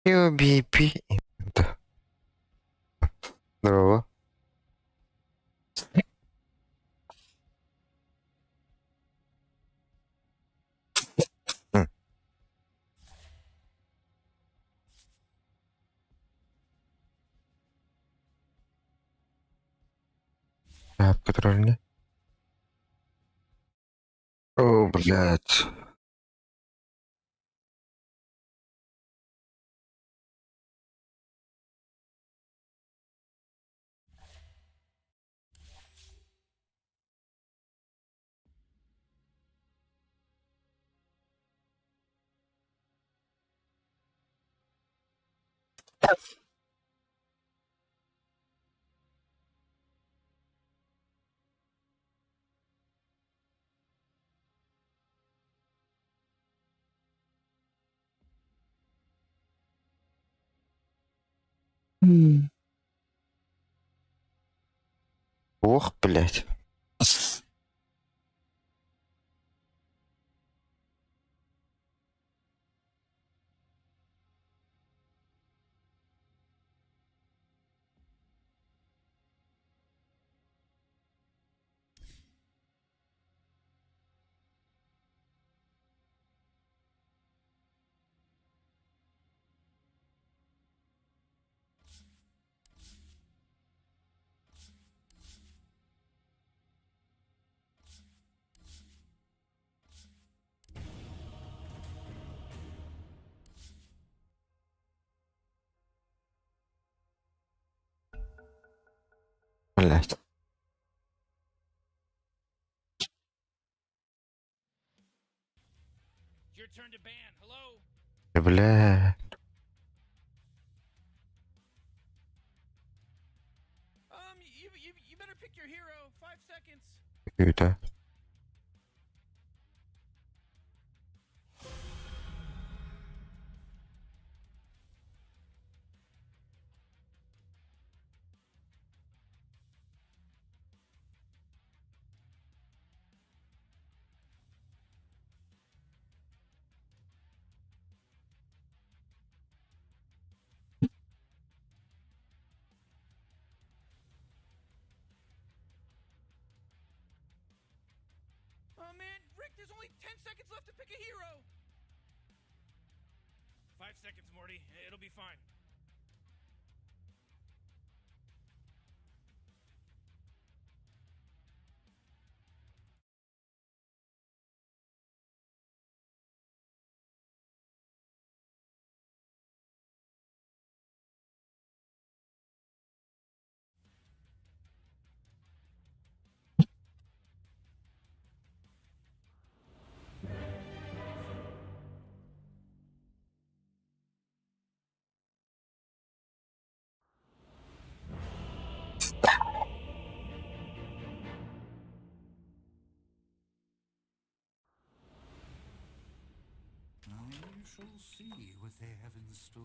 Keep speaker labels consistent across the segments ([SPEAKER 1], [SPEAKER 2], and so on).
[SPEAKER 1] UBP. Да. Здорово. М. Который О, блядь. Ох, блядь. Блядь.
[SPEAKER 2] Your turn to ban. Hello?
[SPEAKER 1] Бля.
[SPEAKER 2] You better pick your hero. 5 seconds.
[SPEAKER 1] Это.
[SPEAKER 2] Oh man, Rick, there's only 10 seconds left to pick a hero. 5 seconds, Morty. It'll be fine.
[SPEAKER 3] I shall see what they have in store.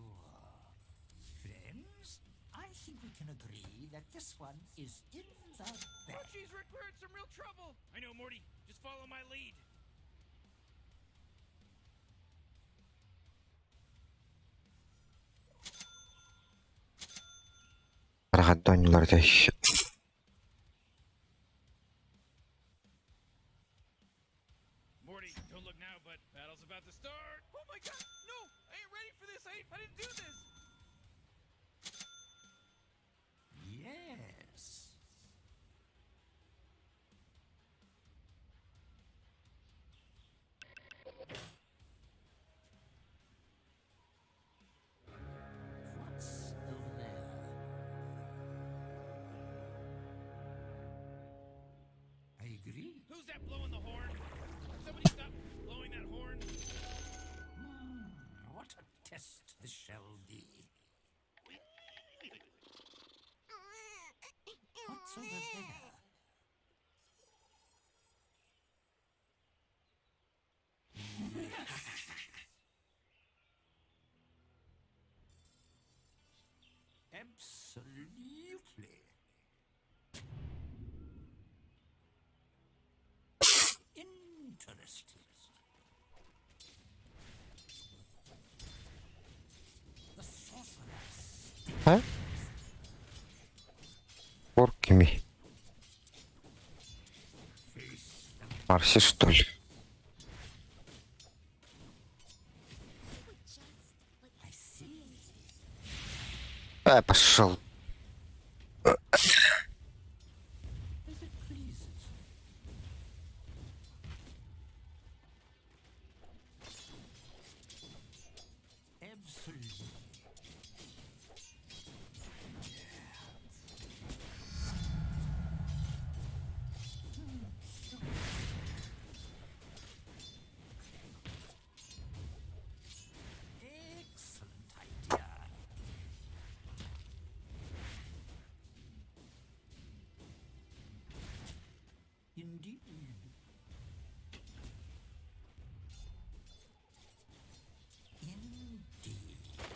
[SPEAKER 3] Friends, I think we can agree that this one is in the
[SPEAKER 2] Oh
[SPEAKER 3] bag.
[SPEAKER 2] jeez, Rick, we're in some real trouble. I know, Morty. Just follow my lead.
[SPEAKER 1] Рахат
[SPEAKER 2] Morty, don't look now, but battle's about to start. Oh my god, no! I ain't ready for this. I didn't do this.
[SPEAKER 3] Yes. What's over there? I agree.
[SPEAKER 2] Who's that blowing the horn? Can somebody stop blowing that horn?
[SPEAKER 3] What a test this shall be. What's over there? Absolutely. Interesting. The
[SPEAKER 1] Кимий? Марси что ли? Э, пошел.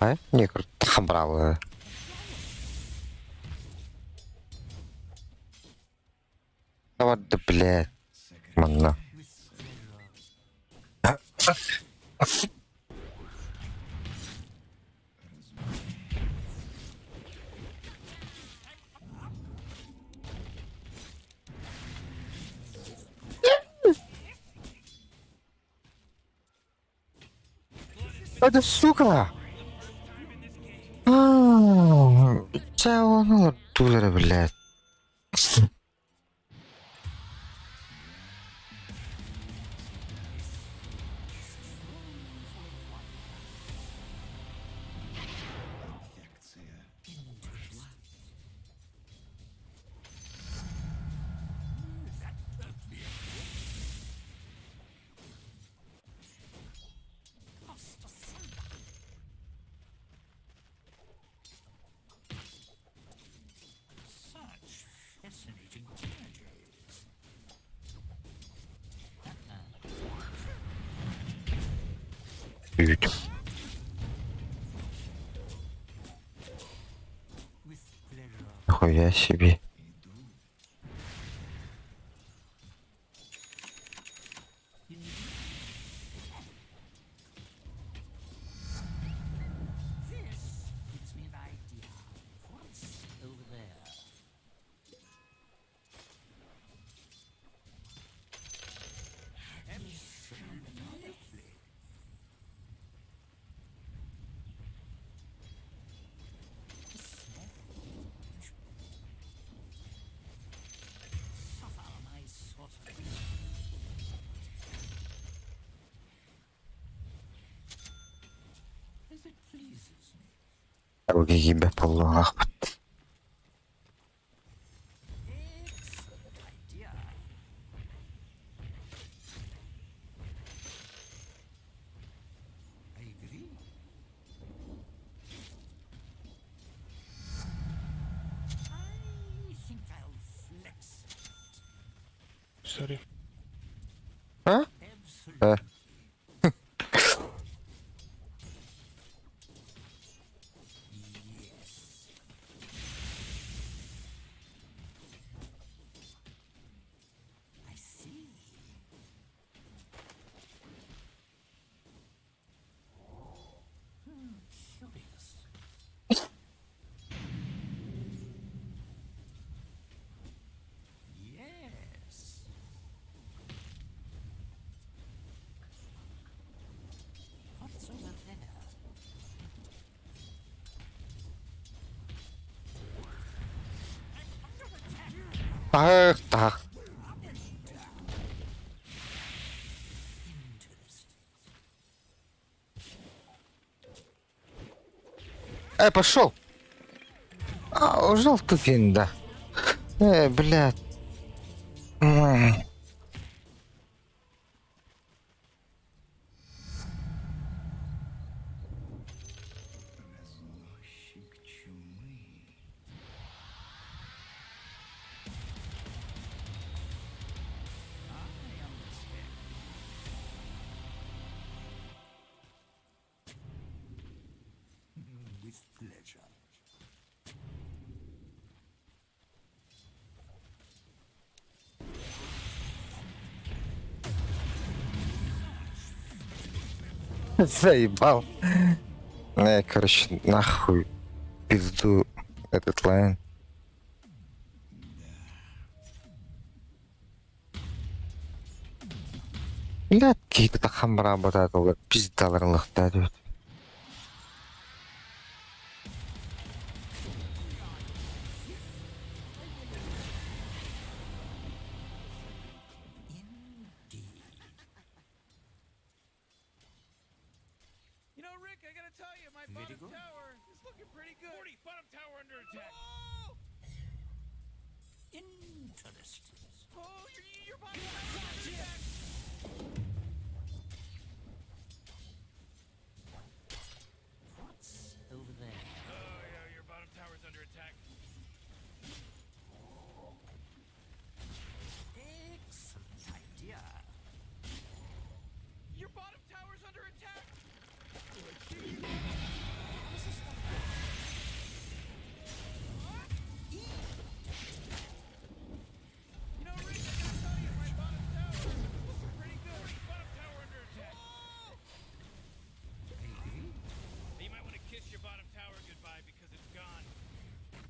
[SPEAKER 1] А? Негр брал. Да вот да блядь. Манна. Это сука! Чэ ону тулары блядь. Үүт. Нихуя себе. Киирбэт буоллаҕаахпыт.
[SPEAKER 4] Sorry.
[SPEAKER 1] А? Э. Таах таах. Эй, пошел! А, ужал ты да. Эй, блядь. М. Заебал. Короче, нахуй пизду этот лайн. Блядь, киһи таххан бараабатаатылар пиздаларын ылыахтаах эбит.
[SPEAKER 3] Indeed.
[SPEAKER 2] You know, Rick, I gotta tell you, my
[SPEAKER 3] Very
[SPEAKER 2] bottom
[SPEAKER 3] good.
[SPEAKER 2] tower is looking pretty good. 40, bottom tower under attack. Oh!
[SPEAKER 3] Interesting.
[SPEAKER 2] Oh, your bottom tower under attack.
[SPEAKER 3] What's over there?
[SPEAKER 2] Oh, yeah, your bottom tower's under attack.
[SPEAKER 3] Excellent idea.
[SPEAKER 2] Your bottom tower's under attack. You know, Rick, I gotta tell you, my bottom tower is looking pretty good. Bottom tower under attack. Oh!
[SPEAKER 3] Maybe.
[SPEAKER 2] You might want to kiss your bottom tower goodbye because it's gone.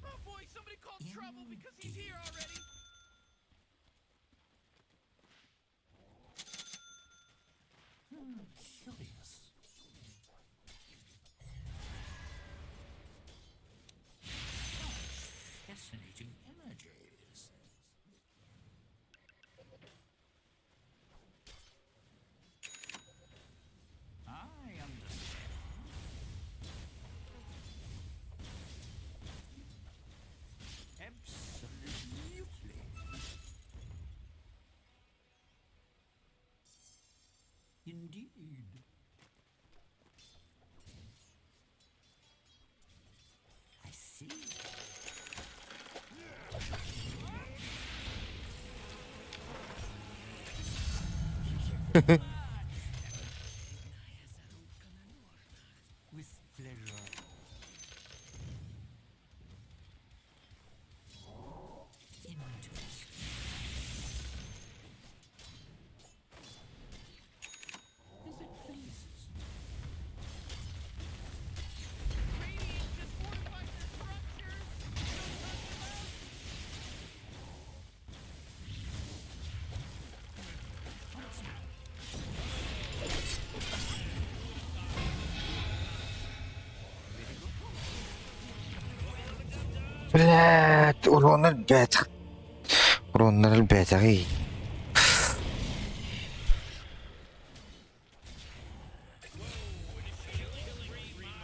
[SPEAKER 2] Oh boy, somebody called trouble because he's here already.
[SPEAKER 3] Curious. Such fascinating images. I understand. Absolutely. Indeed. I see. With pleasure. Interesting. As it pleases.
[SPEAKER 2] Radiant just fortified their structures. No time left.
[SPEAKER 3] What's now?
[SPEAKER 1] Блядь, урон элбээтэх. Уроннар элбээтэҕий.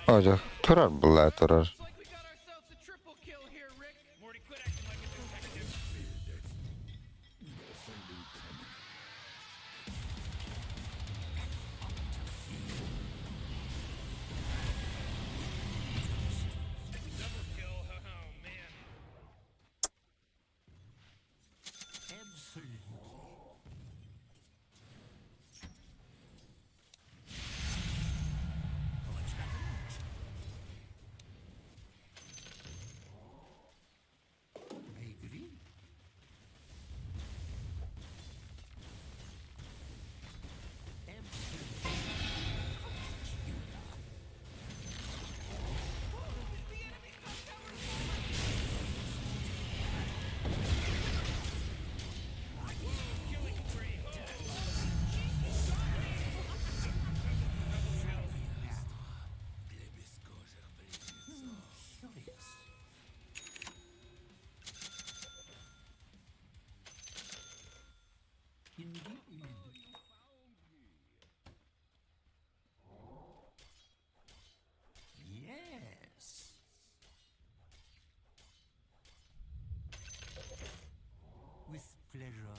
[SPEAKER 1] Ожо, турар была турар.
[SPEAKER 2] Looks like we got ourselves a triple kill here, Rick. Morty, quit acting like a detective. Double kill. Oh man.
[SPEAKER 3] Absolutely. What's that? I agree. Absolutely. Peculiar.
[SPEAKER 2] The enemy's top tower is falling. Killing spree.
[SPEAKER 3] Curious. Indeed. Yes. With pleasure.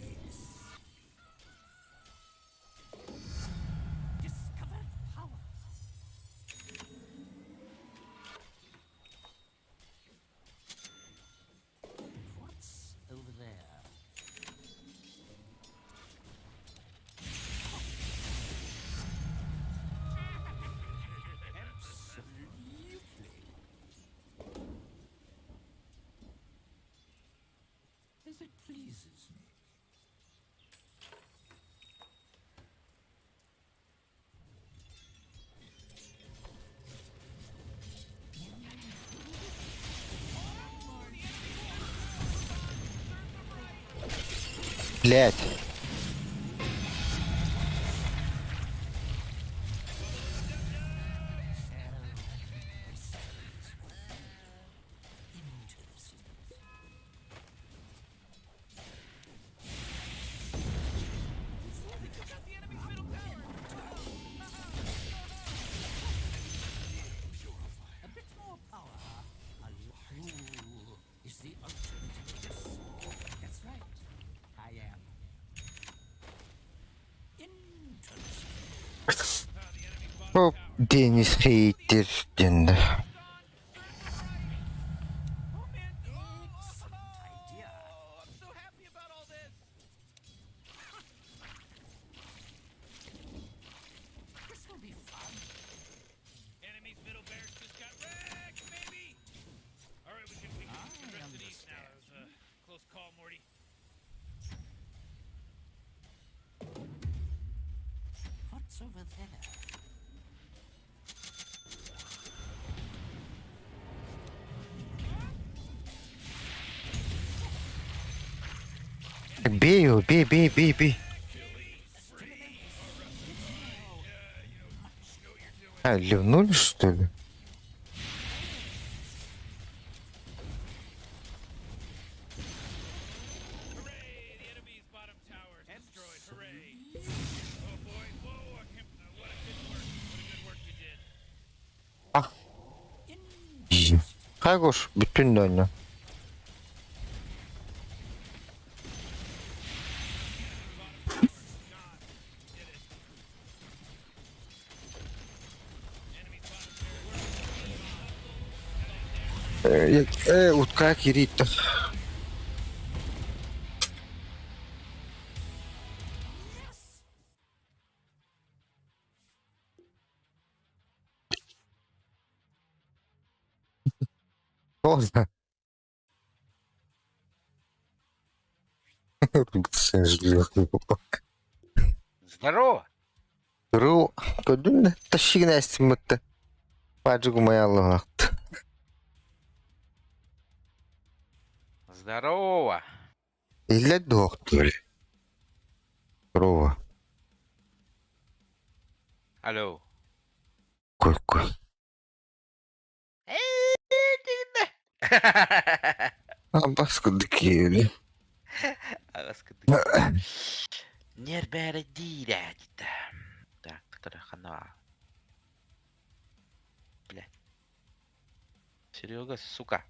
[SPEAKER 3] Yes. Discovered power. What's over there? Absolutely. As it pleases me.
[SPEAKER 1] Блять. Оп, Денис Хейтер диэн да. Бей его, бей, бей, бей, бей. А, ливнули, что ли? Ah. Хайгош, бүтүн дойну. Э, утка кириттэ. Поздно.
[SPEAKER 4] Здорово!
[SPEAKER 1] Ру, көрдүм да, тащигин эстиммитте. Баджыгы маяллаахт.
[SPEAKER 4] Здорово!
[SPEAKER 1] Иллет дуохтур. Здорово.
[SPEAKER 4] Алло.
[SPEAKER 1] Кой-кой. Абас кудыкиэли.
[SPEAKER 4] Нербәрэ диирэ дитэ. Так, хана. Бля. Серега, сука.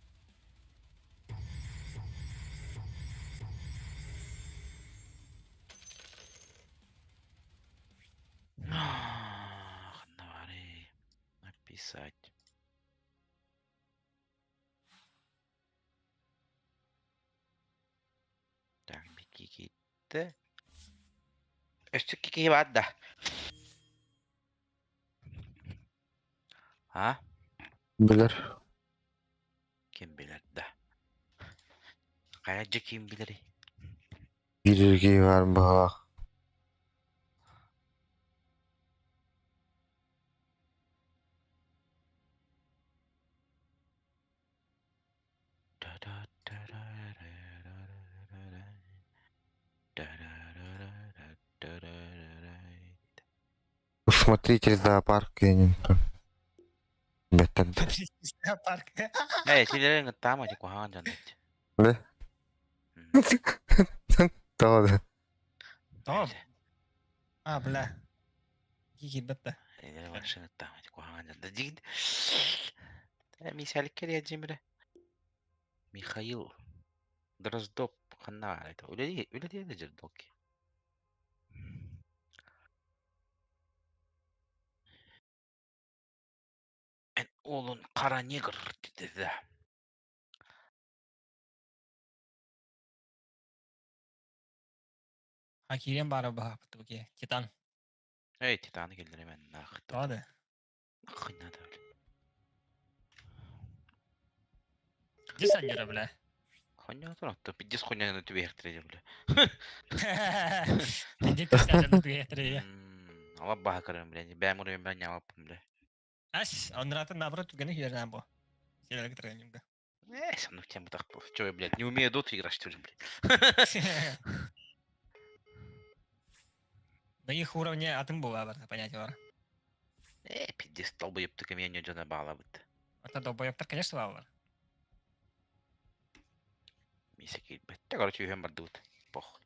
[SPEAKER 4] Ханавары. Написать. Так, бикикитте. Өссө кики баар да. А?
[SPEAKER 1] Билэр.
[SPEAKER 4] Ким билэр да. Хайа дьэ ким билэрий?
[SPEAKER 1] Бииргэ баар быһалаах. Смотритель зоопарка Бэттэн.
[SPEAKER 5] Зоопарк.
[SPEAKER 4] Ээ, силэрин ыттаама дьэ куһаҕан дьон эбит.
[SPEAKER 1] Да? Тоҕо да?
[SPEAKER 5] Тоҕо? А, бля. Киирбэт да.
[SPEAKER 4] Силэрин вообще ыттаама дьэ куһаҕан дьон да дьигит. Мисалик кэлиэ дьимирэ. Михаил Дроздов ханна баар этэ? Үлэлии үлэлиэ да дьэрдолки. Эн уолун хара негр диэтэ.
[SPEAKER 5] А киириэн баара баһааппыт бу Титан.
[SPEAKER 4] Эй, Титаны киллэримэн нах.
[SPEAKER 5] Тоҕо да?
[SPEAKER 4] Нахуй надо, бля.
[SPEAKER 5] Дьэ санньыра, бля.
[SPEAKER 4] Хуйня туратта, пиздец хуйняны түбэһэртэрэ бля.
[SPEAKER 5] Пиздец санньыра түбэһэртэрэ.
[SPEAKER 4] Ала баһа көрөм, бля. Бэм урайым бля, нялаппым, бля.
[SPEAKER 5] Ас, оннуратан наоборот түгэни хиэрнээн бу. Сиэлэргэ тырыанньымга.
[SPEAKER 4] Э, ну тем так, чё я, блядь, не умею доту играть, что ли, блядь.
[SPEAKER 5] На их уровне атын була бар, понятие бар.
[SPEAKER 4] Э, пиздец, долбоеб кемиэньэ дьоно баалабыт.
[SPEAKER 5] Это долбоебтар, конечно, баалар.
[SPEAKER 4] Миисэ киирбэттэ, короче, үһүөн бардыбыт. Пох.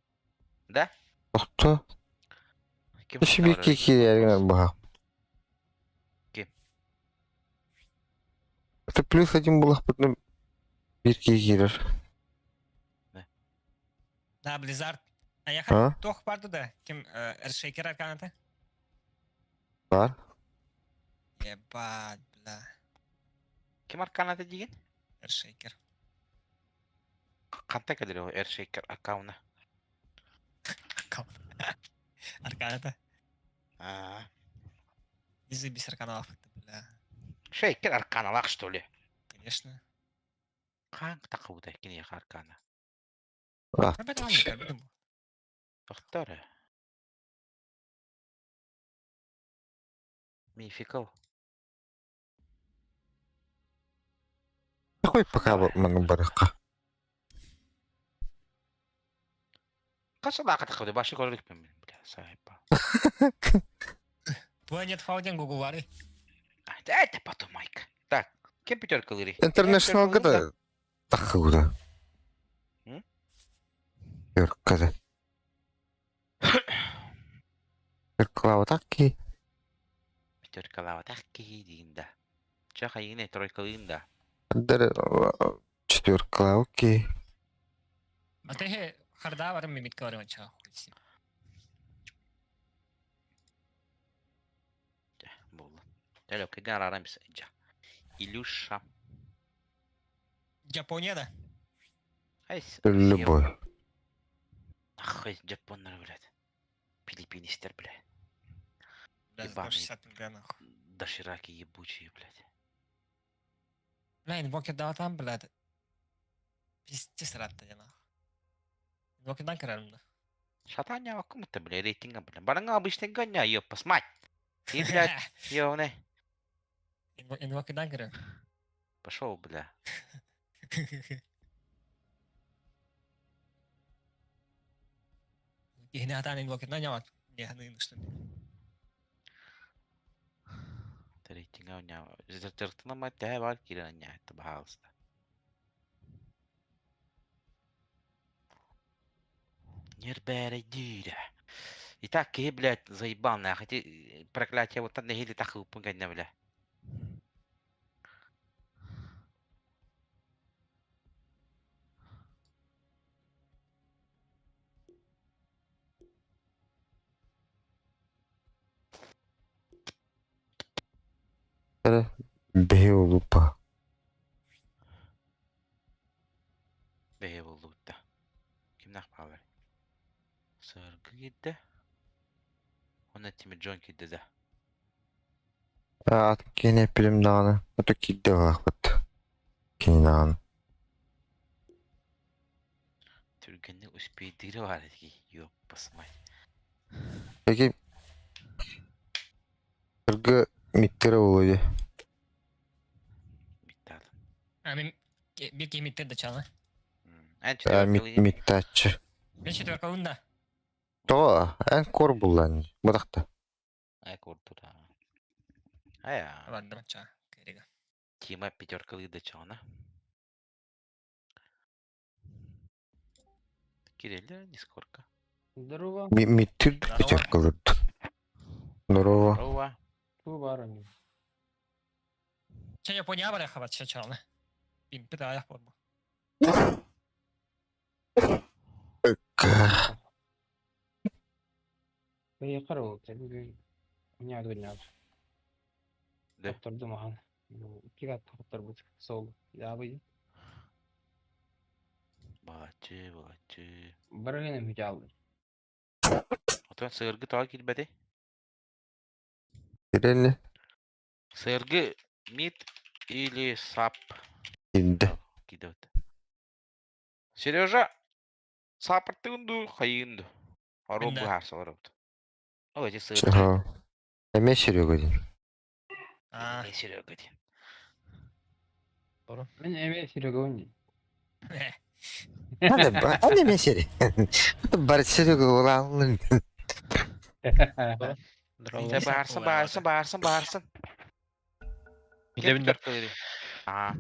[SPEAKER 4] Да?
[SPEAKER 1] Тохто.
[SPEAKER 4] Ким
[SPEAKER 1] Үс биир киирэригэр быһа.
[SPEAKER 4] Ким?
[SPEAKER 1] Это плюс один булахпытына биир киһи киирэр.
[SPEAKER 5] Да, Blizzard. А я туох барды да? Ким Эршейкер арканата?
[SPEAKER 1] Бар.
[SPEAKER 5] Ебать, бля.
[SPEAKER 4] Ким арканата диген?
[SPEAKER 5] Эршейкер.
[SPEAKER 4] Ханта кэлэр ол Эршейкер аккауна?
[SPEAKER 5] Арканата.
[SPEAKER 4] Аа.
[SPEAKER 5] Изыбись арканалах, бля.
[SPEAKER 4] Шейкер арканалах, что ли?
[SPEAKER 5] Конечно.
[SPEAKER 4] Хаан тахыбытай киниэхэ аркана? Тохтор ээ. Мификал.
[SPEAKER 1] Какой пока маннык барыахха?
[SPEAKER 4] Хас сылаахха тахыбытай? Башы көрө иликпин мин, бля, саайба.
[SPEAKER 5] Планет Фауден гугулары.
[SPEAKER 4] А, это потом, Майк. Так, кем пятерка лыри?
[SPEAKER 1] Интернешналга да тахыбыта. Пятерка Пятеркалаабатах киһи.
[SPEAKER 4] Пятеркалаабатах киһи диин да. Чэ хайыгын тройкалыын да.
[SPEAKER 1] Четверкалаабыт киһи.
[SPEAKER 5] А ты харда барым мимитка барым ча.
[SPEAKER 4] Буолла. Төлөккө арааран Илюша.
[SPEAKER 5] Япония да?
[SPEAKER 1] Любой.
[SPEAKER 4] Нахуй Японнар, блядь. Филиппинистер, блядь.
[SPEAKER 5] Бля,
[SPEAKER 4] Ебаные.
[SPEAKER 5] 160 бля, нахуй.
[SPEAKER 4] Дошираки ебучие, блядь.
[SPEAKER 5] Бля, инвокер дал там, блядь. Пиздец рад нахуй. Инвокердан кірәрім да.
[SPEAKER 4] Шатаня аккумута, бля, рейтинга, бля. Бараңа обычный гоня, ёпас мать. И, блядь, ёбаный.
[SPEAKER 5] Инвокердан кірәрім.
[SPEAKER 4] Пошел, бля.
[SPEAKER 5] Киһини атаан инвокердан нямат. Не, что ли.
[SPEAKER 4] Рейтинга у меня. Зертертына мать, да, бар кирен, это пожалуйста. Нербәрэ дүүрэ. Итак, киһи, блядь, заебал нахуй. Ити проклятие вот нэһиилэ тахыыппын кэннэ, бля.
[SPEAKER 1] Эрэ бэһи улуппа.
[SPEAKER 4] Бэйэ буоллубут да. Кимнээх баалар? Саргы киирдэ. Уонна Тимир Джон киирдэ да.
[SPEAKER 1] Атын киһини эппитим даҕаны, ото киирдэ баахпыт. Кини даҕаны.
[SPEAKER 4] Түргэнник успейдыыра баар этики, ёппас мать.
[SPEAKER 1] Эги Саргы миттэрэ буолуо дии.
[SPEAKER 4] Миттаатын.
[SPEAKER 5] А мен бир киһи миттер да чала.
[SPEAKER 4] Эн
[SPEAKER 1] Э,
[SPEAKER 4] четверкалыы.
[SPEAKER 1] Миттааччы.
[SPEAKER 5] Мен четверкалын да.
[SPEAKER 1] Тоҕо? Эн куор буллаан бырахта.
[SPEAKER 4] Ай курдура. Ая.
[SPEAKER 5] Бардым ча. Керега.
[SPEAKER 4] Тима пятеркалыы да чаҕына. Киреллер не сколько.
[SPEAKER 6] Здорово.
[SPEAKER 1] Миттир
[SPEAKER 5] Здорово.
[SPEAKER 1] пятеркалырды. Здорово.
[SPEAKER 4] Здорово.
[SPEAKER 6] Туу баар онньуу.
[SPEAKER 5] Ча Япония бар хабат ча чалны. Пимпи да аяк бар бу.
[SPEAKER 1] Ка.
[SPEAKER 6] Бэйэхэр ол кэлин ньаадыгынньаабыт.
[SPEAKER 4] Да.
[SPEAKER 6] Хоттордум ахан. Икки хотторбут сол яабый.
[SPEAKER 4] Балаччы, балаччы.
[SPEAKER 6] Барылын мүтэ
[SPEAKER 4] Отон сыыргы тоҕо киирбэтэй?
[SPEAKER 1] Кирелли.
[SPEAKER 4] Сыыргы мид или сап
[SPEAKER 1] Киирдэ.
[SPEAKER 4] киирдэ. Сережа, сапыртыгын дуу, хайыгын дуу? Оруо
[SPEAKER 5] Мин да.
[SPEAKER 4] быһаарсалар эбит. Ол эти сыыргы.
[SPEAKER 1] Чаһа. Эмиэ Серега диэн.
[SPEAKER 5] А.
[SPEAKER 4] Эмиэ Серега диэн.
[SPEAKER 6] Мин эмиэ Серега дии.
[SPEAKER 1] Аны эмиэ Серега. Бар Серега улааллын.
[SPEAKER 4] Дьэ баарсан, баарсан, баарсан, баарсан. Ким
[SPEAKER 7] Билэбин да.
[SPEAKER 4] пятеркалыыр? Аа.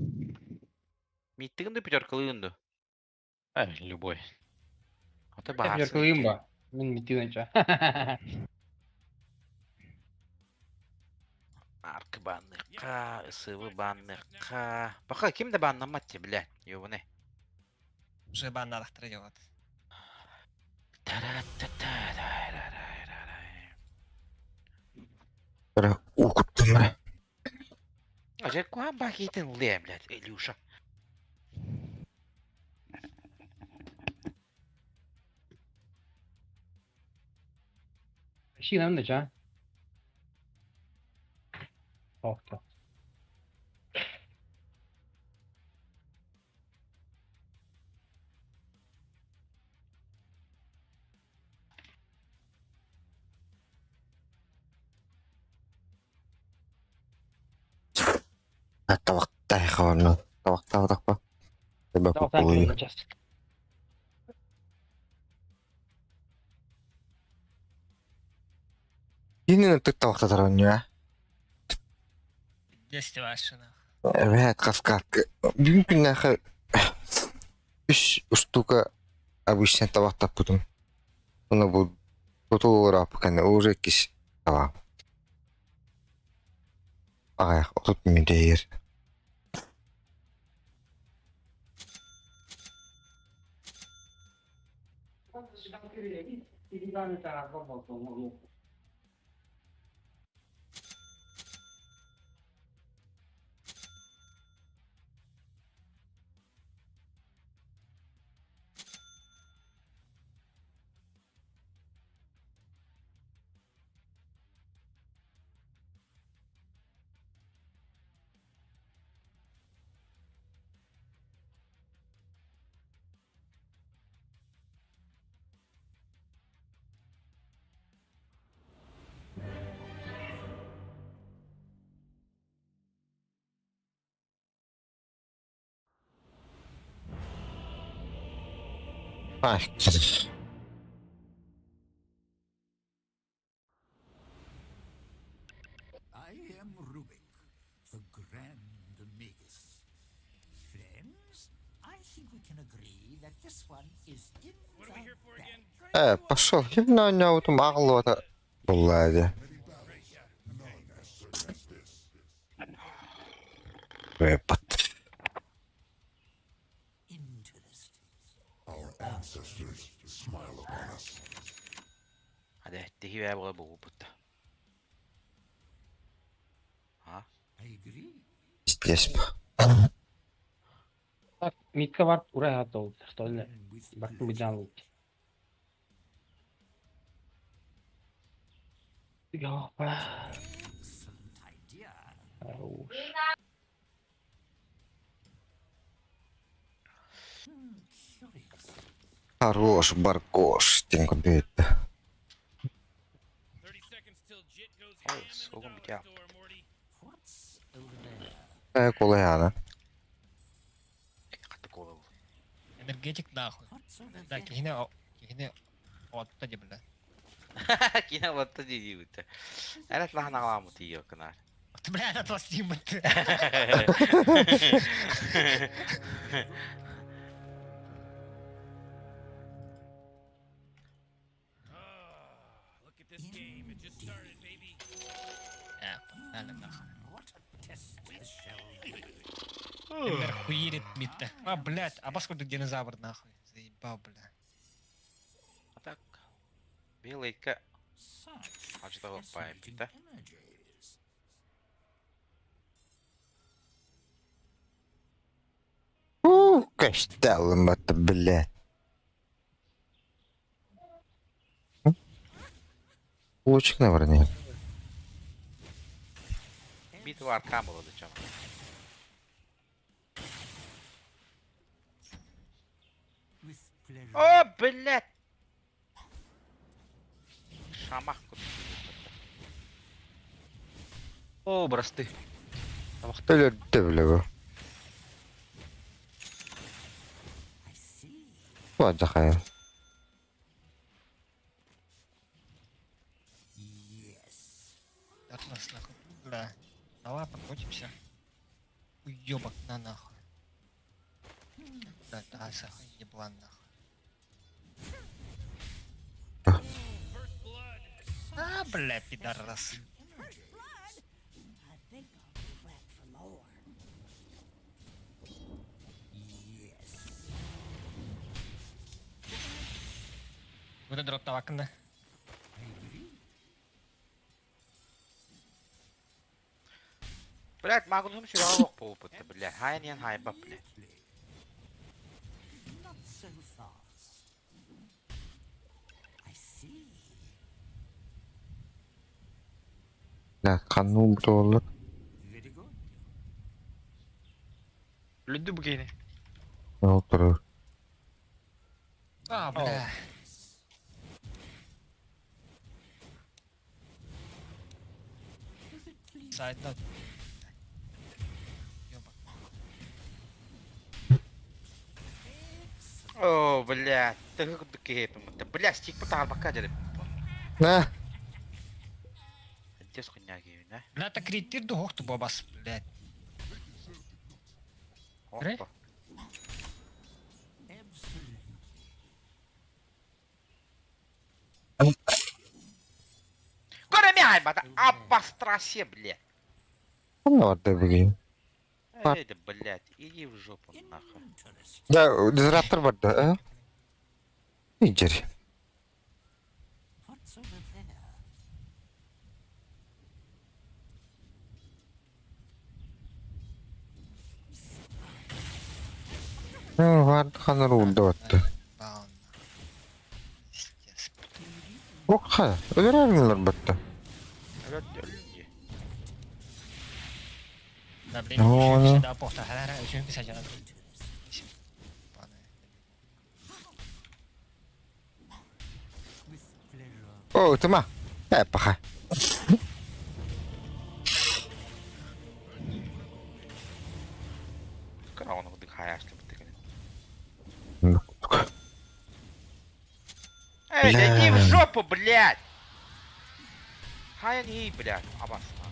[SPEAKER 4] Мииттигин да пятеркалыыгын дуу?
[SPEAKER 7] Э, любой.
[SPEAKER 4] Ото баарсан.
[SPEAKER 6] Пятеркалыйым ба? Мин миттигин ча.
[SPEAKER 4] Аркы банныхха, ысыбы банныхха. Баха ким да баннаммат те, блядь, ёбаный.
[SPEAKER 5] Уже банналахтара делать.
[SPEAKER 1] Бля, укуттум бля.
[SPEAKER 4] Дьэ куһаан баакийтын ыллыа, блядь, Илюша.
[SPEAKER 6] Синам да ча. Охто.
[SPEAKER 1] Табахтайхану. Табахтаабатахпа. Эбэ
[SPEAKER 6] Табахтаан
[SPEAKER 1] кукулуй.
[SPEAKER 6] кэлэн час.
[SPEAKER 1] Кинин ытык табахтатар онньуа.
[SPEAKER 5] Десять ваши нахуй.
[SPEAKER 1] Эбэт каскадка. Бүгүн күннээхэ үс устука обычно табахтаппытым. Уна бу тутул кэннэ уже иккис табаҕым. Аҕыйах 30 мүнүүтэ Ай,
[SPEAKER 3] I am Rubik, the Grand Magus. Friends, I think we can agree that this one is in
[SPEAKER 2] What are
[SPEAKER 3] the
[SPEAKER 2] we here for
[SPEAKER 3] bag.
[SPEAKER 2] again?
[SPEAKER 1] Э, пошел, химна аҕыллыбата буллаа дии. Выпад.
[SPEAKER 3] Interesting.
[SPEAKER 8] Our ancestors smile upon us.
[SPEAKER 4] Hadi тиһи була бугуппут. А?
[SPEAKER 3] I agree.
[SPEAKER 1] Здесь.
[SPEAKER 6] Так, митка бар, урай хат ол. Стольне.
[SPEAKER 3] With
[SPEAKER 6] Бактым
[SPEAKER 3] pleasure.
[SPEAKER 6] бижан ол. Опа.
[SPEAKER 3] Excellent idea.
[SPEAKER 6] Хорош.
[SPEAKER 3] Curious.
[SPEAKER 1] Хорош, баркош, диэн курдук этэ.
[SPEAKER 2] 30 seconds till Jit goes
[SPEAKER 4] Ой,
[SPEAKER 2] ham in the
[SPEAKER 4] сугум
[SPEAKER 2] dollar
[SPEAKER 4] битя.
[SPEAKER 2] store, Morty.
[SPEAKER 3] What's over there?
[SPEAKER 1] Э, кулаяна.
[SPEAKER 4] Хатты кола был.
[SPEAKER 5] Энергетик нахуй.
[SPEAKER 3] What's over
[SPEAKER 5] Да,
[SPEAKER 3] there?
[SPEAKER 5] кихине кихине отта де бля.
[SPEAKER 4] Кине латта дии дии Эрет лахан аҕаламмыт тиийэ кынаар.
[SPEAKER 5] Ты, бля, это вас не ты.
[SPEAKER 2] Ah, look at this game. It just started, baby.
[SPEAKER 5] Э, погнали нахуй.
[SPEAKER 3] What a test this shall be.
[SPEAKER 5] Эмер хуерит митте. А, блядь, а поскольку динозавр нахуй. Заебал, бля.
[SPEAKER 4] А так. Белыйка
[SPEAKER 3] Such
[SPEAKER 4] Аждала
[SPEAKER 3] fascinating
[SPEAKER 4] память,
[SPEAKER 3] images.
[SPEAKER 1] У, кашталым это, блядь. Лучик, наверное.
[SPEAKER 4] Битва аркан була дычам.
[SPEAKER 3] With pleasure.
[SPEAKER 4] О, блядь! Шамах курдук.
[SPEAKER 7] О, бросты.
[SPEAKER 1] Өлөрдө бile бу.
[SPEAKER 3] I see.
[SPEAKER 1] Бу жахай.
[SPEAKER 5] От нас нахуй. Бля. Давай покрутимся. Уёбок на нахуй. Да, да, сахай, еблан нахуй. А, бля, пидорас.
[SPEAKER 9] I think I'll be back for more.
[SPEAKER 3] Yes.
[SPEAKER 5] Буду дроп тавакында.
[SPEAKER 3] I agree.
[SPEAKER 4] Блядь, Магнум сюда лох полупыта, блядь. Хай не хайба, блядь.
[SPEAKER 3] Absolutely. Not so fast. I see.
[SPEAKER 1] Бля, ханна буолла.
[SPEAKER 3] Very good.
[SPEAKER 7] Өлдү бу киһини.
[SPEAKER 1] Ол турар.
[SPEAKER 5] А, бля.
[SPEAKER 3] Does it please
[SPEAKER 5] Сайд нот. Ёбок.
[SPEAKER 4] О, блядь, ты как киһи Блядь, стик потал бака деді.
[SPEAKER 1] Нэ.
[SPEAKER 4] Дес хуйня киһи,
[SPEAKER 5] Бля, так криттир дух бабас, блядь.
[SPEAKER 4] Опа.
[SPEAKER 3] Absolutely.
[SPEAKER 4] Көрөмө хайбата, абастрасе, блядь.
[SPEAKER 1] Ханна барда бүгүн?
[SPEAKER 4] Эй, да, блядь, иди в жопу, нахуй.
[SPEAKER 3] Interesting.
[SPEAKER 1] Да, дизраптор барда, э? Иджери.
[SPEAKER 3] What's over there?
[SPEAKER 1] Вард ханар уурда батта.
[SPEAKER 5] Баун. Пиздец.
[SPEAKER 1] Ох, өлөрөр батта.
[SPEAKER 4] Өлөт өлүн
[SPEAKER 5] Да, блин,
[SPEAKER 1] Ну, ну.
[SPEAKER 5] да, похта, хара, очень писать надо.
[SPEAKER 3] With pleasure.
[SPEAKER 1] О, тыма. Э, паха.
[SPEAKER 4] Кара оны кудук хаяшлы бит Эй, да иди в
[SPEAKER 1] Бля.
[SPEAKER 4] жопу, блядь! Хаян ей, блядь, абасна.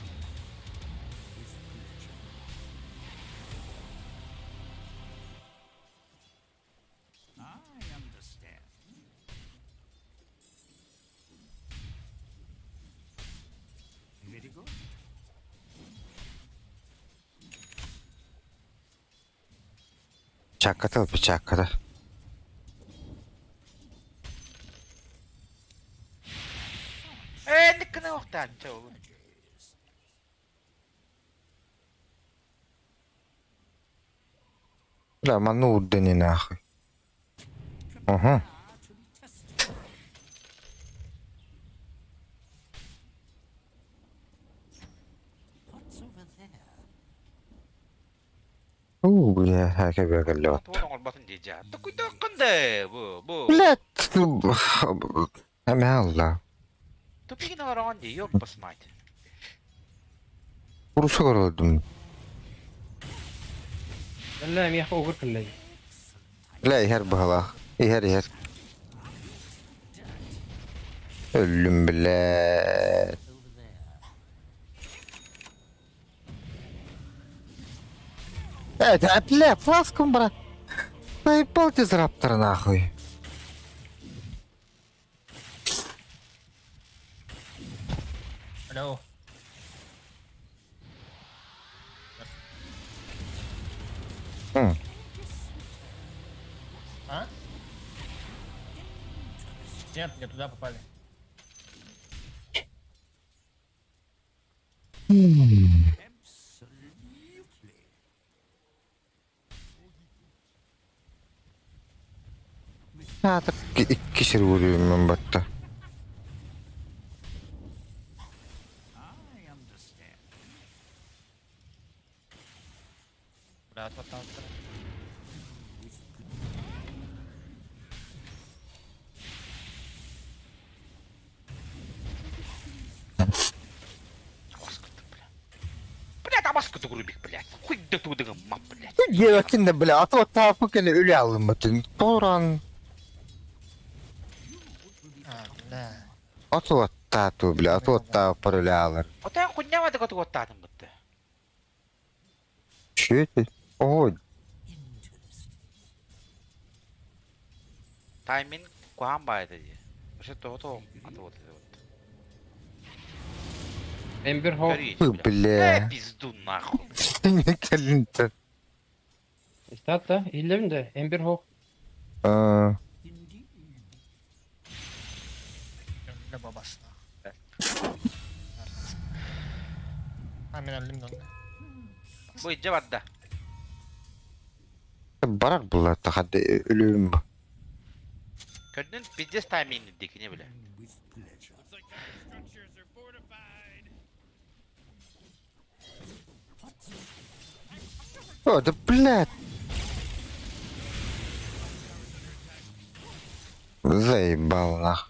[SPEAKER 3] With pleasure. I understand. Very good.
[SPEAKER 1] Чакката, чакката.
[SPEAKER 4] Эй, никына оқтан, чау.
[SPEAKER 1] Бля, манна уурда не нахуй. Ага.
[SPEAKER 3] Prepare to be tested. What's over there?
[SPEAKER 1] У, бля, хакы бөгөллө батта.
[SPEAKER 4] Туон оңорбатын дежа. Тукуйда кынды, бу, бу.
[SPEAKER 1] Блядь, Эме алла.
[SPEAKER 4] Тупигин орон ди, ёп посмать.
[SPEAKER 1] Уруса көрөдүм.
[SPEAKER 6] Ла миэхэ угур кэллэ.
[SPEAKER 1] Бля, иһэр баһалаах. Иһэр, иһэр. Өллүм, блядь.
[SPEAKER 3] Over there.
[SPEAKER 1] Э, да, бля, фласком, брат. Заебал дизраптор, нахуй.
[SPEAKER 5] Алло.
[SPEAKER 1] М.
[SPEAKER 5] А? Нет, не туда попали.
[SPEAKER 3] Absolutely.
[SPEAKER 1] Аата икки сир үрүммүн батта.
[SPEAKER 3] I understand.
[SPEAKER 5] Бля, вот там.
[SPEAKER 3] With
[SPEAKER 4] Абаскыты, бля. Блядь, абаскыты грубик, блядь. Хуй да тудыгы мап, блядь.
[SPEAKER 1] Диэбэккин да бля, аты оттааппын кэннэ үлэ алыммытын. Торан
[SPEAKER 5] А, бля.
[SPEAKER 1] аты. Оттаату, бля, а то оттаа паралялар.
[SPEAKER 4] Ота хуйня вады готу оттаатын бытты.
[SPEAKER 1] Че это? Ой,
[SPEAKER 4] Тайминг куһаан баайда дии. Вообще того-того аты вот это вот.
[SPEAKER 6] Эмбер Хоп.
[SPEAKER 4] Көрү,
[SPEAKER 1] бля.
[SPEAKER 4] бля. Э, пизду нахуй.
[SPEAKER 1] Не кэлинтэ.
[SPEAKER 6] Истата, иһиллэбин да, Эмбер Хоп.
[SPEAKER 1] А,
[SPEAKER 5] Öyle babasına. Ha мен өлдүм да.
[SPEAKER 4] Бу ijja барда.
[SPEAKER 1] Барар була тахады өлүм.
[SPEAKER 4] Көрдүн пиздец тайминг дикини бля.
[SPEAKER 3] With pleasure.
[SPEAKER 2] Looks like the structures are fortified.
[SPEAKER 1] О, да блядь. Заебал нах.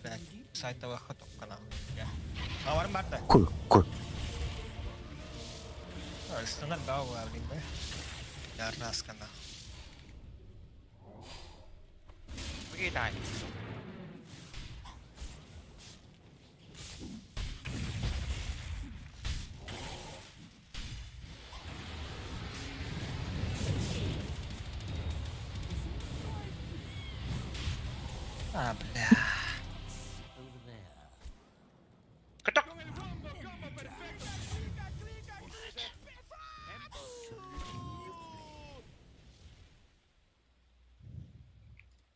[SPEAKER 5] Блядь, сайтовый хоток канал. Аварым бар да.
[SPEAKER 1] Куй, куй.
[SPEAKER 5] Ыстанар баа буолар бе. Ярнас канал.
[SPEAKER 4] Какие тайминг?
[SPEAKER 5] А, бля.
[SPEAKER 3] Over there.
[SPEAKER 4] Каток.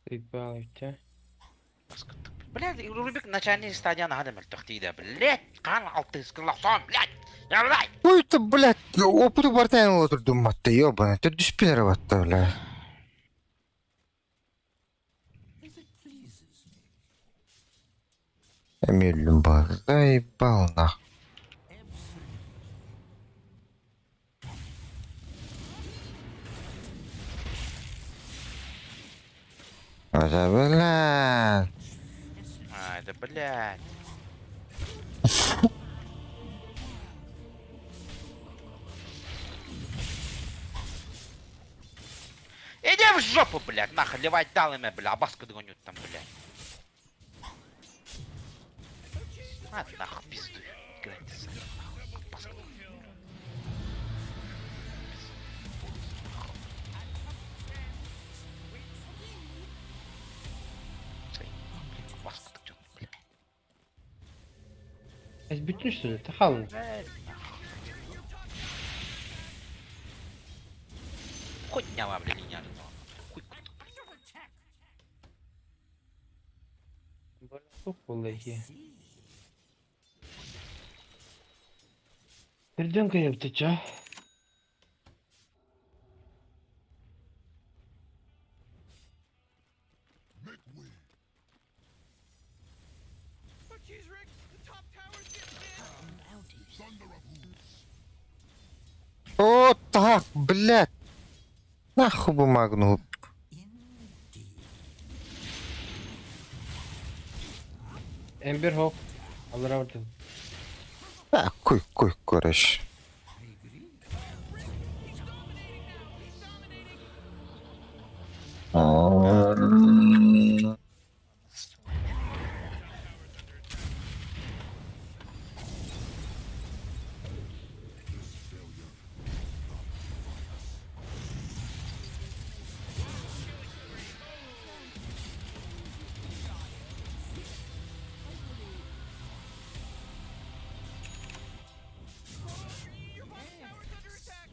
[SPEAKER 6] Заебал, те.
[SPEAKER 4] Блядь, Рубик начальник стадия надо мөлтөхтийдэ, блядь, хаан алтыс кыллахсон, блядь. Я блядь.
[SPEAKER 1] Ой, это, блядь, опыту бартайын отырдым матта, ёбана, ты түспен батта, бля.
[SPEAKER 3] If it pleases me.
[SPEAKER 1] Эмилим бар, заебал нах.
[SPEAKER 3] Absolutely.
[SPEAKER 1] Это, блядь.
[SPEAKER 4] А, это, блядь. Иди в жопу, блядь, нахуй, ливать дал им, бля, абаску догоню там, блядь. А, нахуй, пизду. Играйте сами, нахуй, абаску догоню. Блядь, абаску догоню, блядь.
[SPEAKER 6] Ez bütün üstüne takalım.
[SPEAKER 4] Хоть не бля, меня Хуй,
[SPEAKER 6] Çok vallahi. Birden kayıptı
[SPEAKER 8] Make way.
[SPEAKER 2] Oh, jeez, Rick, the top tower's getting hit.
[SPEAKER 8] Thunder of hooves.
[SPEAKER 1] О, так, блядь. Нахуй бумагну.
[SPEAKER 3] Indeed.
[SPEAKER 6] Ember Hawk. Allah razı olsun.
[SPEAKER 1] А, куй, куй, кореш.
[SPEAKER 3] I agree.
[SPEAKER 2] He's dominating now. He's dominating.
[SPEAKER 8] This failure will not define us.
[SPEAKER 2] Your bottom tower's under attack.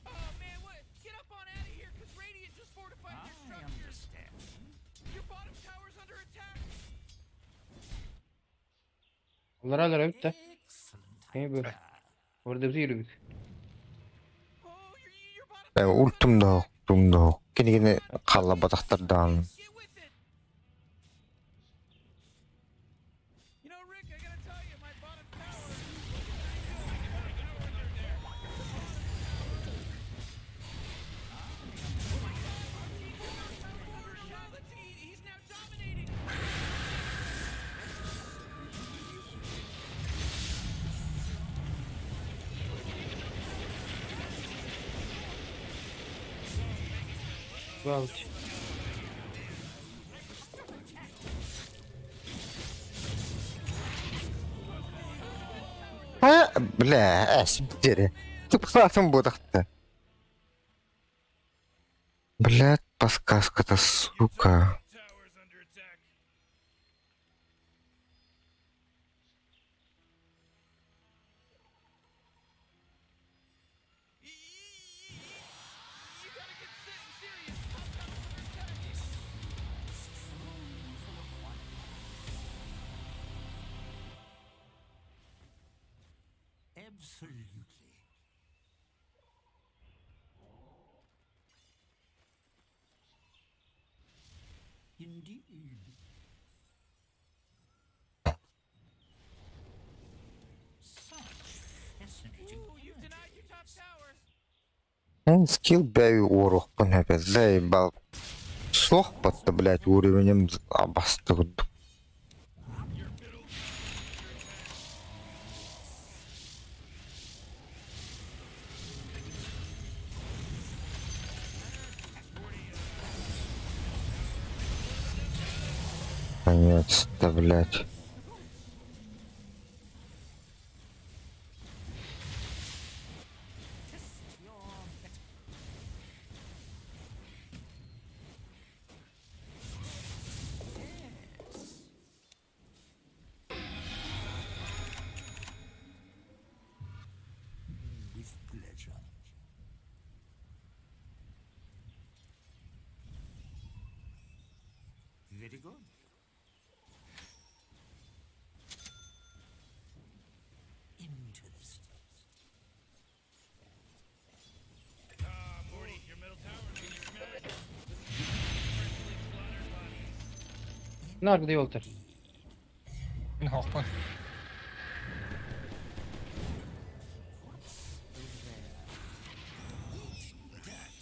[SPEAKER 2] Oh man, what? Get up on out of here, cause Radiant just fortified their
[SPEAKER 3] I
[SPEAKER 2] structures.
[SPEAKER 3] understand.
[SPEAKER 2] Your bottom tower's under attack.
[SPEAKER 6] Allah razı olsun.
[SPEAKER 3] Excellent
[SPEAKER 6] Ne bu?
[SPEAKER 3] idea.
[SPEAKER 6] Orada bizi yürüdük.
[SPEAKER 2] Oh, your bottom.
[SPEAKER 1] Э, Ультум да, тум да. Кини-кини қалла батақтардан.
[SPEAKER 2] Get with it. You know, Rick, I gotta tell you, my bottom tower. He's now dominating.
[SPEAKER 6] Гвалт.
[SPEAKER 1] А, бля, эс, дири. Тупсаатын буотахта. Блядь, подсказка-то, сука.
[SPEAKER 2] Tower's under attack. You gotta get serious. Top tower's under attack.
[SPEAKER 3] Absolutely. Indeed. Such fascinating
[SPEAKER 2] Ooh, you've denied your top tower.
[SPEAKER 1] Эн скилл бэйи уоруохпун эбэ, заебал. Суох батта, блядь, уровенем абасты курдук. Наконец-то, блядь.
[SPEAKER 3] Test your mettle. Yes. With pleasure. Very good. Interesting.
[SPEAKER 2] Ah, Morty, your middle tower's getting smashed. Freshly slaughtered bodies.
[SPEAKER 6] Наргда елтер.
[SPEAKER 5] Мин хоохпун.
[SPEAKER 3] What's over there? Eat dirt.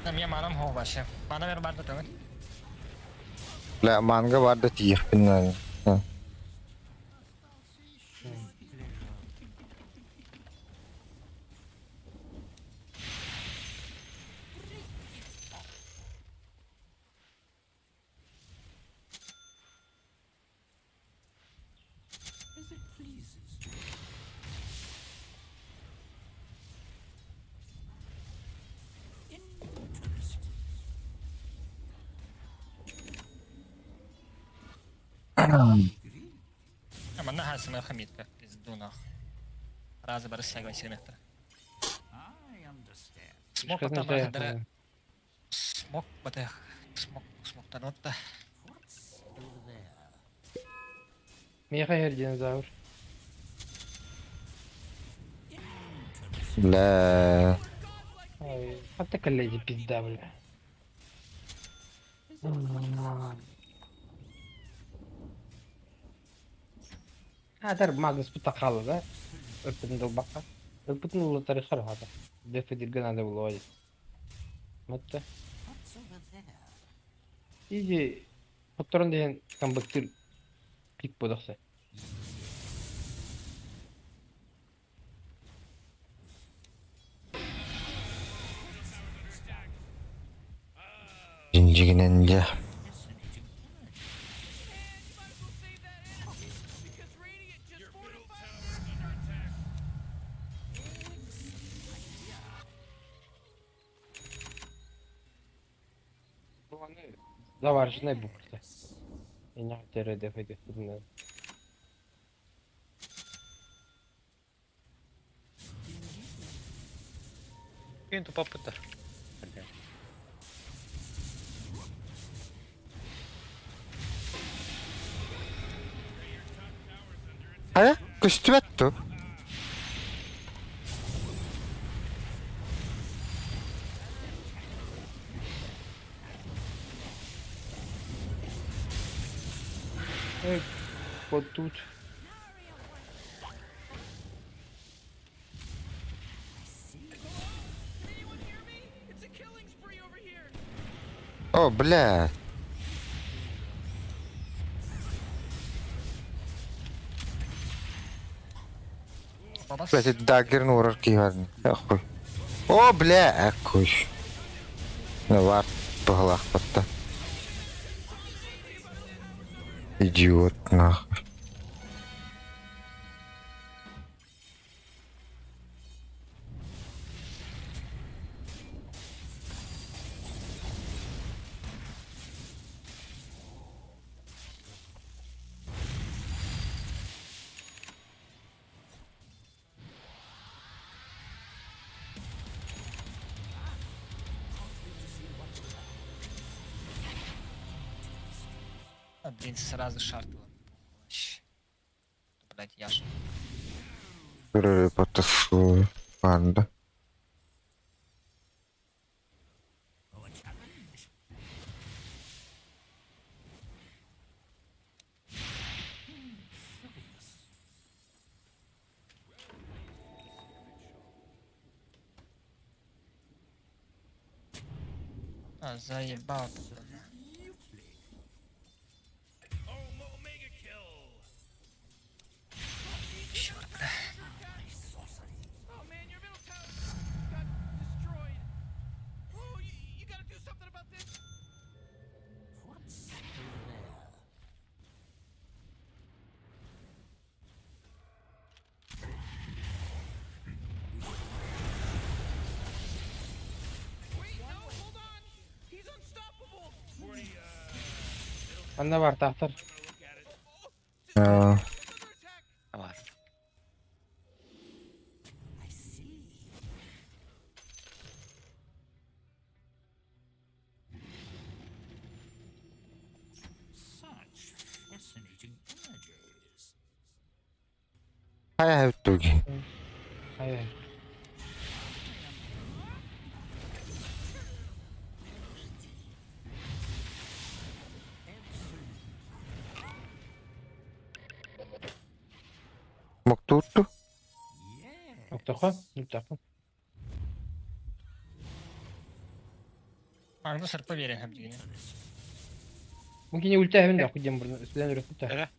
[SPEAKER 5] Эмиэ манам хоох вообще. Манам эр барда төҥүн.
[SPEAKER 1] Бля, манга барда тиийиэхпин наада.
[SPEAKER 3] As it pleases you. Interesting. Agree.
[SPEAKER 5] Манна хаасымай хамитка. Пизду нахуй. Разы бары сягва сириметр.
[SPEAKER 3] I understand.
[SPEAKER 5] Смок
[SPEAKER 6] Шказна
[SPEAKER 5] там
[SPEAKER 6] жая.
[SPEAKER 5] хадара. Смок батэх. Смок смоктанотта.
[SPEAKER 3] What's over there?
[SPEAKER 6] Миэхэ иһэр динозавр.
[SPEAKER 1] Бля.
[SPEAKER 6] Ой, а ты коллеги пизда, бля. А, дар Магнус путахала, да? Өппүтүн долбакка. Өппүтүн улутары хархата. Дефедирген ада булуа. Матта.
[SPEAKER 3] What's over there?
[SPEAKER 6] Иди хотторон деген камбыктыр пик бодохса.
[SPEAKER 1] Дьиҥинэн дьэ.
[SPEAKER 3] Fascinating energy.
[SPEAKER 2] Man, you might as well save that energy because Radiant just Your middle tower's under attack.
[SPEAKER 6] Заваржынай букта. Эня тере дефедирген.
[SPEAKER 7] Күн тупаппыттар.
[SPEAKER 1] Хайа, көстүбэт ту.
[SPEAKER 6] Эй, вот тут.
[SPEAKER 2] Can anyone hear me? It's a killing spree over here.
[SPEAKER 1] О, бля.
[SPEAKER 5] Бабас.
[SPEAKER 1] Блядь, даггерин уурар киһи баар. Охуй. О, бля, аккуй. Ну, бар, быһалаахпатта. Идиот, нахуй.
[SPEAKER 5] А, блин, сразу шартовал. Блять, я ж.
[SPEAKER 1] Потасую. Банда.
[SPEAKER 3] Oh, a challenge. Curious.
[SPEAKER 5] А, заебал.
[SPEAKER 3] Absolutely.
[SPEAKER 2] Oh, mega kill.
[SPEAKER 5] Черт, бля.
[SPEAKER 3] My sorcery.
[SPEAKER 2] Oh man, your middle tower got destroyed. Oh, you gotta do something about this.
[SPEAKER 3] What's over there?
[SPEAKER 2] Wait, no, hold on. He's unstoppable.
[SPEAKER 6] Анна бар тахтар.
[SPEAKER 1] Аа,
[SPEAKER 2] Under attack.
[SPEAKER 4] Var.
[SPEAKER 3] I see. Such fascinating images.
[SPEAKER 1] хайа хайвтуги.
[SPEAKER 6] Ай.
[SPEAKER 1] Моктуутtu.
[SPEAKER 3] Yes.
[SPEAKER 6] Октоха, нуктаха.
[SPEAKER 5] Магнус РП верен хабдигини.
[SPEAKER 6] Мукини ульта хэмин да худем бурна. Үстүлэн өрө кутта.
[SPEAKER 7] Эрэ.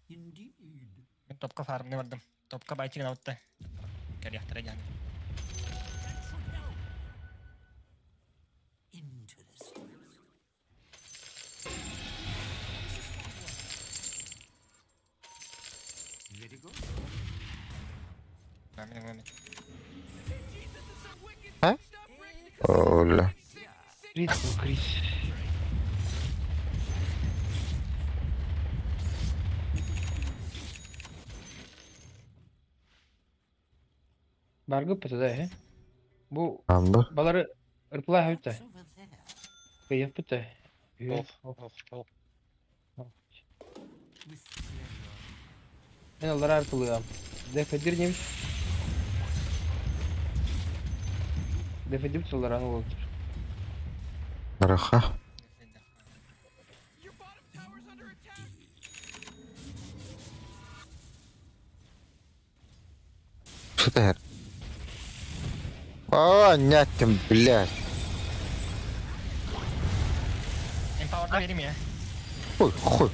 [SPEAKER 3] Indeed.
[SPEAKER 5] Мен топка фармны бардым. Топка байтигин аутта. Карьяхтара яны.
[SPEAKER 3] That should help. Interesting. Very good.
[SPEAKER 5] Мен мен.
[SPEAKER 2] Jesus is so wicked.
[SPEAKER 1] Huh?
[SPEAKER 2] Stop Rick.
[SPEAKER 1] Оля.
[SPEAKER 6] Крис, крис. Баргы пытада, э? Бу
[SPEAKER 1] Амба.
[SPEAKER 6] балары ырпла хавта.
[SPEAKER 3] What's over there?
[SPEAKER 6] Кыйып пыта.
[SPEAKER 7] Ох, ох, ох.
[SPEAKER 3] With pleasure.
[SPEAKER 6] Мен алар аркылыам. Дефедир немиш. Дефедир солар аны болуптур.
[SPEAKER 1] Араха.
[SPEAKER 2] Your bottom tower's under attack.
[SPEAKER 1] Что О, нятим, блядь.
[SPEAKER 5] Эмпауэрда верим я.
[SPEAKER 1] Хуй, хуй.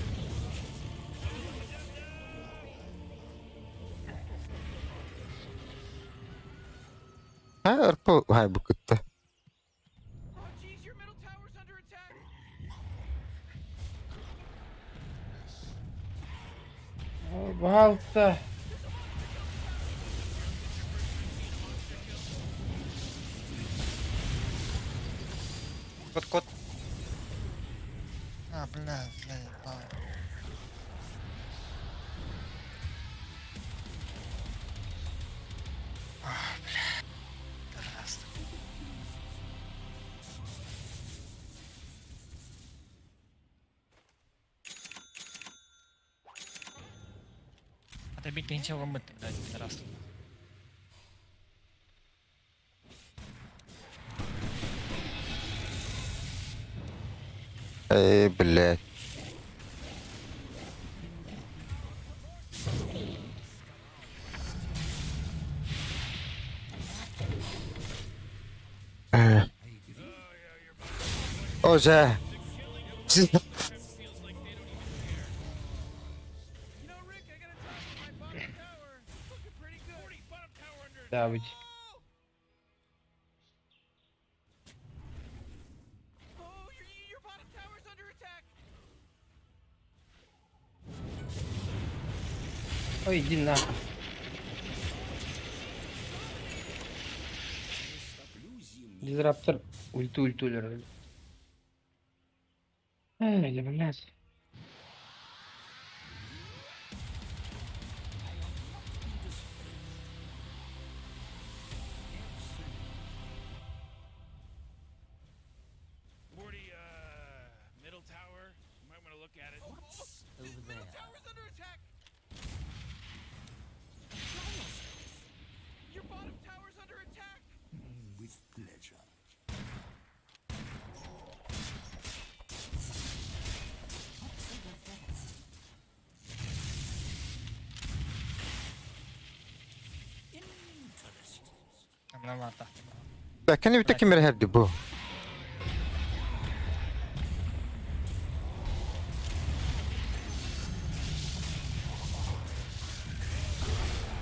[SPEAKER 1] А, РП, хай букытта.
[SPEAKER 2] Oh jeez, your middle tower's under attack.
[SPEAKER 6] Балта.
[SPEAKER 7] Кот кот.
[SPEAKER 5] А, бля, заебал. А, бля. Раз. Это бить ничего мы, блядь, раз.
[SPEAKER 1] Эй, блядь. О, дьэ.
[SPEAKER 2] Feels like they don't even care. You know, Rick, I gotta tell you, my bottom tower is looking pretty good. 40 bottom tower under attack.
[SPEAKER 6] Да, ведь.
[SPEAKER 2] Oh, your bottom tower's under attack.
[SPEAKER 6] Ой, иди нахуй. Дизраптор ульту ульту өлөр. Эй, блядь.
[SPEAKER 2] Morty, middle tower. You might want to look at it.
[SPEAKER 3] What's
[SPEAKER 2] Oh,
[SPEAKER 3] over
[SPEAKER 2] middle
[SPEAKER 3] there?
[SPEAKER 2] tower's under attack. Your bottom tower's under attack.
[SPEAKER 3] With pleasure. What's over there? Interesting.
[SPEAKER 5] Амнама тахти.
[SPEAKER 1] Да, кини бите ким эрэ бу.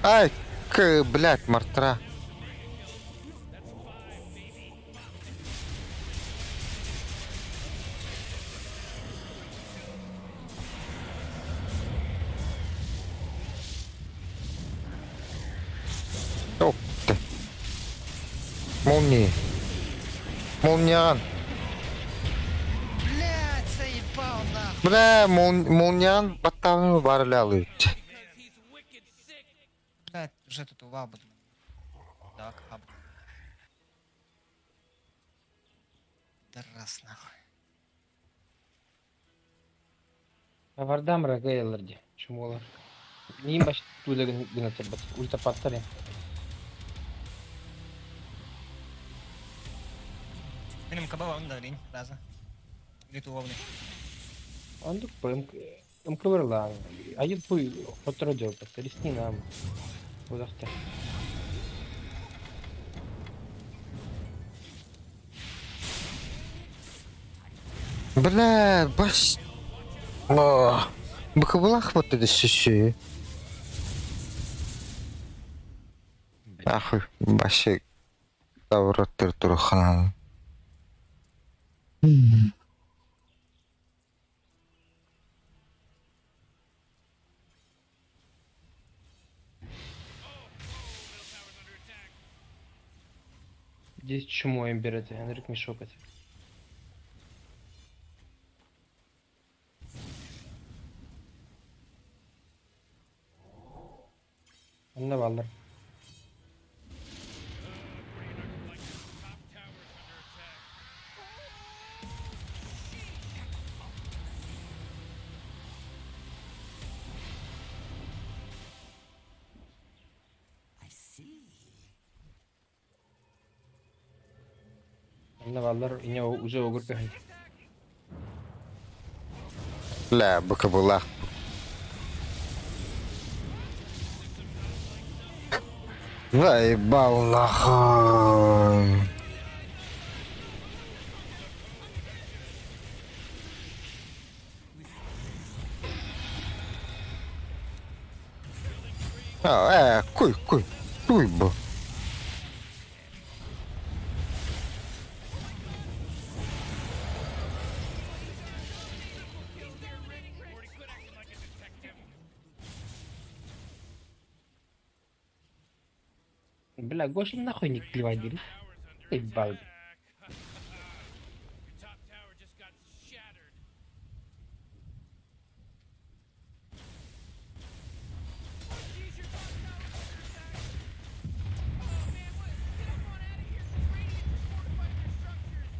[SPEAKER 1] Ай, к, блядь, мартра. Опта. Молнии. Молниян.
[SPEAKER 5] Блядь, заебал нахуй.
[SPEAKER 1] Бля, молниян батталын барылалы.
[SPEAKER 2] Because he's wicked sick.
[SPEAKER 5] Блядь, уже тут увал буду. Так, хаб. Да раз нахуй.
[SPEAKER 6] Вардам рагайларди. Чумолар. Ним баш туда гына тербат. Ульта паттаре.
[SPEAKER 5] Минем кабала он да линь, раза. Где уловный.
[SPEAKER 6] Ондук по МКВРла. Айыл пуй хоторо жолбат. Рисни нам. Удахта.
[SPEAKER 1] Бля, баш... О, Быкыбылах вот это сюсю. Ахуй, башы тавраттыр туруханан.
[SPEAKER 2] Middle tower's under attack.
[SPEAKER 6] Здесь чмо им берете, Энрик мешок это. Анна баллар.
[SPEAKER 2] Like your top tower's under attack.
[SPEAKER 3] I see.
[SPEAKER 6] Анна баллар ине уже огур пехен.
[SPEAKER 1] Бля, быкыбылах. Заебал нахуй. А, куй, куй, куй, бу.
[SPEAKER 2] Morty, quit acting like a detective.
[SPEAKER 6] Бля, Гоша нахуй не клевать,
[SPEAKER 2] Tower's under
[SPEAKER 6] Эй, бал.
[SPEAKER 2] attack. Your top tower just got shattered. Oh, jeez, your top tower's under attack. Oh, man, what? Get up on out of here. The Radiant just fortified their structures.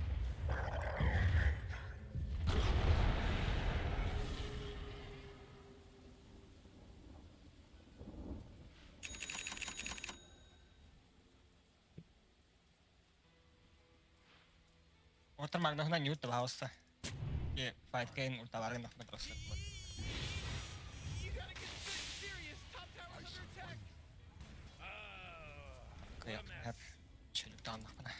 [SPEAKER 5] Отыр магнахна ньют пожалуйста. И файт кейн ультаварын нахуй просто.
[SPEAKER 2] You gotta get serious. Top tower's under attack. Oh, what a mess.
[SPEAKER 5] Челюктан нахуй.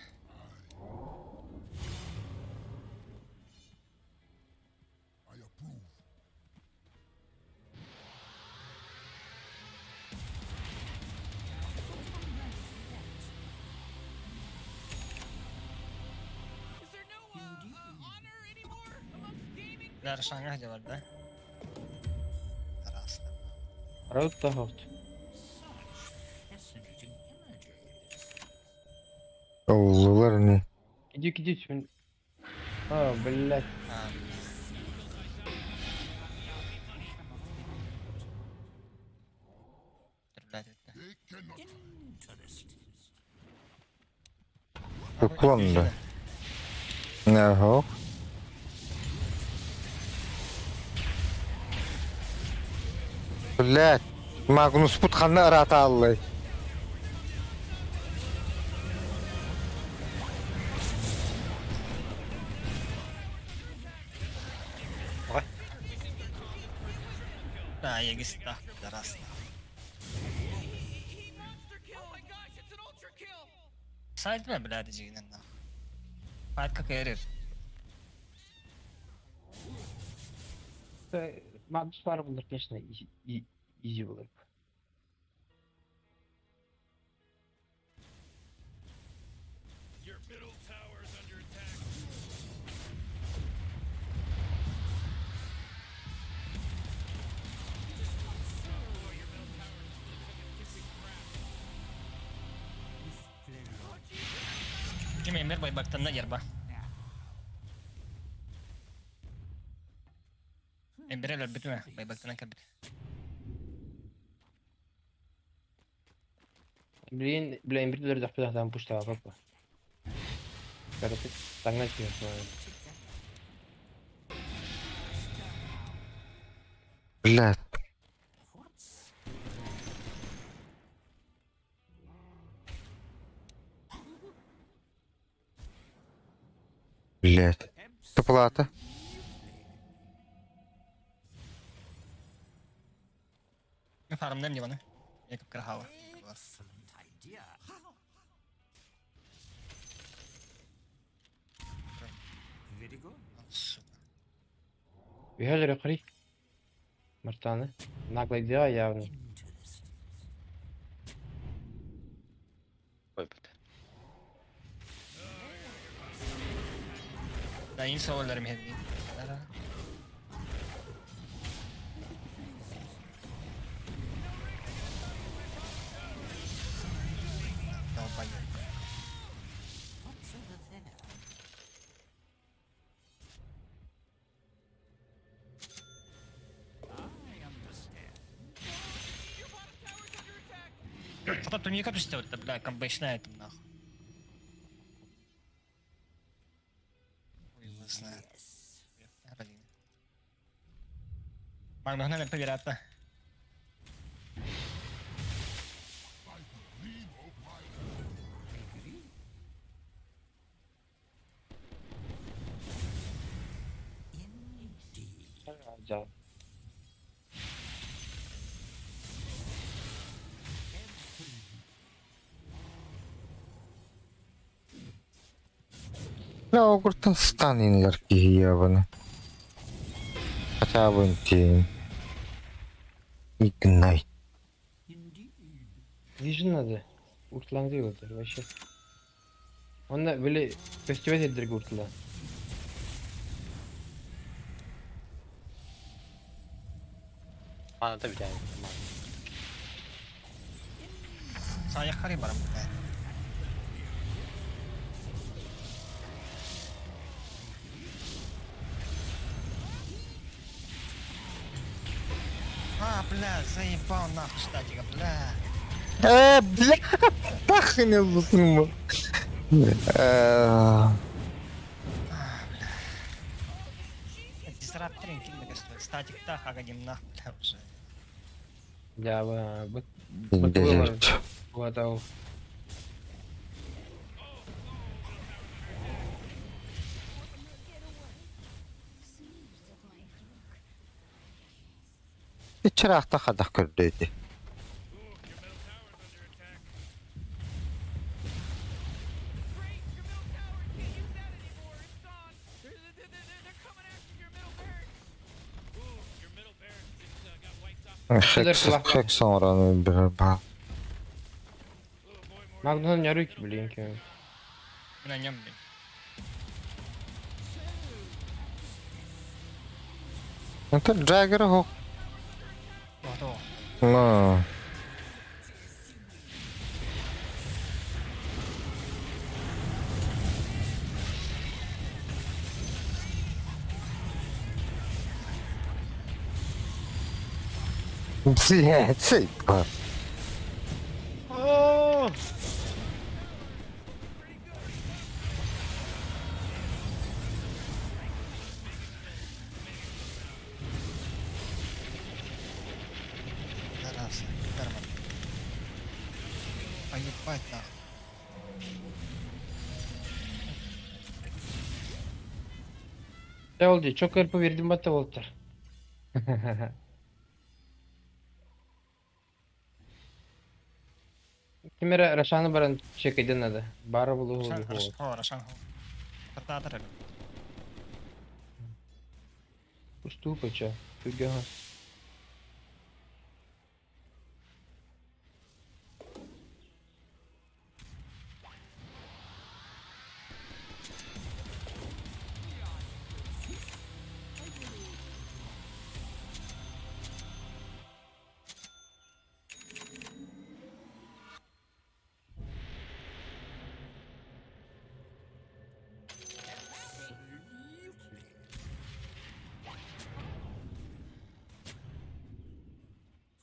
[SPEAKER 5] Бля, Рошанга где да? Раз.
[SPEAKER 6] Раут таховт.
[SPEAKER 3] Fascinating images.
[SPEAKER 1] Оллулар не.
[SPEAKER 6] Иди, иди, мен. А, блядь.
[SPEAKER 5] А, блядь, это.
[SPEAKER 8] They cannot
[SPEAKER 3] Interesting.
[SPEAKER 1] Уклон да. Ага. Блядь. Магнус путханна ырата аллай.
[SPEAKER 5] Да, я гиста, раз.
[SPEAKER 2] Monster kill! Oh my gosh, it's an ultra kill!
[SPEAKER 5] Сайт бля, блядь, дигнен нахуй. Файт как эрер.
[SPEAKER 6] Магнус бар булар, конечно, изи булар.
[SPEAKER 2] Your middle tower's under attack.
[SPEAKER 5] Ким эмер байбактан ярба. Эмберелер бүтүмө байбактан кабит.
[SPEAKER 6] Блин, бля, имбирдер захпедах там пушта, папа. Короче, таңнать ее.
[SPEAKER 1] Блядь. Блядь. Топлата.
[SPEAKER 5] Мен фармдайм дебаны. Якып крахава.
[SPEAKER 3] Excellent idea. Very good.
[SPEAKER 5] Сука.
[SPEAKER 6] Бихажер кри. Мартаны. Наглая идея явно.
[SPEAKER 3] Interesting.
[SPEAKER 7] Ой, блядь.
[SPEAKER 5] Да, инсоллерим хедди. Долбоёб.
[SPEAKER 3] What's over there? I understand.
[SPEAKER 2] Your bottom tower's under attack!
[SPEAKER 5] Что тут не капсите, вот, бля, комбэчная там нахуй. Хуй его знает. Магнухна поверятно.
[SPEAKER 8] by the gleam of my
[SPEAKER 3] Agree. Indeed.
[SPEAKER 6] Да.
[SPEAKER 1] Бля, огуртан станинлар киһиябыны. Хотя бы тиин. Игнайт.
[SPEAKER 3] Indeed.
[SPEAKER 6] Vision надо. Уртланды oldu вообще. Онна böyle festival edildi уртла.
[SPEAKER 7] Мана да блядь. Мана.
[SPEAKER 5] Сая хари барам, блядь. А, бля, заебал нахуй штатика, бля.
[SPEAKER 1] Бля, тахын ылбысың бу.
[SPEAKER 5] Дизрапторин ким стоит. Статик та, хагадим нахуй, бля, уже.
[SPEAKER 6] Да, б.
[SPEAKER 1] Индезерт.
[SPEAKER 6] Вот, ау.
[SPEAKER 1] Чырахта хадах көрдөйді.
[SPEAKER 2] Your middle tower's under attack. Great! Your middle tower! You can't use that anymore! It's gone! They're, they're, they're coming after your middle barracks! Ooh, your middle barracks just got wiped off.
[SPEAKER 1] Хекс, хекс оңраны бір ба.
[SPEAKER 6] Магнус не руки, блин, кем.
[SPEAKER 5] На нем, блин.
[SPEAKER 1] Это Джаггер хох.
[SPEAKER 5] Тоҕо?
[SPEAKER 1] Ну. Блядь, заебал.
[SPEAKER 5] Зараза, Гиперман. Поебать нахуй.
[SPEAKER 6] Те ол дии, чок ырпы бердим батта болтар. Ким эрэ Рошаны баран чекайдын надо. Бара булуу
[SPEAKER 5] Рошан, Рошан, Рошан. Тартаатар эбит.
[SPEAKER 6] Уступа ча. Фига.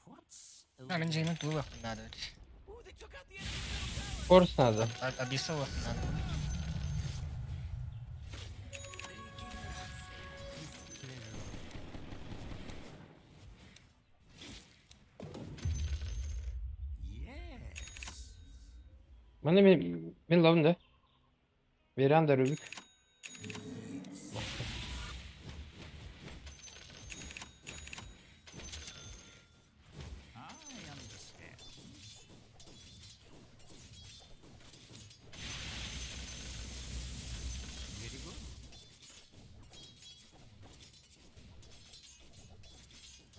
[SPEAKER 3] What's
[SPEAKER 5] А, мен жеймен туылық надо.
[SPEAKER 6] Форс надо.
[SPEAKER 5] Абисовых надо.
[SPEAKER 3] Yes.
[SPEAKER 6] Маны мен мен лавым да. Веранда Рубик.
[SPEAKER 3] I understand. Very good.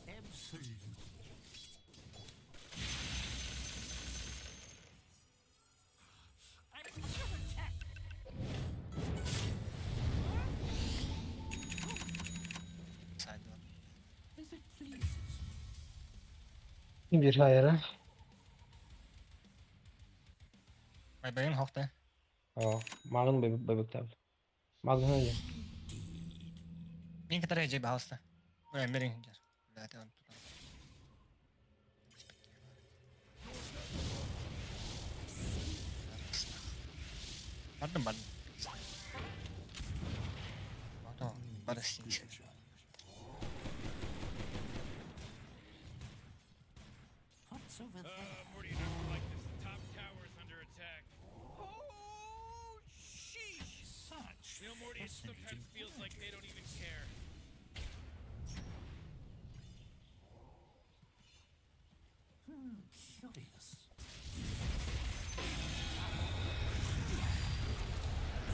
[SPEAKER 3] Absolutely. I'm under attack.
[SPEAKER 5] Сайдла.
[SPEAKER 3] As it pleases me.
[SPEAKER 6] Bir hayra.
[SPEAKER 5] Байбайын хоқта.
[SPEAKER 6] О, мағын бөбек табы. Мағын öyle.
[SPEAKER 5] Мен кітар жей бағыста. Ой, мерин жар. Блядь, он туда. Бардым, бардым. Ото, барыстин.
[SPEAKER 3] What's over there?
[SPEAKER 2] Morty, you're not gonna like this. The top tower's under attack. Oh, sheesh!
[SPEAKER 3] Such
[SPEAKER 2] You know, Morty, it sometimes
[SPEAKER 3] fascinating
[SPEAKER 2] feels like they don't even care.
[SPEAKER 3] Curious.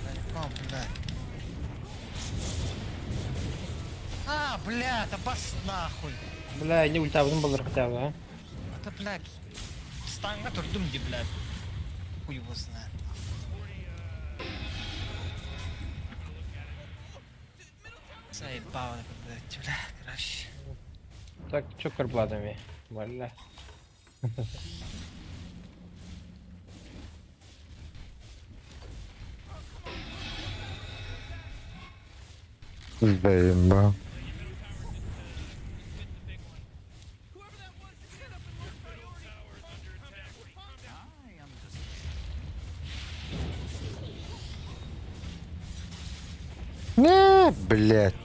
[SPEAKER 5] Заебал, блядь. А, бля, это бас нахуй.
[SPEAKER 6] Бля, не ультабын болар хотя бы, а.
[SPEAKER 5] Это, блядь, станга турдум ди, блядь. Хуй его знает. Заебал, это, блядь, бля, короче.
[SPEAKER 6] Так, чок карбладами. Бля.
[SPEAKER 1] Заебал.
[SPEAKER 2] Whoever that was, get up and look priority. Tower's under attack.
[SPEAKER 3] I understand.
[SPEAKER 1] Не, блядь.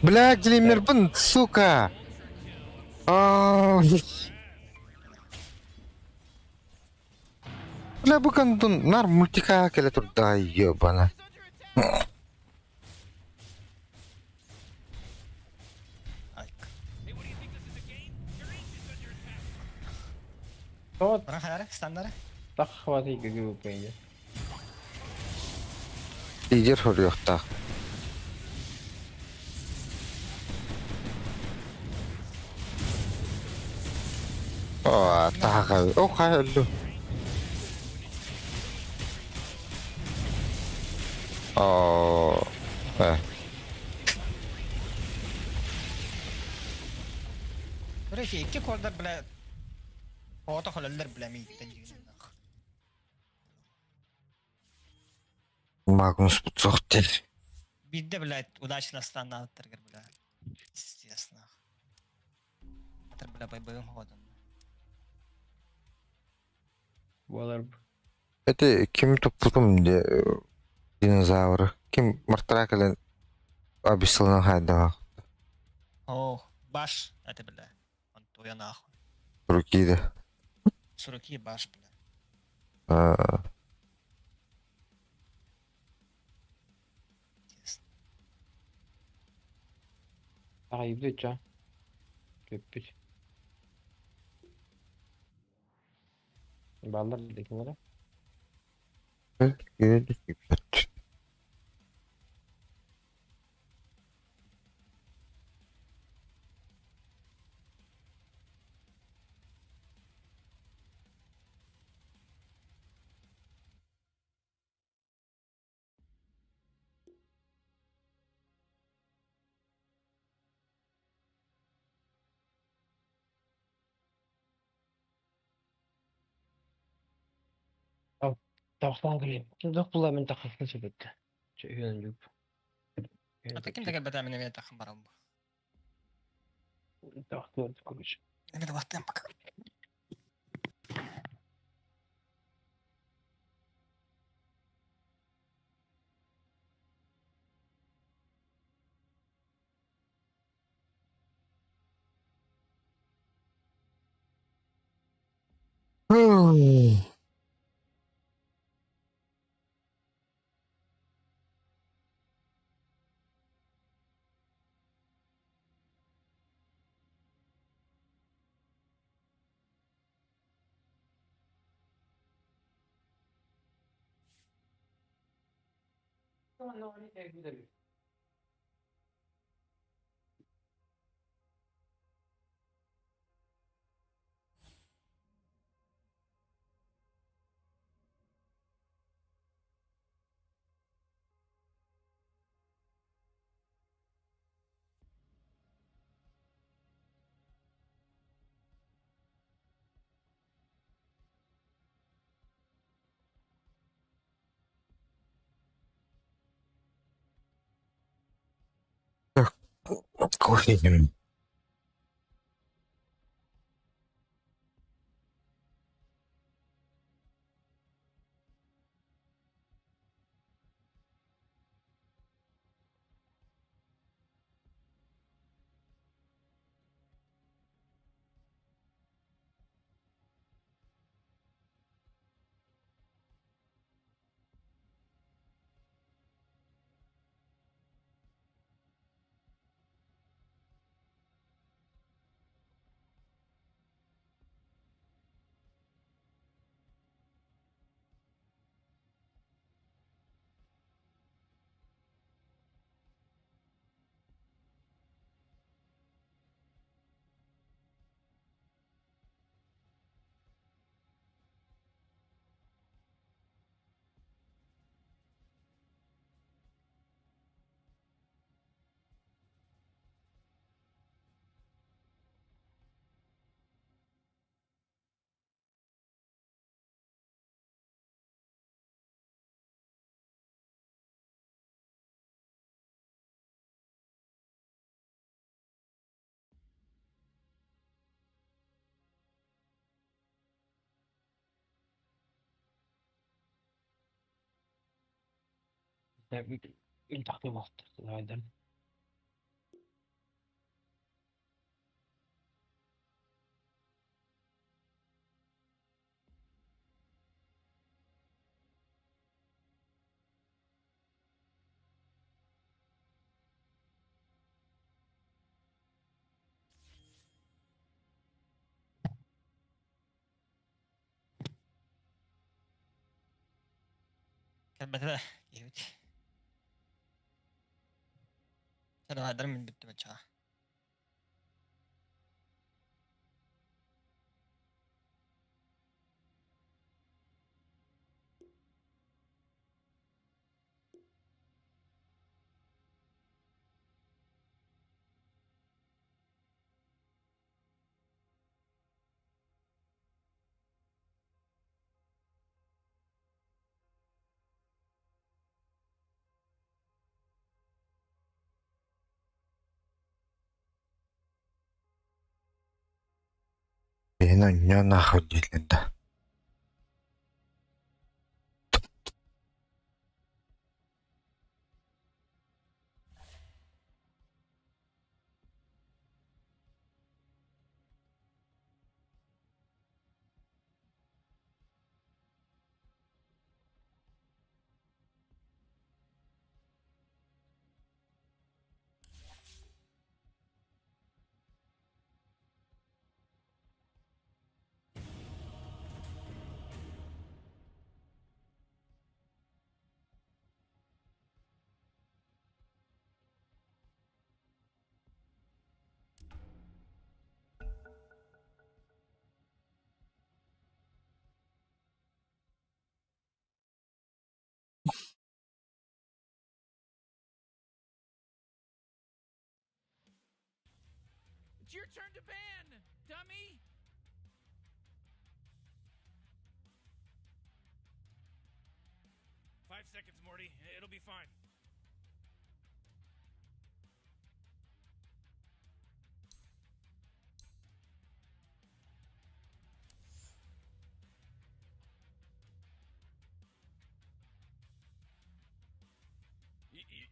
[SPEAKER 1] Блядь, Глиммербун, сука! А, Бля, бу кондун нар мультика келе турда, ебана.
[SPEAKER 5] Айк.
[SPEAKER 2] Hey, what do you think this is a game? Your ancient's under attack.
[SPEAKER 6] Вот,
[SPEAKER 5] Баран хаяры, стандары.
[SPEAKER 6] так хватит ГГВП.
[SPEAKER 1] Лидер хоруйуохтаах. Оо, таһаҕа. О, хайа өллүм. Оо, э.
[SPEAKER 5] Короче, икки кордар, бля, оҕото холөллөр, бля, мииттэн дьиҥинэн.
[SPEAKER 1] Магнус бутсуох диэн.
[SPEAKER 5] Биирдэ, блядь, удачно станнаабыттаргар, бля. Пиздец, нах. Атыр, бля, байбайым хоҕотон.
[SPEAKER 6] Буолар.
[SPEAKER 1] Эти ким туппутум де динозавры. Ким мартара кэлэн объяснила хайдаах.
[SPEAKER 5] О, баш, это, бля. Антуя нахуй.
[SPEAKER 1] Руки да.
[SPEAKER 5] С руки баш, бля.
[SPEAKER 1] А,
[SPEAKER 5] Пиздец.
[SPEAKER 6] Аҕайбыт ча. Көппүт. Баллар декинere.
[SPEAKER 1] Өлгүн
[SPEAKER 6] Тавахтан кэлиэм. Дох була мин таххасын сөбөттө. Чэ үһүөн жүк.
[SPEAKER 5] А таким да кэлбэтэ мин эмиэ таххан барам.
[SPEAKER 6] Тавахтан короче.
[SPEAKER 5] Эмиэ да пока.
[SPEAKER 1] Кофе.
[SPEAKER 6] Мин тахтым ахтар.
[SPEAKER 5] Кэлбэтэ киһибит. Сарайдар мин бүттүм оччоҕо.
[SPEAKER 1] Биһини онньоон нахуй дииллэр да
[SPEAKER 2] It's your turn to ban, dummy. 5 seconds, Morty. It'll be fine.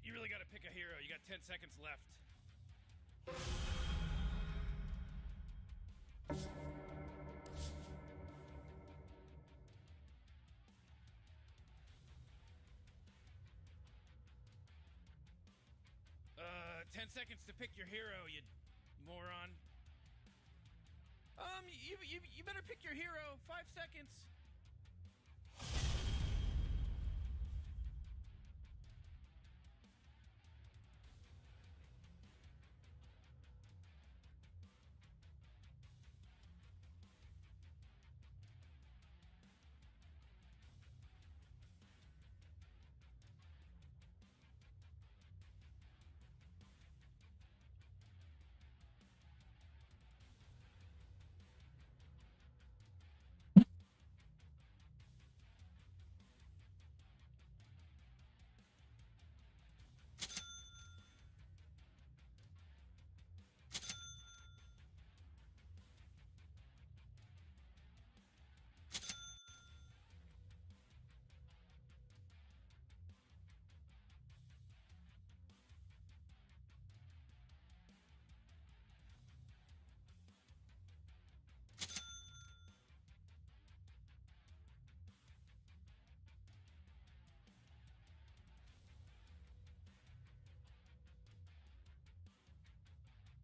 [SPEAKER 2] You really got to pick a hero. You got 10 seconds left. 10 seconds to pick your hero, you moron. You better pick your hero. 5 seconds.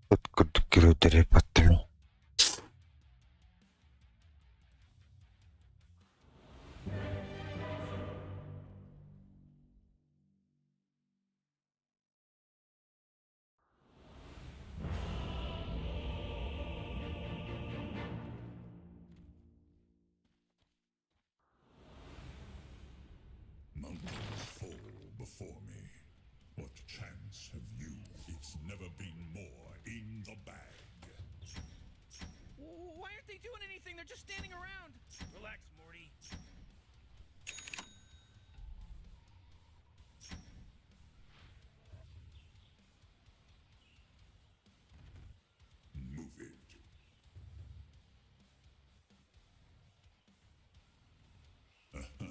[SPEAKER 1] Ыт курдук күрүөтэрэ баттым.
[SPEAKER 8] Mountains fall before me. What chance have you? It's never been more in the bag.
[SPEAKER 2] Why aren't they doing anything? They're just standing around. Relax, Morty.
[SPEAKER 8] Move it. Uh-huh.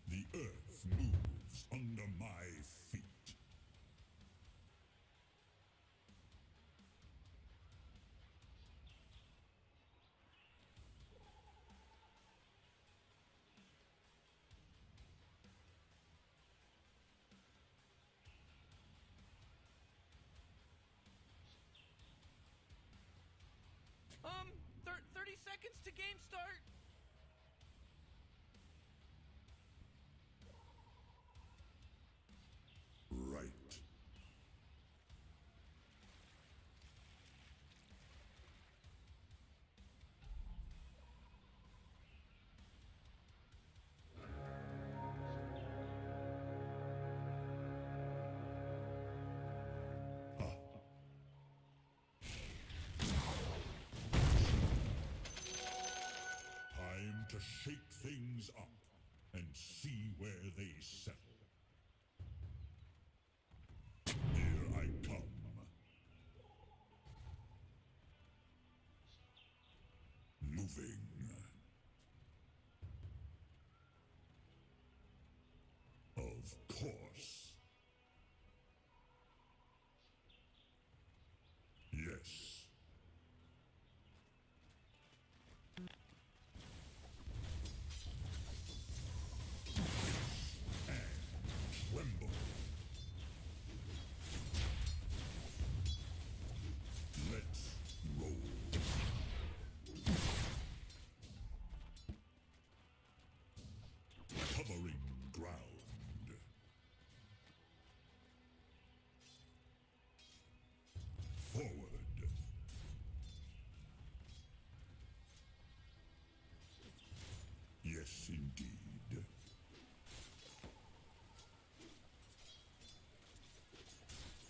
[SPEAKER 8] The earth moves under my feet.
[SPEAKER 2] 30 seconds to game start.
[SPEAKER 8] To shake things up and see where they settle. Here I come. Moving. Of course. Yes. And tremble. Let's roll. Covering ground. Forward. Yes, indeed.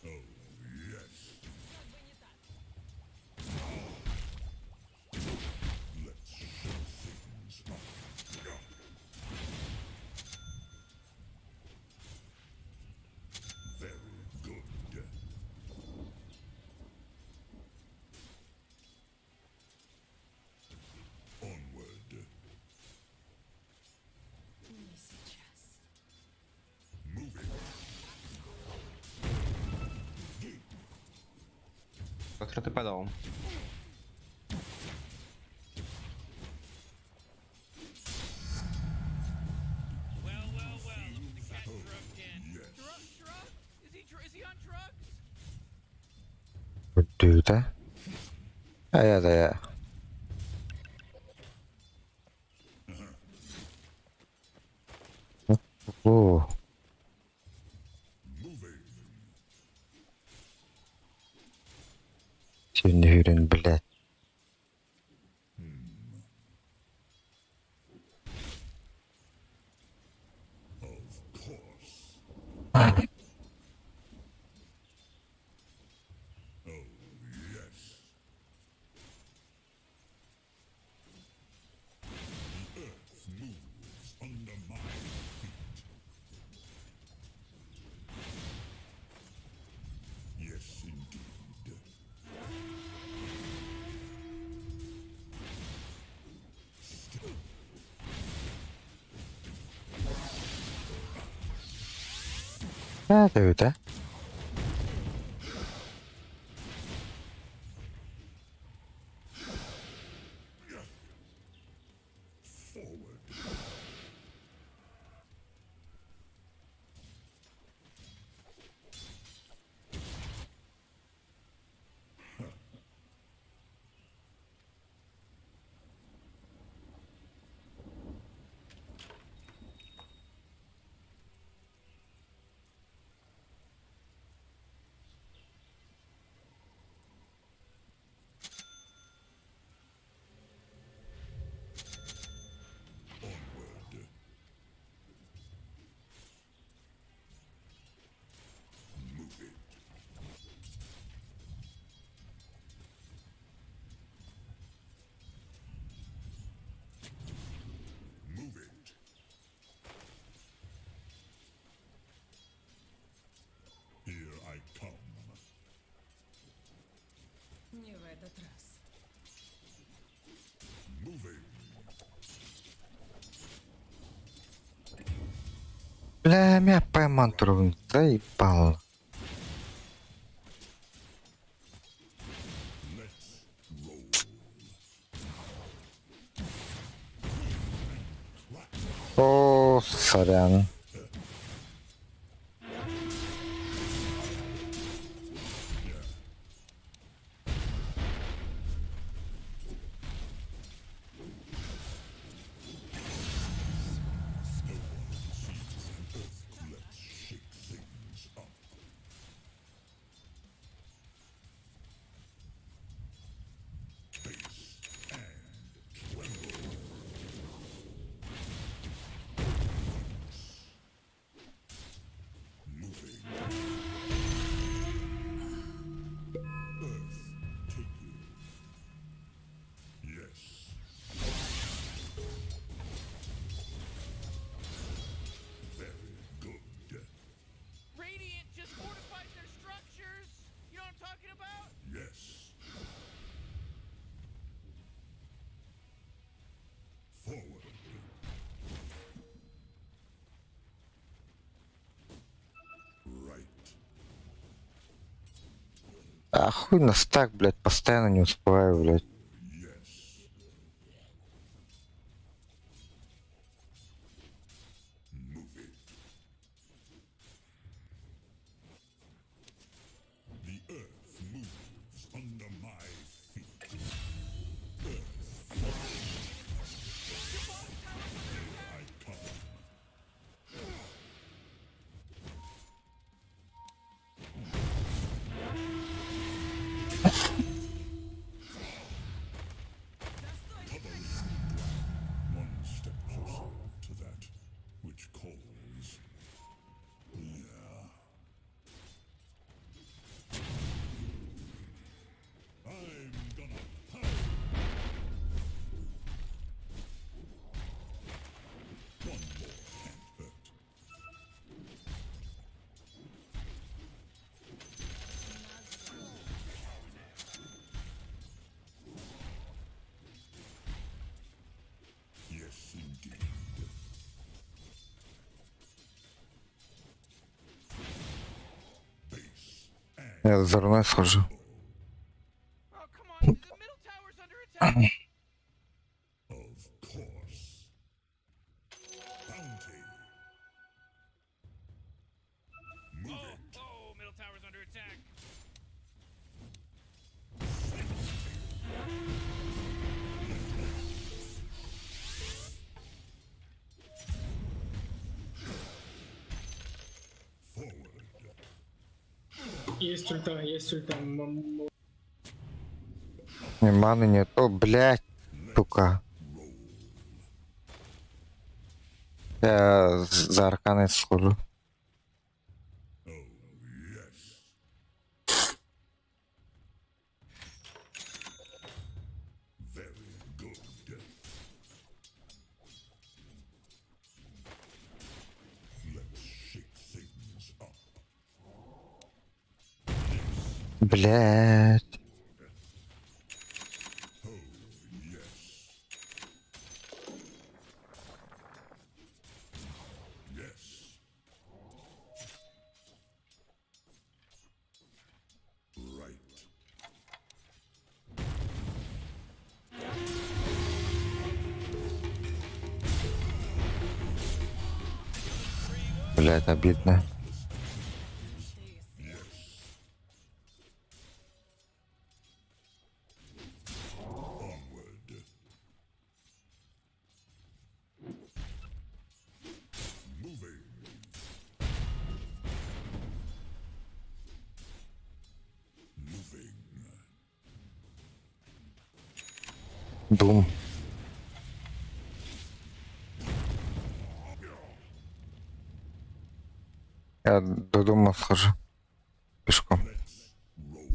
[SPEAKER 8] Oh, yes. Let's shake things up. Very good. Onward.
[SPEAKER 9] Не сейчас.
[SPEAKER 8] Moving. Gate
[SPEAKER 10] Закрытый педал.
[SPEAKER 2] Well, well, well. Look at the cat drugged in.
[SPEAKER 8] Yes.
[SPEAKER 2] Drug, drugged? Is he, is he on drugs?
[SPEAKER 1] Үрдүүтэ. Айа да. Оо,
[SPEAKER 8] Moving.
[SPEAKER 1] сүүнүрүн блядь.
[SPEAKER 8] Of course. Oh, yes. The earth moves under my feet. Yes, indeed. Still.
[SPEAKER 1] Аа, тэ.
[SPEAKER 8] Forward. Onward. Move it. Move it. Here I come.
[SPEAKER 9] Не в этот раз.
[SPEAKER 8] Moving.
[SPEAKER 1] Бля, меня пойман турбун. Заебал.
[SPEAKER 8] Let's roll.
[SPEAKER 1] Оо, сорян.
[SPEAKER 8] Let's shake things up. Face and tremble.
[SPEAKER 1] А хуй на стак, блядь, постоянно не успеваю, блядь.
[SPEAKER 8] Move it. The earth moves under my feet. Earth. Here I come. Covering One step closer to that which calls. Yeah. I'm gonna pound. One more can't hurt. Yes, indeed. Base and
[SPEAKER 1] Я за руной схожу.
[SPEAKER 2] Oh, come on. The middle tower's under attack.
[SPEAKER 8] of course. Bounty. Move
[SPEAKER 2] Oh,
[SPEAKER 8] it.
[SPEAKER 2] oh, middle tower's under attack.
[SPEAKER 8] Forward.
[SPEAKER 10] Есть ульта, есть ульта.
[SPEAKER 1] Ни маны нет. О, блядь, сука. Я за арканой схожу.
[SPEAKER 8] Oh, yes. Very good. Let's shake things up.
[SPEAKER 1] Блядь.
[SPEAKER 8] Oh, yes. Yes. Right.
[SPEAKER 1] Блядь, обидно.
[SPEAKER 8] Onward. Moving. Moving.
[SPEAKER 1] Дум. Я до дома схожу. Пешком.
[SPEAKER 8] Let's roll.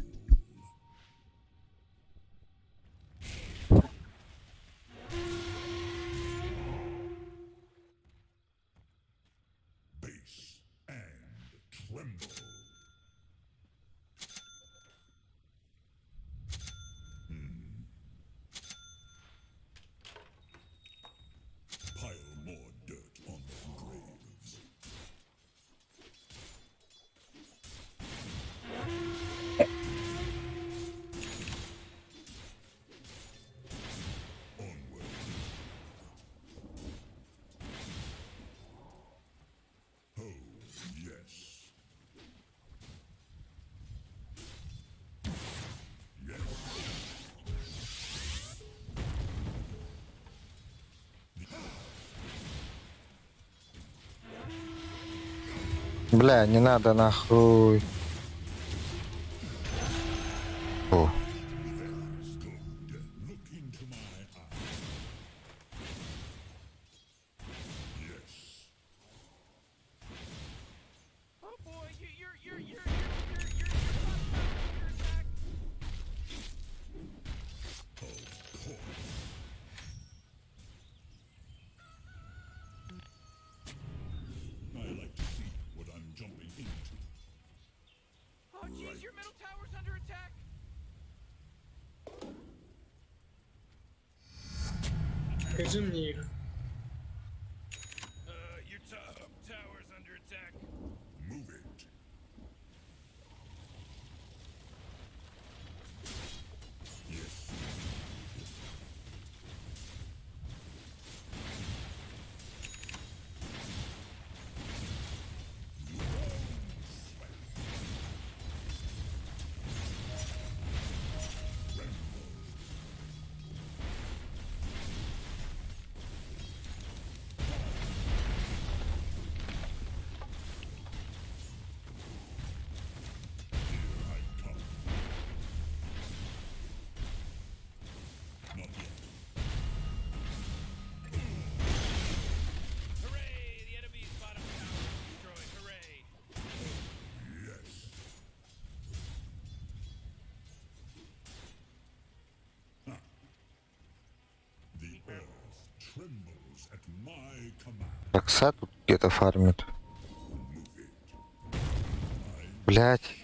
[SPEAKER 8] Base and tremble. Pile more dirt on their graves. Onward. Oh, yes. Yes.
[SPEAKER 1] Бля, не надо нахуй. О,
[SPEAKER 8] Good. Look into my eyes. Yes.
[SPEAKER 2] Oh boy, you, you're top tower's under attack.
[SPEAKER 8] Of course. I like to see what I'm jumping into.
[SPEAKER 2] Oh jeez, your middle tower's under attack.
[SPEAKER 10] Покажи мне их.
[SPEAKER 2] Your top tower's under attack.
[SPEAKER 8] Move it. Trembles at my command.
[SPEAKER 1] Рокса тут где-то фармит. Блять.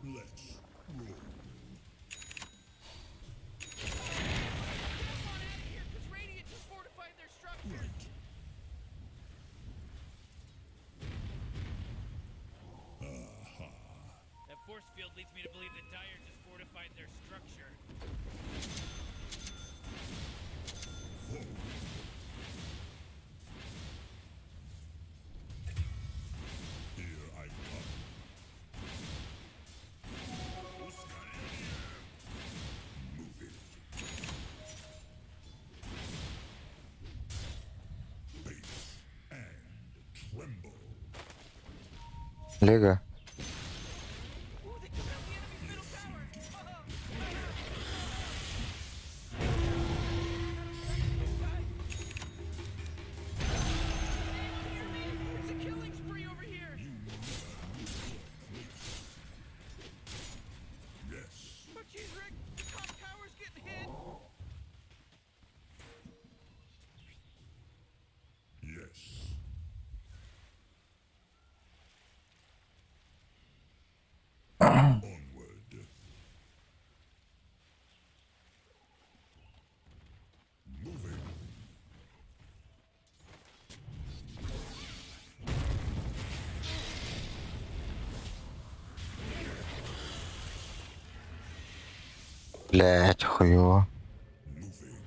[SPEAKER 8] Let's roll.
[SPEAKER 2] Here, 'cause Radiant just fortified their structure.
[SPEAKER 8] Right.
[SPEAKER 2] That force field leads me to believe that Dire just fortified their structure.
[SPEAKER 8] Here I come. Move it. Base and tremble.
[SPEAKER 1] Лего.
[SPEAKER 2] Ooh, they took out the enemy's middle tower. It's a killing spree over here.
[SPEAKER 8] Yes.
[SPEAKER 2] Oh, jeez, Rick, the top tower's getting hit.
[SPEAKER 8] Yes. Onward. Moving.
[SPEAKER 1] Блять, хуево.
[SPEAKER 8] Moving.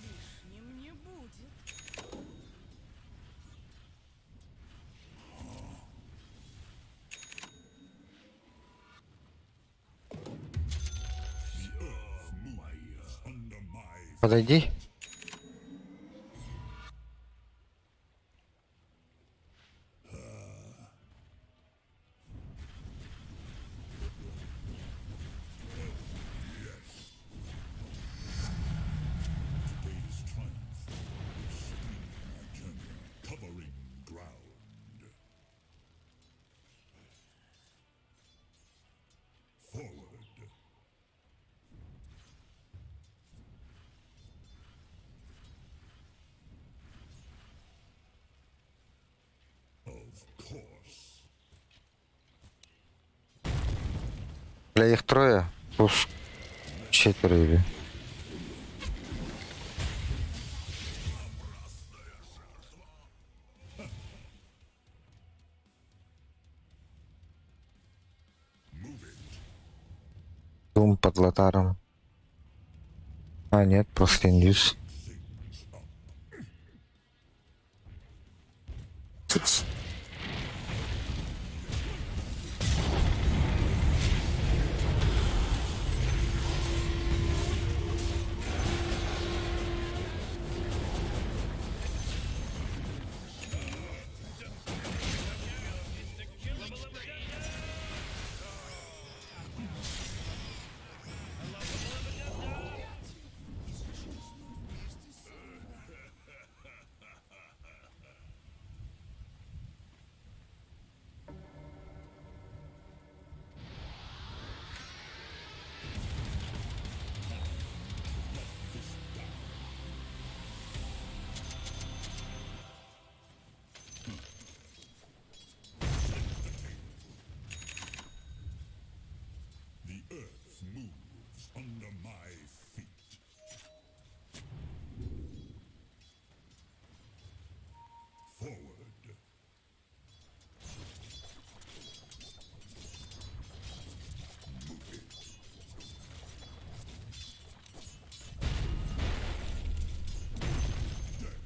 [SPEAKER 9] Лишним не будет.
[SPEAKER 8] The earth moves under my
[SPEAKER 1] Подойди.
[SPEAKER 8] Today's triumph will speed my journey, covering ground. Forward. Of course.
[SPEAKER 1] Бля, их трое. Плюс четверо или.
[SPEAKER 8] Move it.
[SPEAKER 1] Дум под лотаром. А, нет, просто индюс.
[SPEAKER 8] Things up. The earth moves under my feet. Forward. Move it. Dead.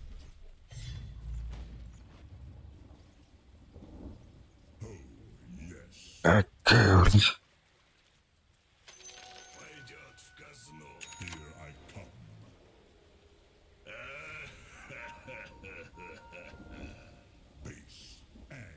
[SPEAKER 8] Oh, yes.
[SPEAKER 1] Окей.
[SPEAKER 8] Пойдет в казну. Here I come. Base and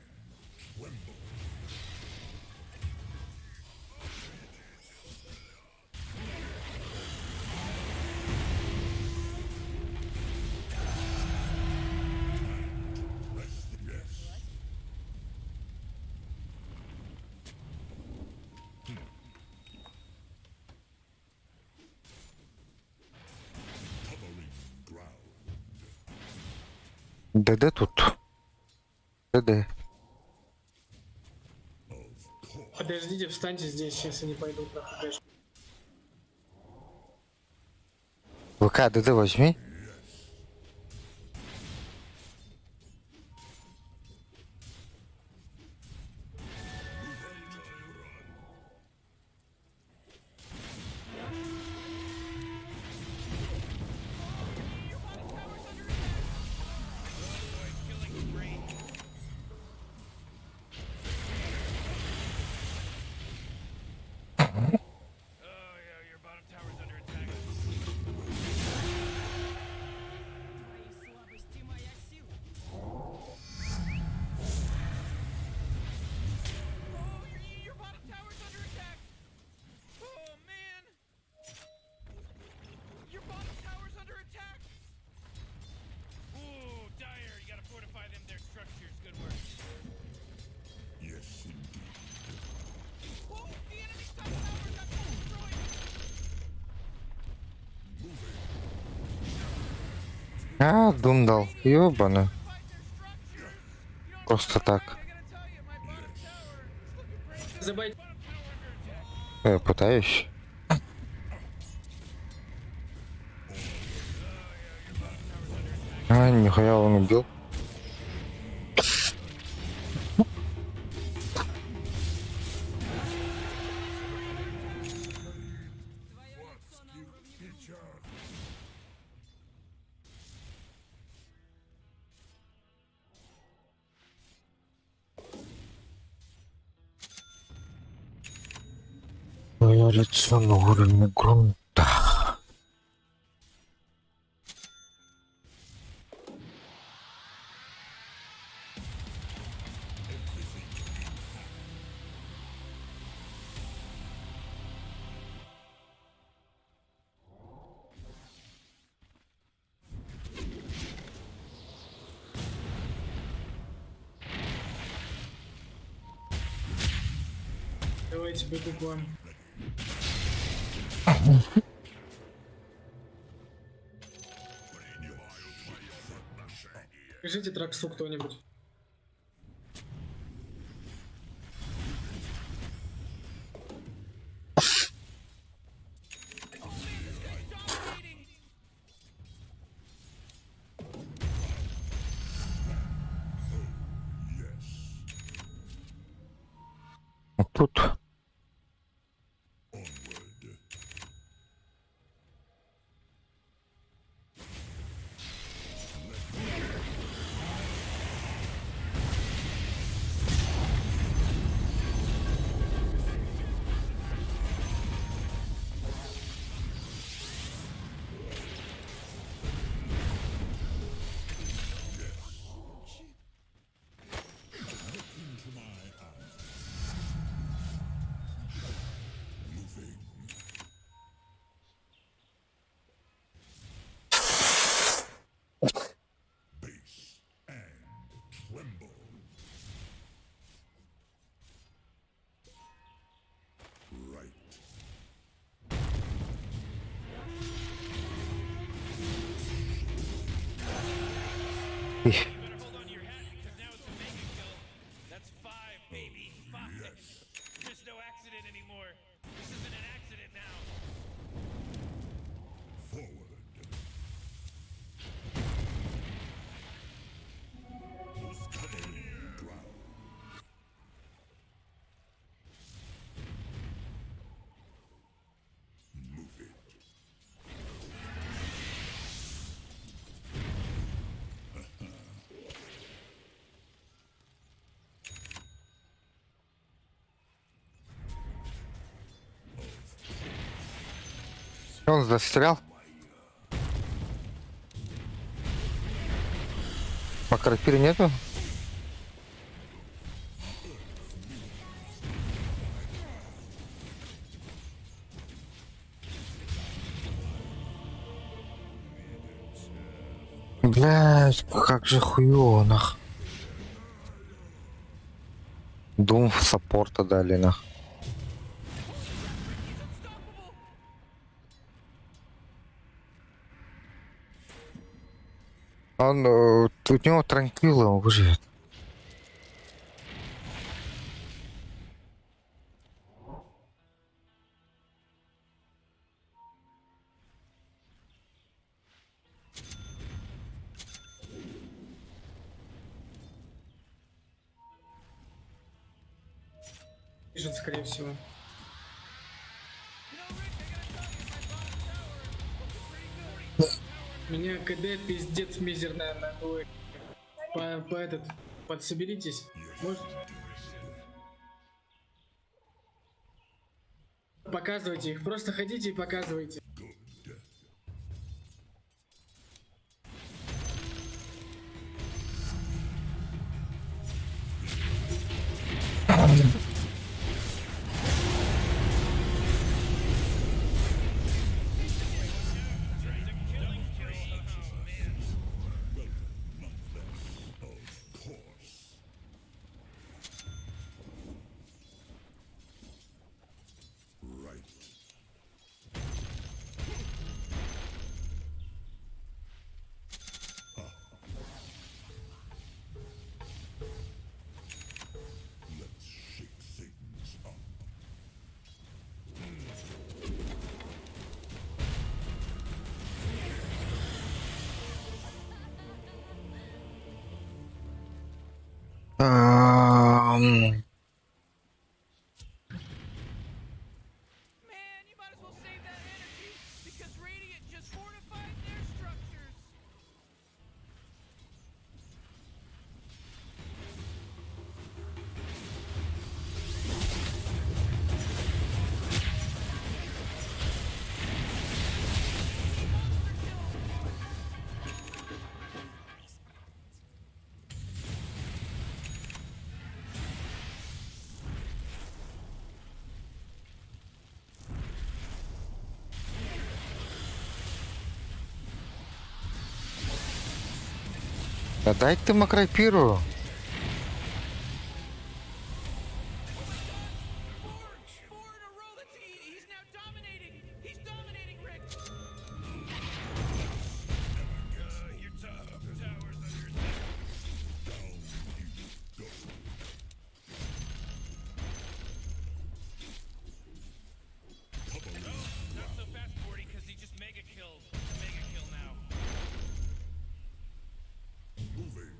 [SPEAKER 1] ДД тут. ДД.
[SPEAKER 10] Подождите, встаньте здесь, сейчас они пойдут нахуй. дальше.
[SPEAKER 1] ВК ДД возьми.
[SPEAKER 2] Oh yeah, your bottom tower's under attack.
[SPEAKER 9] Твои слабости моя сила.
[SPEAKER 2] Oh, your bottom tower's under attack. Oh man. Your bottom tower's under attack. Ooh, Dire, you gotta fortify them their structures. Good work.
[SPEAKER 8] Yes, indeed.
[SPEAKER 2] Oh, the enemy's top tower got destroyed.
[SPEAKER 1] А, дум дал. Ёбана.
[SPEAKER 2] Fortified their structures. You don't
[SPEAKER 1] Просто так.
[SPEAKER 2] I gotta tell you, my bottom tower is looking pretty good.
[SPEAKER 10] Забайте.
[SPEAKER 2] Bottom tower under attack.
[SPEAKER 1] Я пытаюсь. А, нихуя он убил.
[SPEAKER 9] Твое лицо на уровне груди.
[SPEAKER 1] Твое лицо на уровне грунта.
[SPEAKER 10] Давайте бегу к вам. Скажите Траксу кто-нибудь.
[SPEAKER 1] Вот Тут.
[SPEAKER 8] Onward. Look into my eyes. Moving. Base and tremble. Right.
[SPEAKER 1] Их.
[SPEAKER 2] You better hold on to your hat because now it's a mega kill. That's five, baby. Five. There's no accident anymore. This isn't an accident now.
[SPEAKER 8] Forward. Covering ground. Move it.
[SPEAKER 1] Он застрял. Макропира нету? Блять, как же хуёво, нах. Дум в саппорта дали, нах.
[SPEAKER 2] He's unstoppable.
[SPEAKER 1] Он, у него транквилла, он выживет.
[SPEAKER 10] Пишет, скорее всего. Меня КД пиздец мизерная на двойке. По этот, подсоберитесь. Может? Показывайте их, просто ходите и показывайте.
[SPEAKER 8] Of course. Right. Let's shake things up.
[SPEAKER 1] Ам,
[SPEAKER 2] Man, you might as well save that energy because Radiant just fortified their structures.
[SPEAKER 1] Да дай ты макропиру.
[SPEAKER 2] Four, four in a row. That's he's now dominating. He's dominating, Rick.
[SPEAKER 8] Your top tower's under attack. Down you go.
[SPEAKER 2] Not so fast, Morty, because he just mega killed. It's a mega kill now.
[SPEAKER 8] Moving.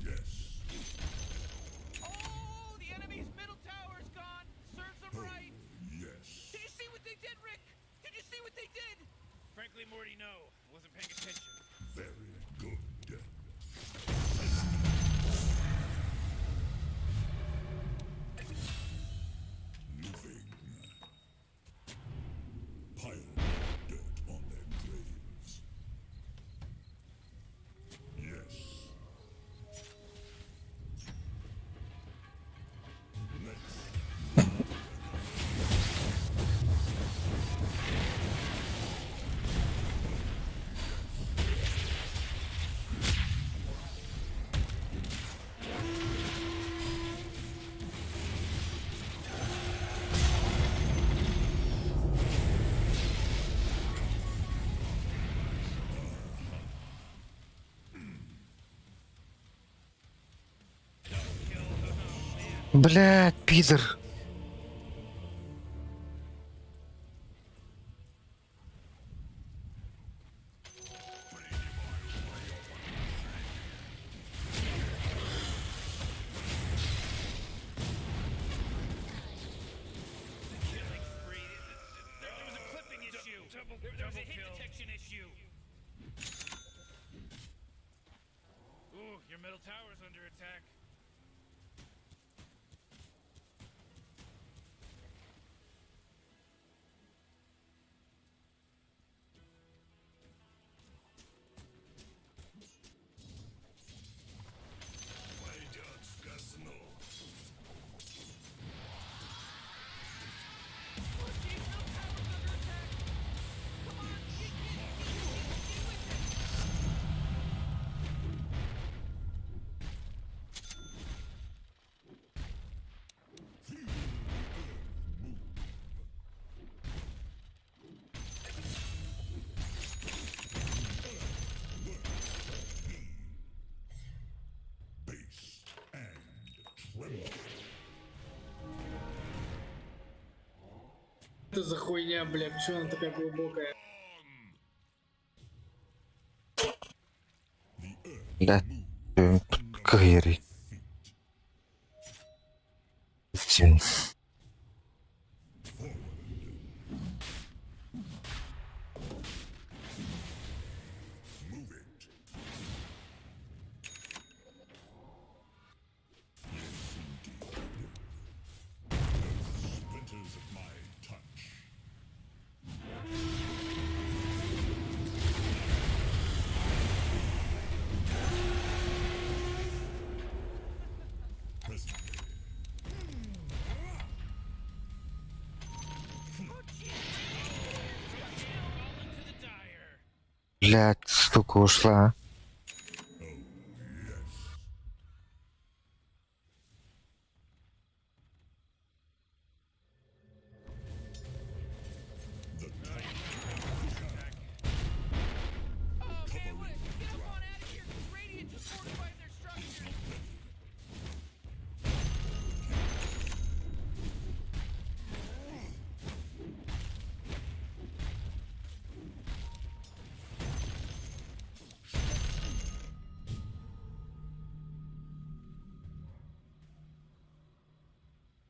[SPEAKER 8] Yes.
[SPEAKER 2] Oh, the enemy's middle tower's gone. Serves them right.
[SPEAKER 8] Yes.
[SPEAKER 2] Did you see what they did, Rick? Did you see what they did? Frankly, Morty, no. I wasn't paying attention.
[SPEAKER 8] Very good. Moving. Pile dirt on their graves. Yes. Let's
[SPEAKER 1] Блядь, пидор.
[SPEAKER 2] Killing spree. There was a clipping issue. There was a hit detection issue. Ooh, your middle tower's under attack.
[SPEAKER 8] Пойдет в казну.
[SPEAKER 10] Это за хуйня, бля, почему она такая глубокая?
[SPEAKER 1] Блядь, кыһыйарый. Син.
[SPEAKER 8] Move it. Yes, indeed. Earth splinters at my touch. Presently.
[SPEAKER 1] Блядь, сука, ушла, а.
[SPEAKER 8] Oh, yes. The
[SPEAKER 2] Oh man, what a, get up on out of here, 'cause Radiant just fortified their structure.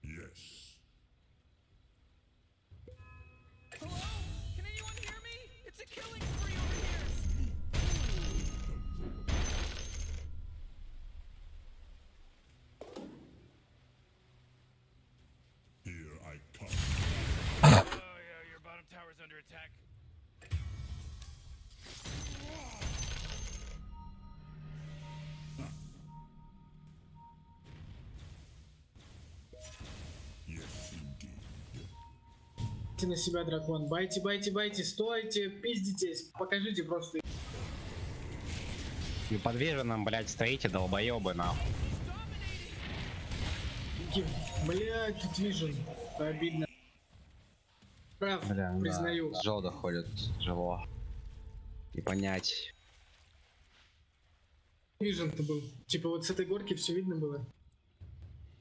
[SPEAKER 8] Yes.
[SPEAKER 2] Hello? Can anyone hear me? It's a killing spree over here.
[SPEAKER 8] Here I come.
[SPEAKER 2] Oh yeah, your bottom tower's under attack.
[SPEAKER 8] Yes, indeed.
[SPEAKER 10] На себя, дракон. Байте, байте, байте, стойте, пиздитесь. Покажите просто.
[SPEAKER 7] И под Виженом, блядь, стоите, долбоебы, нахуй.
[SPEAKER 10] Блядь, тут вижен. Обидно. Прав,
[SPEAKER 7] Бля, да,
[SPEAKER 10] признаю.
[SPEAKER 7] Тяжело доходит, тяжело. Не понять.
[SPEAKER 10] Вижен-то был. Типа вот с этой горки все видно было.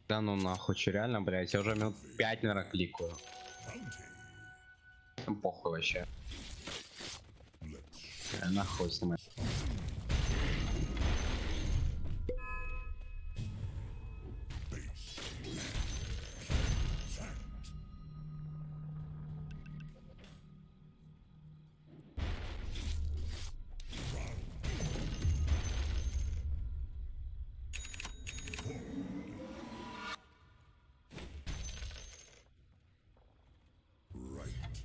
[SPEAKER 7] Да ну нахуй, че реально, блядь, я уже минут 5, наверное, кликаю.
[SPEAKER 8] Bounty.
[SPEAKER 7] Похуй вообще.
[SPEAKER 8] Let's
[SPEAKER 7] Нахуй снимай.
[SPEAKER 8] base. Sand. Right.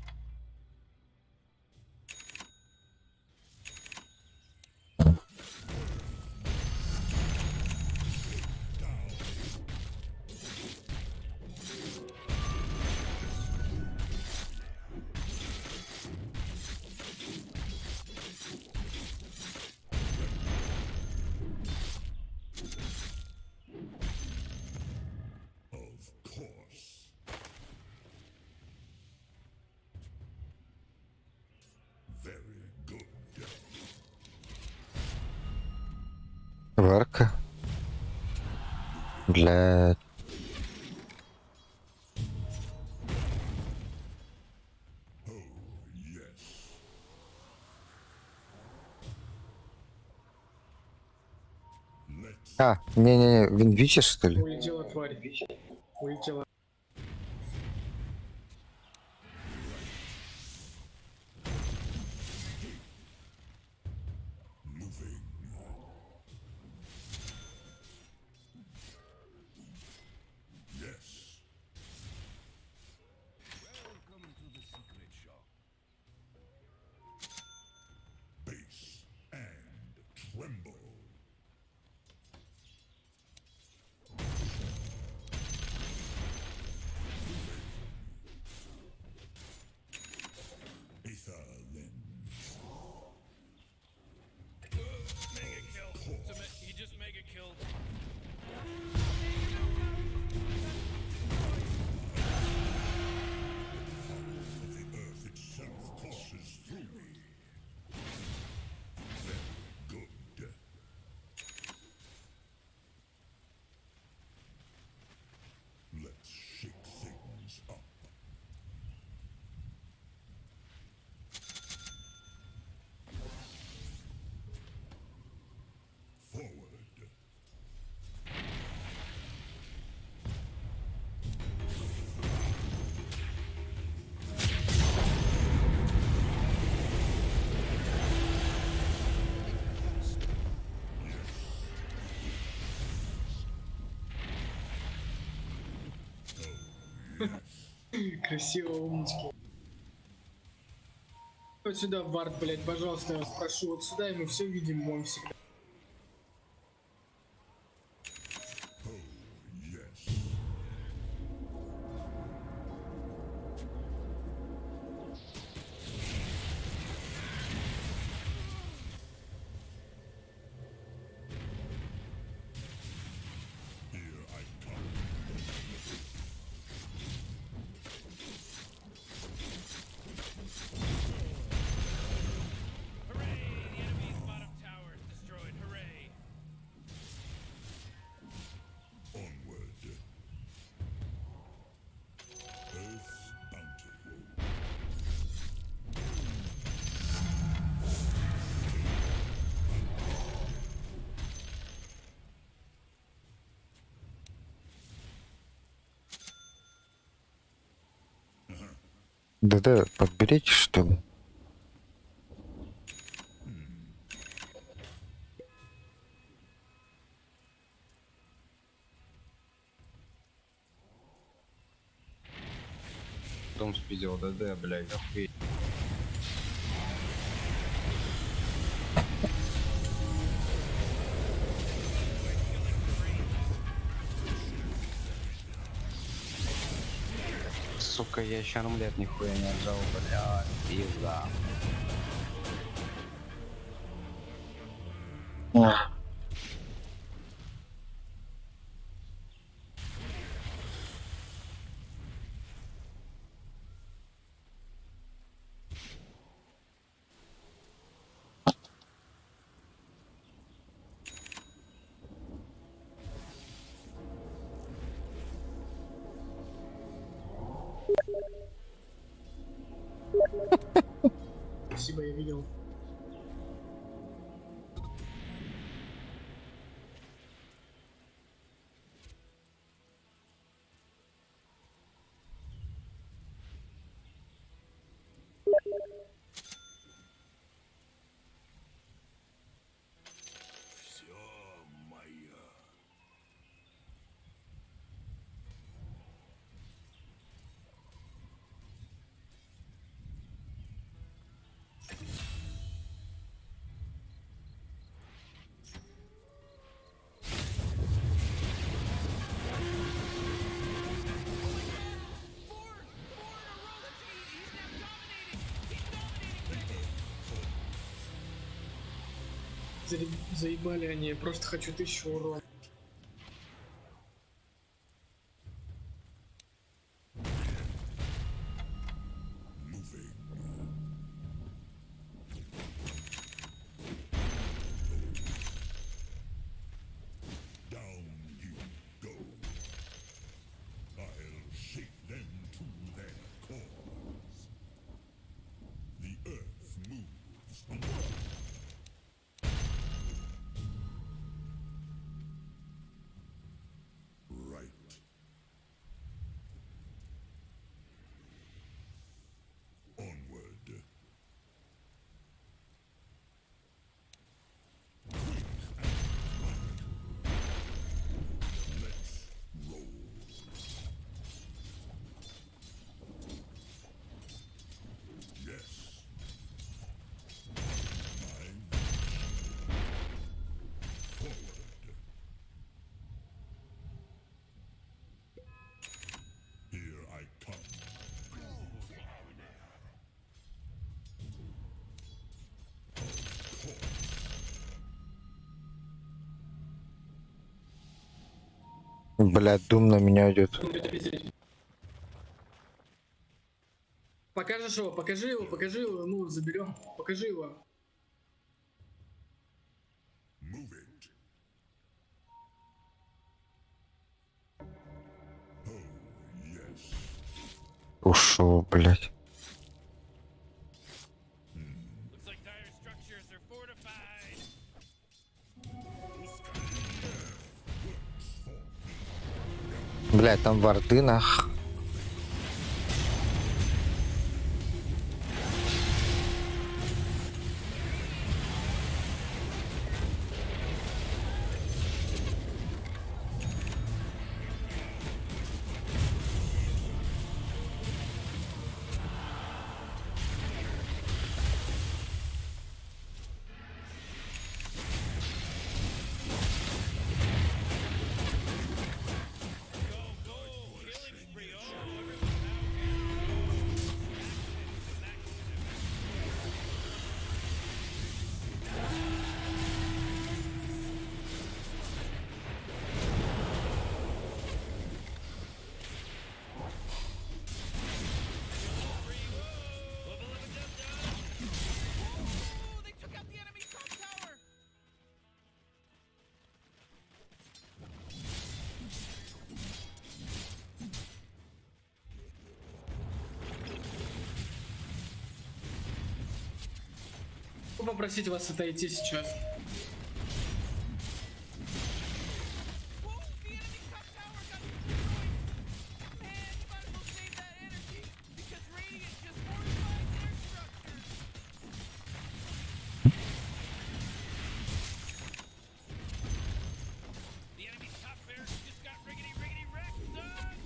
[SPEAKER 8] Of course. Very good.
[SPEAKER 1] Варка. Блядь.
[SPEAKER 8] Oh, yes. Let's
[SPEAKER 1] А, не-не-не, він віче, что ли?
[SPEAKER 10] Улетела тварь. Улетела.
[SPEAKER 8] moving. Yes. Base and tremble.
[SPEAKER 10] Красиво, умнички. Вот сюда, Вард, блядь, пожалуйста, я вас прошу. Вот сюда, и мы все видим, будем всегда.
[SPEAKER 8] Yes. Here I come.
[SPEAKER 2] Hooray! The enemy's bottom tower is destroyed. Hooray!
[SPEAKER 8] Onward. Earth's bounty.
[SPEAKER 1] ДД подберите, что ли?
[SPEAKER 7] Дом спиздил ДД, блядь, охуеть. Сука, я еще армлет нихуя не отжал, блядь, пизда.
[SPEAKER 10] Спасибо, я видел.
[SPEAKER 8] Все мое.
[SPEAKER 2] Four! Four in a row! That's he's now dominating! He's dominating, Rick!
[SPEAKER 10] Заебали они, я просто хочу 1000 урона.
[SPEAKER 8] Moving. Down you go. I'll shake them to their cores. The earth moves under. Right. Onward. Quick and black. Let's roll. Yes. My forward. Here I come.
[SPEAKER 1] Блядь, Дум на меня идет.
[SPEAKER 10] Покажешь его, покажи его, ну заберем. Покажи его.
[SPEAKER 8] Move it. Oh, yes.
[SPEAKER 1] Ушел, блядь.
[SPEAKER 2] Looks like dire structures are fortified.
[SPEAKER 1] Блядь, там варды нах.
[SPEAKER 10] Попросить вас отойти сейчас.
[SPEAKER 2] Whoa, the enemy top tower got destroyed. Man, you might as well save that energy because Radiant just fortified their structures. The enemy's top barracks just got riggedy riggedy wrecked, son!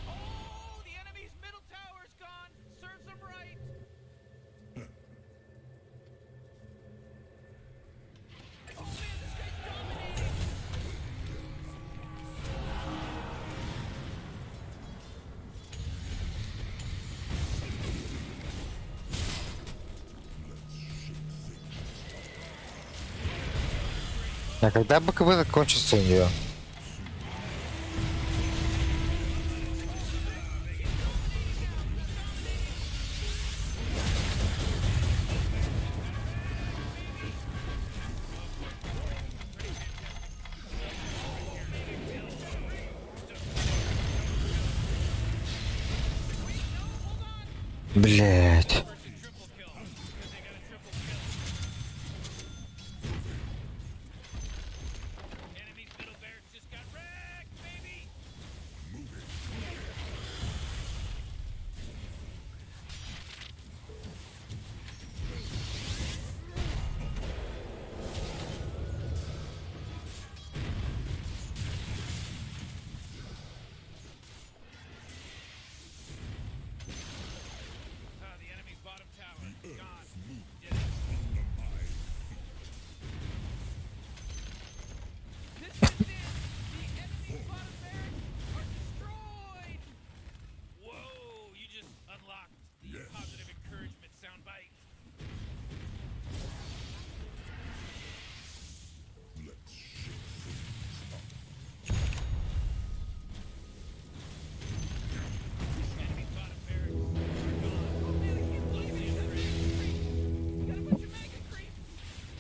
[SPEAKER 2] Oh, the enemy's middle tower's gone. Serves them right. Oh man, this guy's dominating.
[SPEAKER 1] А когда БКБ закончится у нее? Блять.
[SPEAKER 2] Enemy's middle barracks just got wrecked, baby. Ah, the enemy's bottom tower gone. Did it. This is it. The enemy's bottom barracks are destroyed. Whoa! You just unlocked the positive encouragement soundbite.
[SPEAKER 8] Let's shake things up.
[SPEAKER 2] Enemy's bottom barracks are gone. Oh man, I can't believe it. You got mega creeps. You got a bunch of mega creeps.
[SPEAKER 8] Tremble.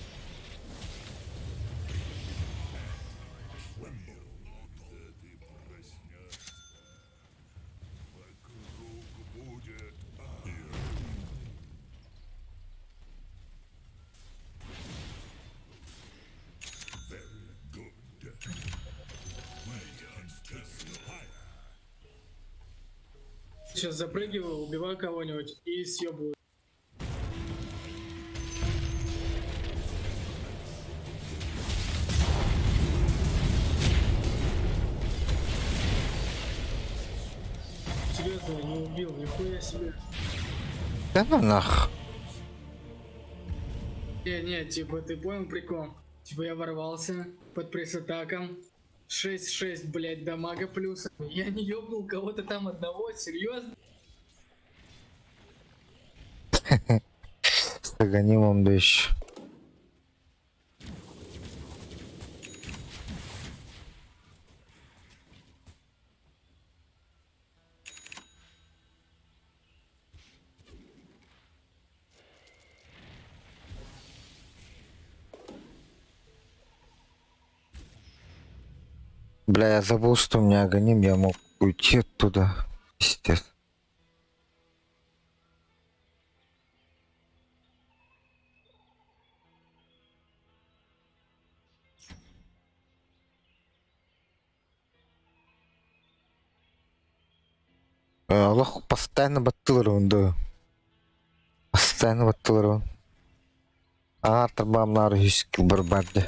[SPEAKER 8] Very good. We can take higher.
[SPEAKER 10] Сейчас запрыгиваю, убиваю кого-нибудь и съебываю. Серьезно, я не убил, нихуя себе.
[SPEAKER 1] Да ну нах.
[SPEAKER 10] Не, не, типа, ты понял прикол? Типа, я ворвался под пресс-атаком. 6-6, блядь, дамага плюс. Я не ёбнул кого-то там одного, серьезно?
[SPEAKER 1] С аганимом да еще. Бля, я забыл, что у меня аганим, я мог уйти оттуда. Пиздец. Аллах постоянно баттылар да. Постоянно баттылар. А, тарбамнар хүс барбарды.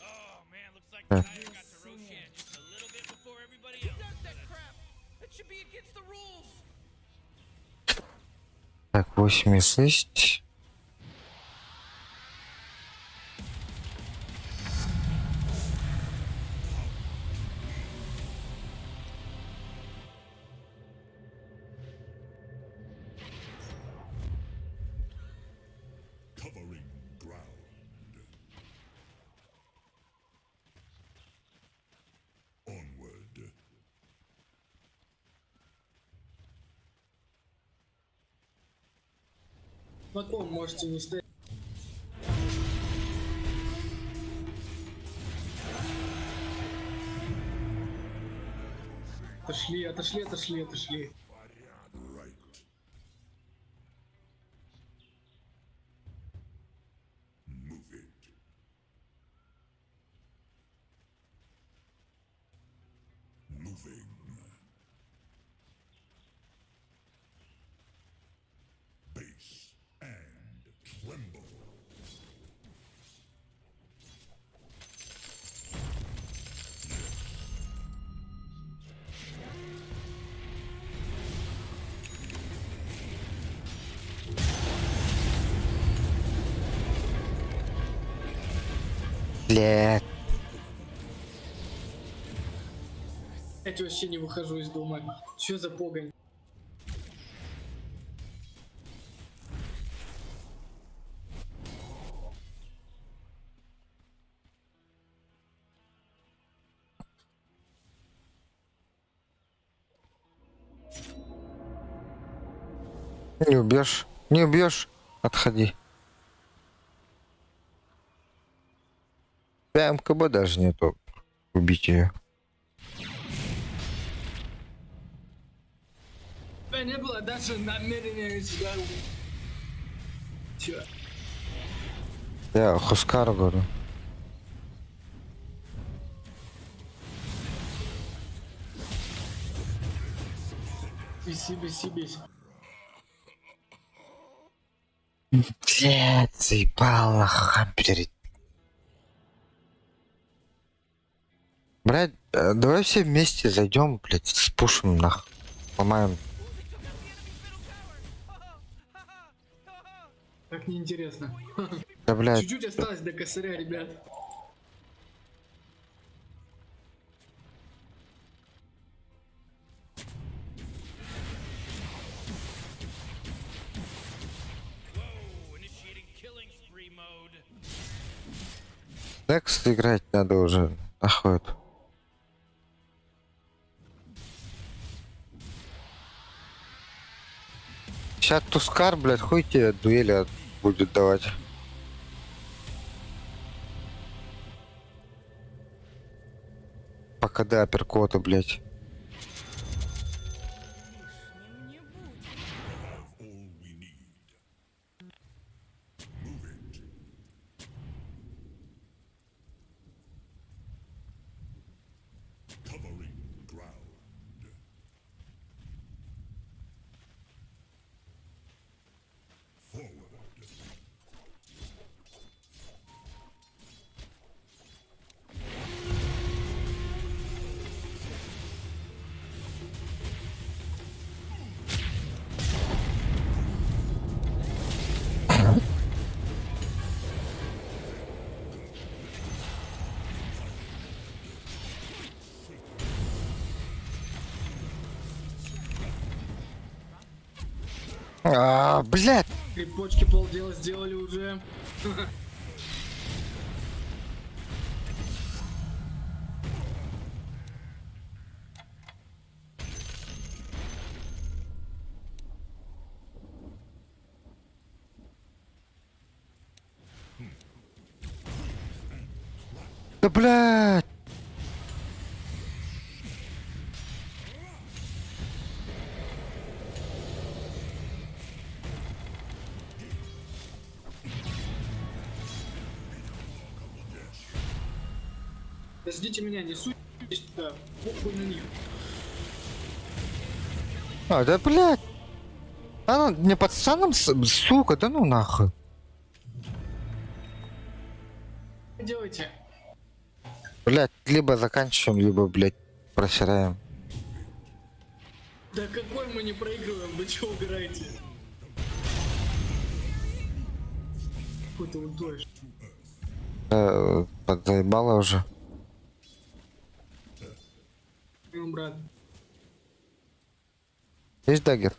[SPEAKER 2] Oh man, looks like
[SPEAKER 1] Huh.
[SPEAKER 2] Dire got to Roshan just a little bit before everybody else. Who does that crap? That should be against the rules.
[SPEAKER 1] Так, 8,6.
[SPEAKER 8] Covering ground.
[SPEAKER 10] Потом можете не стоять. Отошли, отошли, отошли, отошли.
[SPEAKER 8] Right. Move it. Moving. Base and tremble.
[SPEAKER 1] Блядь.
[SPEAKER 10] Я вообще не выхожу из дома. Че за погонь?
[SPEAKER 1] Не убьешь. Не убьешь. Отходи. Да, МКБ даже нету. Убить ее.
[SPEAKER 10] У меня не было даже намерения сюда. Че?
[SPEAKER 1] Я Хускар говорю.
[SPEAKER 10] Беси, беси, беси.
[SPEAKER 1] Блядь, заебал нахуй хамперить. Блядь, давай все вместе зайдем, блядь, спушим нахуй. Ломаем.
[SPEAKER 10] Так неинтересно.
[SPEAKER 1] Да, блядь,
[SPEAKER 10] Чуть-чуть осталось до косаря, ребят.
[SPEAKER 1] Next играть надо уже. Нахуй это. Сейчас Тускар, блядь, хуй тебе дуэли будет давать. По КД апперкота, блядь.
[SPEAKER 9] Лишним не будет.
[SPEAKER 8] All we need. Move it. Covering ground. Forward.
[SPEAKER 1] А, блядь!
[SPEAKER 10] Крепочки полдела сделали уже.
[SPEAKER 1] Да блядь!
[SPEAKER 10] Подождите меня, не суйтесь туда. Похуй на них.
[SPEAKER 1] А, да блядь! А ну, не под станом, сука, да ну нахуй.
[SPEAKER 10] Что делайте?
[SPEAKER 1] Блядь, либо заканчиваем, либо, блядь, просираем.
[SPEAKER 10] Да какой мы не проигрываем, вы чё угораете? Какой ты ультуешь?
[SPEAKER 1] Подзаебало уже.
[SPEAKER 10] Ну, брат.
[SPEAKER 1] Есть дагер?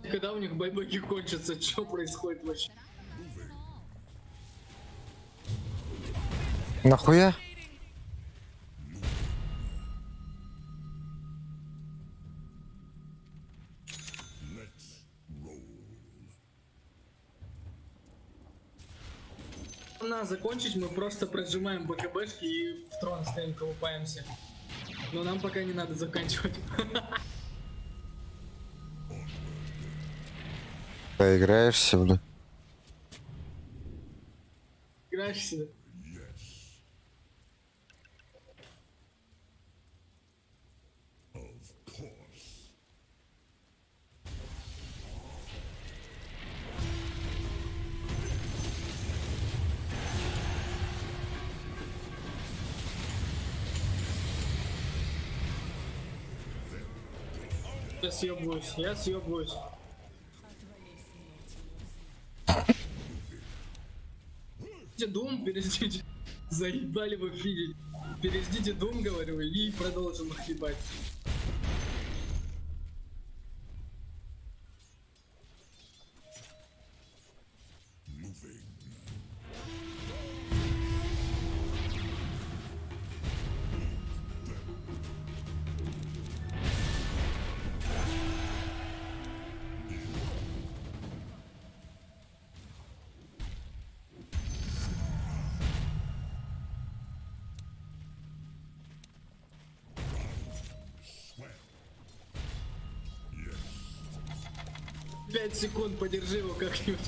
[SPEAKER 10] Когда у них байбеки кончатся, что происходит вообще?
[SPEAKER 1] Нахуя?
[SPEAKER 10] Надо закончить, мы просто прожимаем БКБшки и в трон стоим, колупаемся. Но нам пока не надо заканчивать.
[SPEAKER 1] Поиграешься, бля.
[SPEAKER 10] Играешь сюда.
[SPEAKER 8] Of course.
[SPEAKER 10] Я съебываюсь, я съебываюсь. Где Дум, переждите. Заебали вы фидить. Переждите Дум, говорю, и продолжим их ебать.
[SPEAKER 8] Moving. Swell. Yes.
[SPEAKER 10] 5 секунд, подержи его как-нибудь.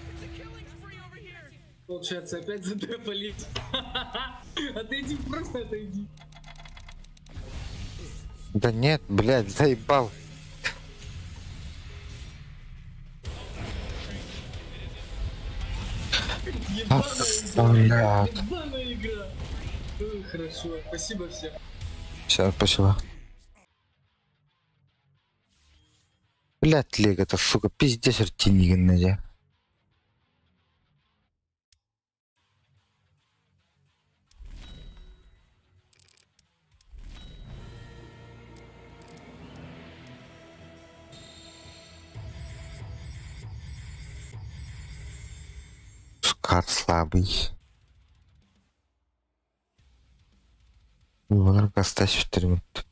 [SPEAKER 2] It's a killing spree over here.
[SPEAKER 10] Получается, опять задепалить. Отойди, просто отойди.
[SPEAKER 1] Да нет, блядь, заебал.
[SPEAKER 10] Ебаная игра.
[SPEAKER 1] Блядь.
[SPEAKER 10] Ебаная игра. Ой, Хорошо, спасибо всем.
[SPEAKER 1] Все, спасибо. Блядь, Лего, это, сука, пиздец, ртинигин, дядя. Скар слабый. Вон Костась 4 минуты.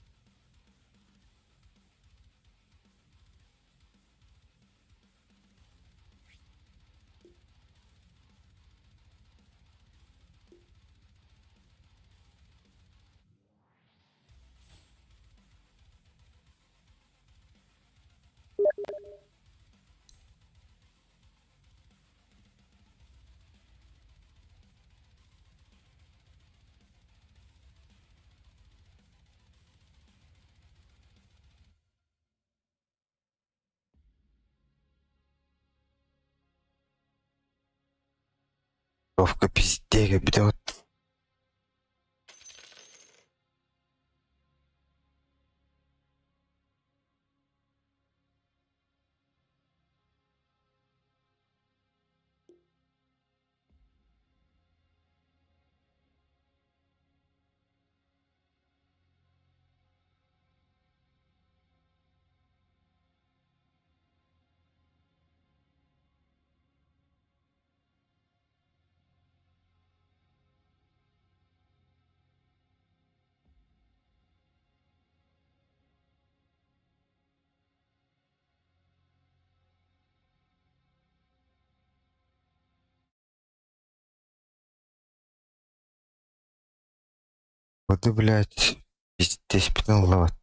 [SPEAKER 1] Ровка пиздега бьет. Вот и, блядь, пиздец, пиналоват.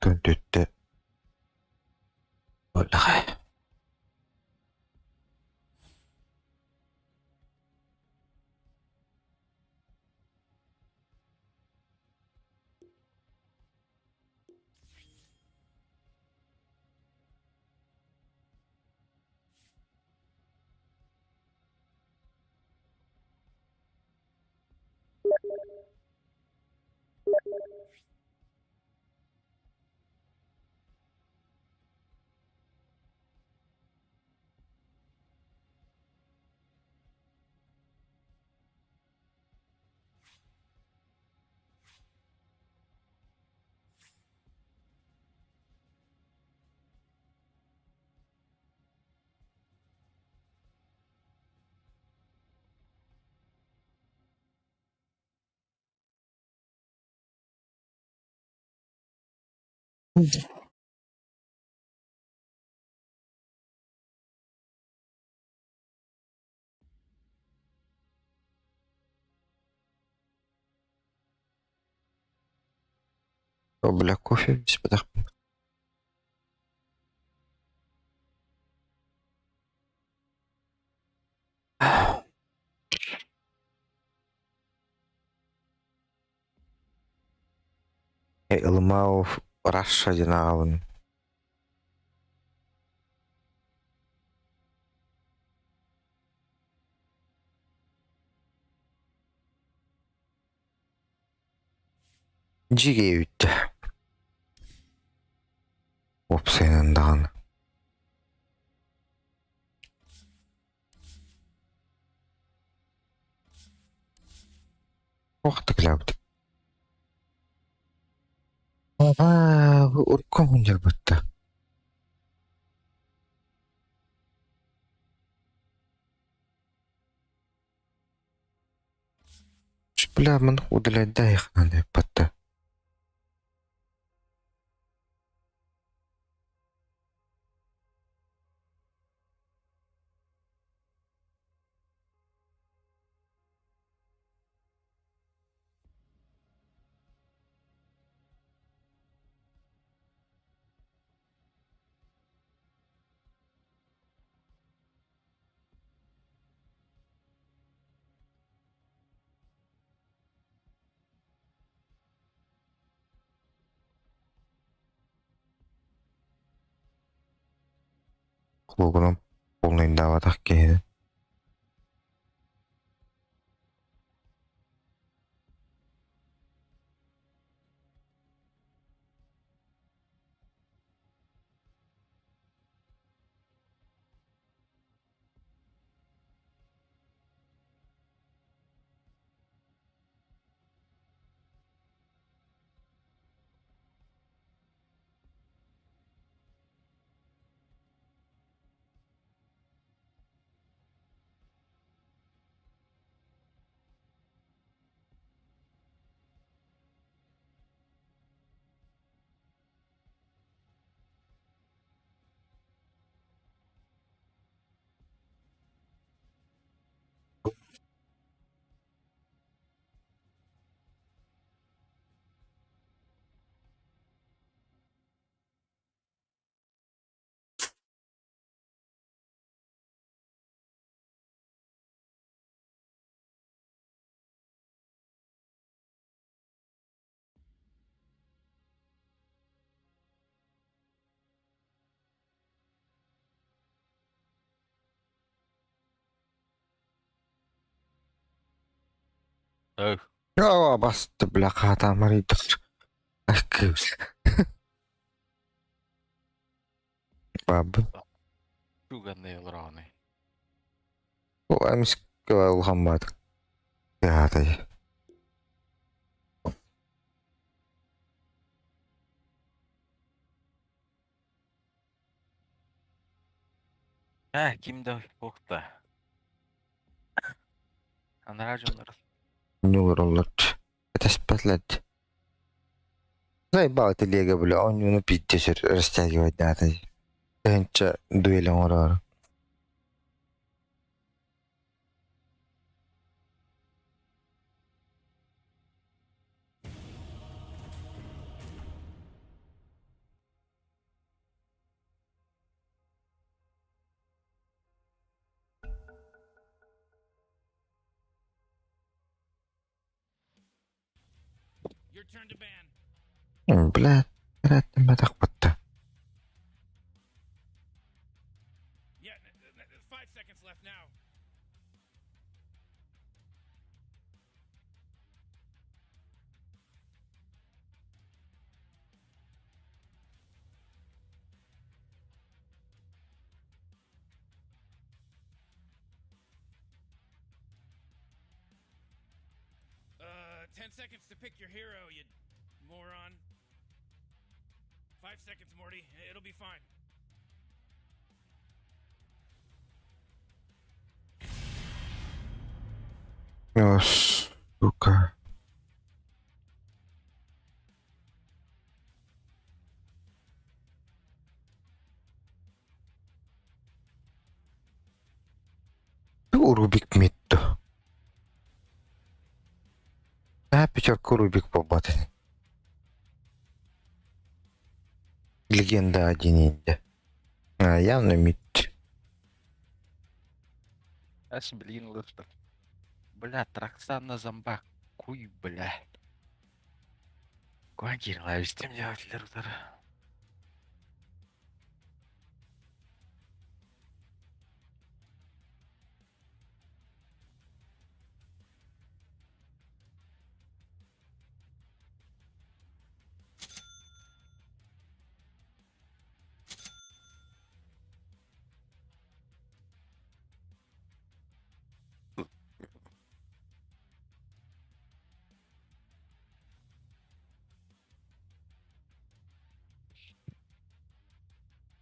[SPEAKER 1] Күн түттэ. Буоллаҕа. О, бля, кофе испэтэхпин. Ылымау Раша диэн ааҕабын. Дьигээ үүттэ. Уопсайынан даҕаны. Туох да кэлээбит. Абаа, урукку мунньарбытта. Бля, маны удалять батта. Клубунан полнайдаабатах киһини.
[SPEAKER 4] Өй.
[SPEAKER 1] Оо, басты бля хаатаамар ыйдыр. Кыыс. Бабын.
[SPEAKER 4] Туганный олороҕунуй?
[SPEAKER 1] О, эмискэ улахан баатык. Яатай.
[SPEAKER 4] Э, ким да суох да. Анараа дьоннор
[SPEAKER 1] Ньууруллар. Этэспэтлэр. Заебал телега, бля, оонньууну пиздец растягивать надо. Тыһыынча дуэль оҥороору.
[SPEAKER 2] Your turn to ban.
[SPEAKER 1] Бля, так батта.
[SPEAKER 2] Yeah, 5 seconds left now. 10 seconds to pick your hero, you moron. 5 seconds, Morty. It'll be fine.
[SPEAKER 1] О, сука. Рубик мид. А, пятерку Рубик побатын. Легенда один инде. А, явно мид.
[SPEAKER 4] Ас, блин, лыштыр. Бля, Траксан на зомбак. Куй, бля. Куан кирла, вестем делателер утары.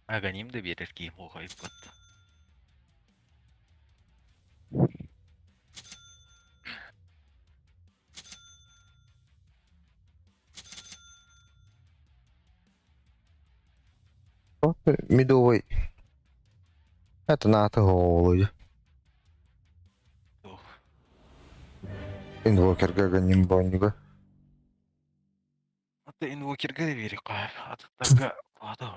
[SPEAKER 4] Аганим да берер киим оғайып батты.
[SPEAKER 1] Медовый. Это на голову.
[SPEAKER 4] Ох.
[SPEAKER 1] Инвокер Гаганим Боннига.
[SPEAKER 4] Аты инвокерге де берек қайып. Атықтарға ады.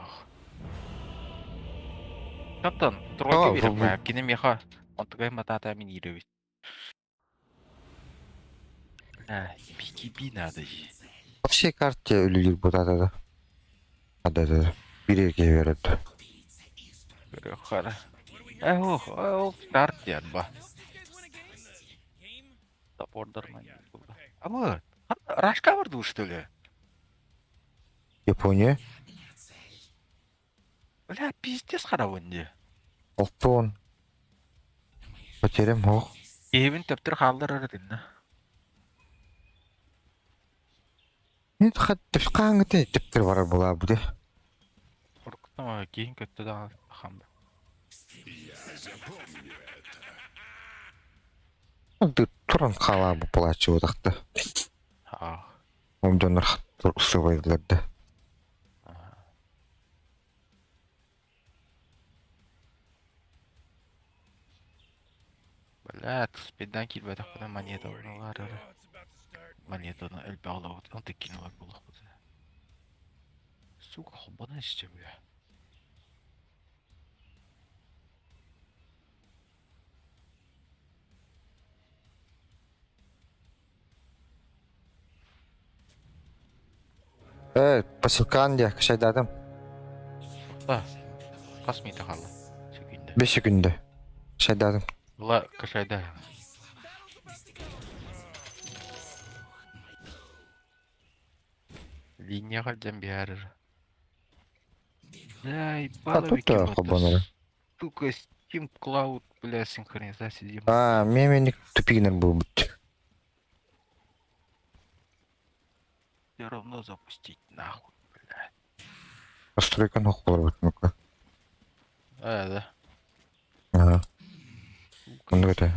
[SPEAKER 4] Каптан, тройка
[SPEAKER 1] А,
[SPEAKER 4] берек қайып. Кене меха. Онтыгай матата мен иребит. Бля, BKB надо же.
[SPEAKER 1] По всей карте үлелер бұтады да. Да, да. Бирерге береді.
[SPEAKER 4] Көрек қара. Эх, ох, ол старт ба.
[SPEAKER 2] Game?
[SPEAKER 4] Топордарман.
[SPEAKER 2] Yeah, okay.
[SPEAKER 4] Ama Рашка барды что ли?
[SPEAKER 1] Япония.
[SPEAKER 4] Бля, пиздец қарауынде.
[SPEAKER 1] Алтон. Потерям ох.
[SPEAKER 4] Евин төптір қалдыр ардын.
[SPEAKER 1] Нет, хат қаңы тіптір бар була буде.
[SPEAKER 4] Қорқытма, кейін көтті да хамды.
[SPEAKER 1] Туран қала бу плачы отақты.
[SPEAKER 4] А,
[SPEAKER 1] Омдонор хат усыбайдыларды.
[SPEAKER 4] Бля, спиддан килбәтә куда монета
[SPEAKER 2] Lordy.
[SPEAKER 4] алар.
[SPEAKER 2] Oh, it's about to start.
[SPEAKER 4] Монетаны элбә ала, он теккин алар булак бу. Сука, хобана исче, бля.
[SPEAKER 1] Э, посылкан дия, кашайдадым.
[SPEAKER 4] А, касмыйда калды. Секунда.
[SPEAKER 1] 5 секунда. Шайдадым.
[SPEAKER 4] Ла, кашайда. Линияга жан биярыр. Да,
[SPEAKER 1] А
[SPEAKER 4] ебало
[SPEAKER 1] тут та хобанары.
[SPEAKER 4] Сука, Steam Cloud, бля, синхронизация дем.
[SPEAKER 1] А, мен тупигнер был бит.
[SPEAKER 4] Все равно запустить нахуй, бля.
[SPEAKER 1] Настройка нох болар бит ну-ка.
[SPEAKER 4] А, да.
[SPEAKER 1] Ага.
[SPEAKER 4] Сука,
[SPEAKER 1] Ну это.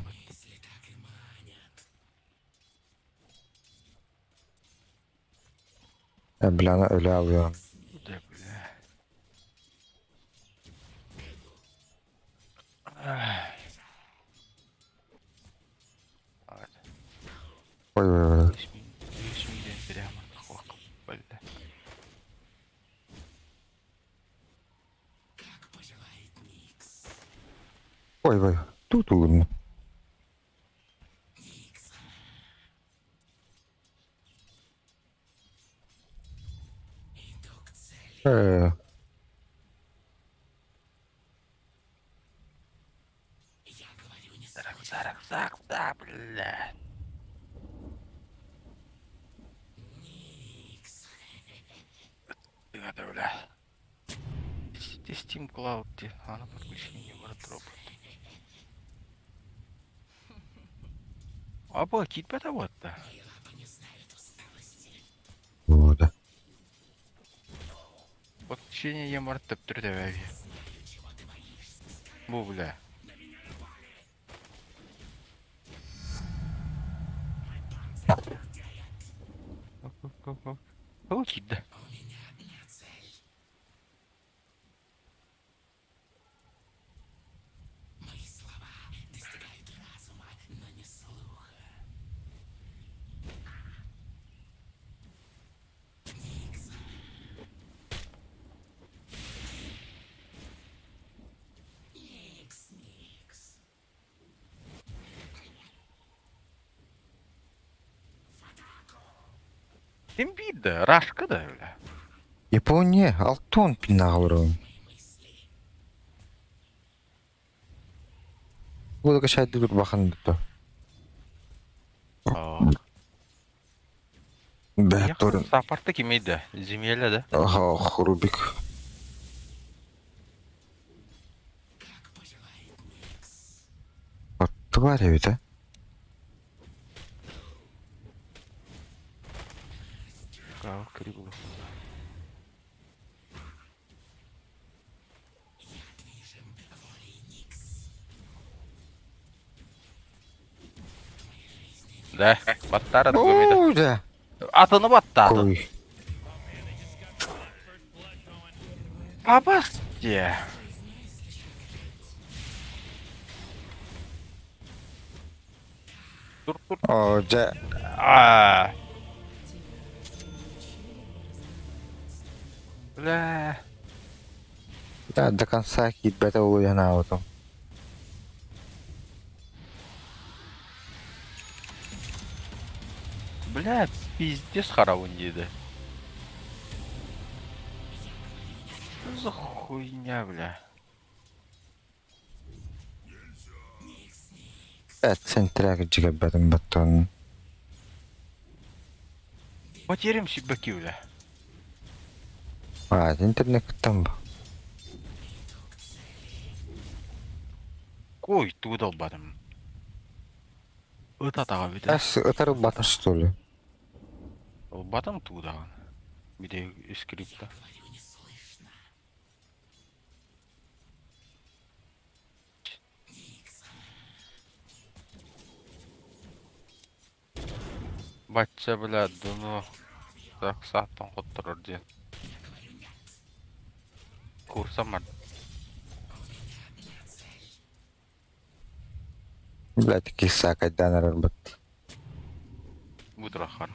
[SPEAKER 1] Э, бля, на öyle alıyorum.
[SPEAKER 4] Да, бля. Ах. Ладно.
[SPEAKER 1] Ой, ой, ой.
[SPEAKER 4] 5000 прямо хох, бля.
[SPEAKER 1] Ой, ой. Тут угодно.
[SPEAKER 4] Так, да, блядь. Это, бля. Steam Cloud, а на подключение робот. Аба, кит вот да.
[SPEAKER 1] Вот.
[SPEAKER 4] Подключение емар төптүр дәбәби. Бу, бля. Ол кидді. Ким биирдэ? Рашка да, бля.
[SPEAKER 1] Япония, Алтон пинагылырым. Бу да шайды бір бахан бітті. Да, торын.
[SPEAKER 4] Сапарты кимейді? Земеля да?
[SPEAKER 1] Ага, Рубик. Вот тварь ведь, а?
[SPEAKER 4] Да, баттара да.
[SPEAKER 1] О, да.
[SPEAKER 4] Атыны баттады.
[SPEAKER 1] Кой.
[SPEAKER 4] Абасте. Тур тур.
[SPEAKER 1] О, да.
[SPEAKER 4] А. Бля.
[SPEAKER 1] Да, до конца кит бета улуяна вот.
[SPEAKER 4] Бля, пиздец харавын деді. Что за хуйня, бля?
[SPEAKER 1] Evet, центряк жиге бәдім баттон.
[SPEAKER 4] Потерям себе бля.
[SPEAKER 1] А, интернет там.
[SPEAKER 4] Кой тудал бадым. Ыта таға бит.
[SPEAKER 1] Әс, ытар батын что ли?
[SPEAKER 4] Батым тудаған. Биде скрипта. Батча, бля, дуну. Так, сааттан хоттырыр ден. Курсам бар.
[SPEAKER 1] Бля, такие сакайдан арбат.
[SPEAKER 4] Бутрахар.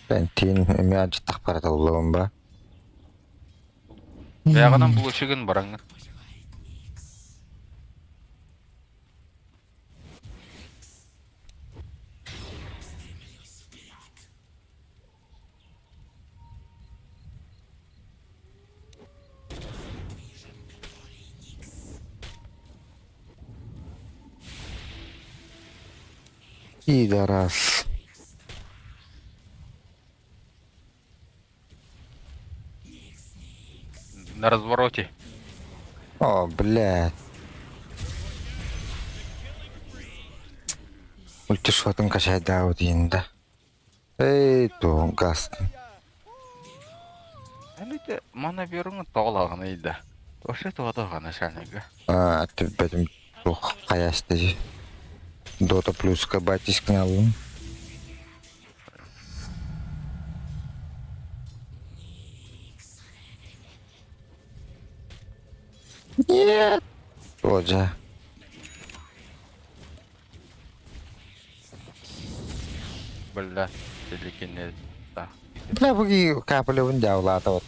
[SPEAKER 1] Бән тиін эме ажыттақ барата улабын ба.
[SPEAKER 4] Баяғынан бұл өшігін бараңы.
[SPEAKER 1] Пидорас.
[SPEAKER 4] На развороте.
[SPEAKER 1] О, блядь. Ультишотын качайда дейін да. Эй, то газ.
[SPEAKER 4] Әлі мана беріңі тоғлағын ейді. Тошы тоғлағаны шаныга.
[SPEAKER 1] А, ты бәдім тух каясты. Дота плюс кабатис каналым. Нет. Оджа.
[SPEAKER 4] Бля, телекене. Да.
[SPEAKER 1] Бля, буги капелевын дяулата вот.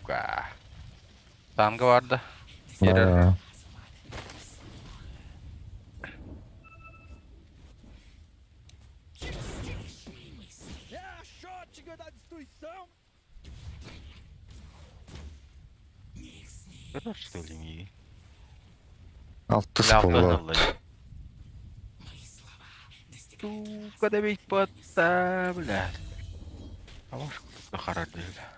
[SPEAKER 4] Сука. Танга бар да. Берер.
[SPEAKER 1] Да.
[SPEAKER 4] Көрөр что ли миигин?
[SPEAKER 1] Алтыс
[SPEAKER 4] Бля, алтан
[SPEAKER 1] буолла.
[SPEAKER 4] ылла. Сука, добить патта, бля. А может, харар бля.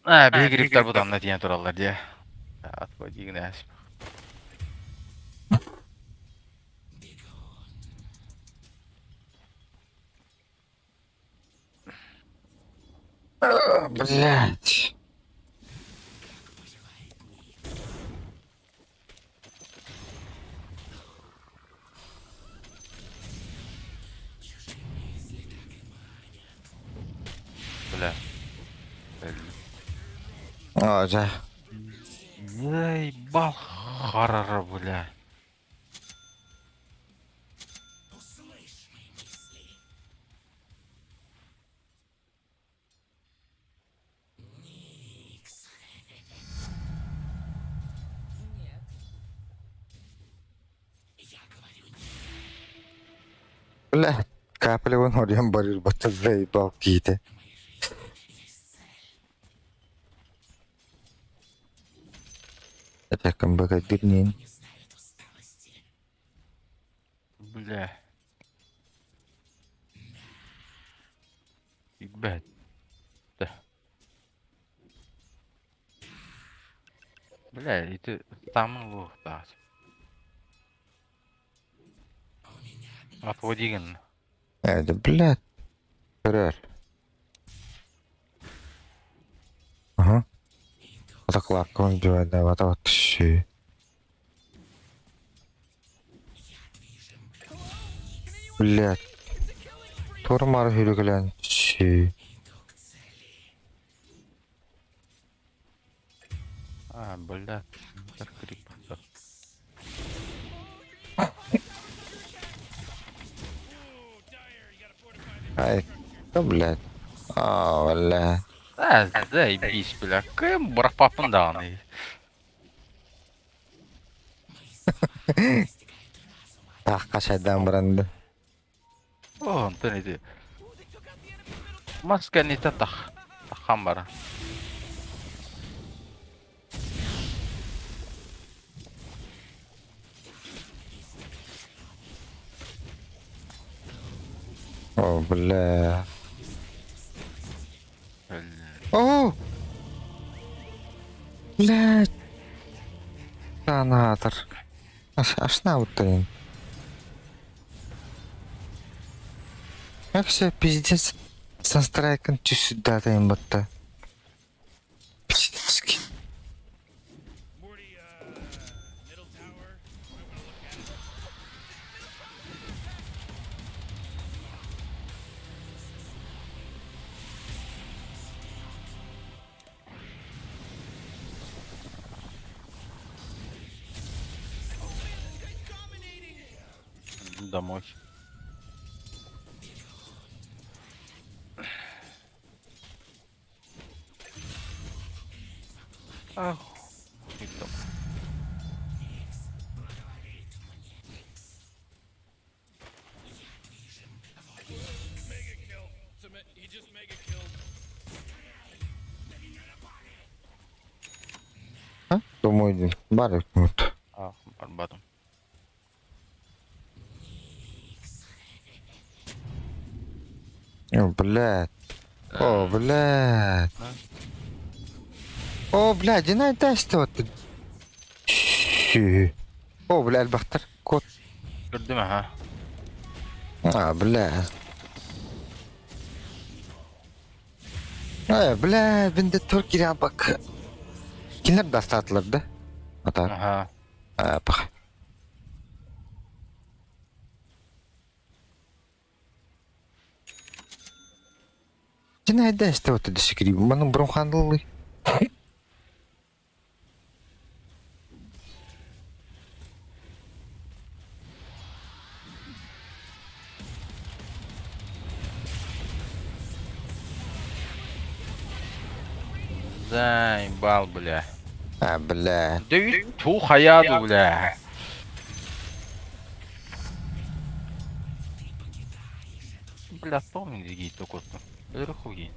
[SPEAKER 4] А, биһи гриптар бутанна тиийэн тураллар дии. Отводи гнээс.
[SPEAKER 1] Блять.
[SPEAKER 4] Бля.
[SPEAKER 1] А, дьэ.
[SPEAKER 4] Заебал харара, бля.
[SPEAKER 1] Бля, капелевын орыйан барыыр бата заебал киһитэ. Этеккин бакайдыр нин.
[SPEAKER 4] Бля. Ебать. Да. Бля, это там лох, да. Отводи гын.
[SPEAKER 1] Э, да блядь. Көрөр. Ага. Атаклааккабын дьүөдээбэтэ түссүү. Блядь. Туора-маары сүүрүкэлээн түссүү.
[SPEAKER 4] А, бля. Так крип.
[SPEAKER 1] Ай, да блядь. А, бля.
[SPEAKER 4] А, заебись, бля. Кым бырахпаппын даҕаны.
[SPEAKER 1] Таахха шайдаан баран да.
[SPEAKER 4] Оо, онтон ити. Мас кэнниттэн тах. Таххан баран.
[SPEAKER 1] О, бля. О! Блядь. Анаатар. Ашнаабыттар Вообще пиздец. Санстрайкын түсүддаатайын батта. Пиздецки.
[SPEAKER 4] Домой. Ах, и там.
[SPEAKER 1] А? Думаю, бар вот.
[SPEAKER 4] А, барбатым.
[SPEAKER 1] О, блядь. О, блядь. О, блядь, динай даст вот. О, бля, элбэхтэр. Кот.
[SPEAKER 4] Көрдүм аха.
[SPEAKER 1] А, бля. Э, бля, бинде тур кириэн бак. Кинилэр дастаатылар да? Ата.
[SPEAKER 4] Аха.
[SPEAKER 1] А, пах. Динай даст вот десикри. Манын бұрын хандылы.
[SPEAKER 4] Заебал, бля.
[SPEAKER 1] А, бля.
[SPEAKER 4] Да ту хаяду, бля. Бля, помни, дигей только. Өлөр хуй.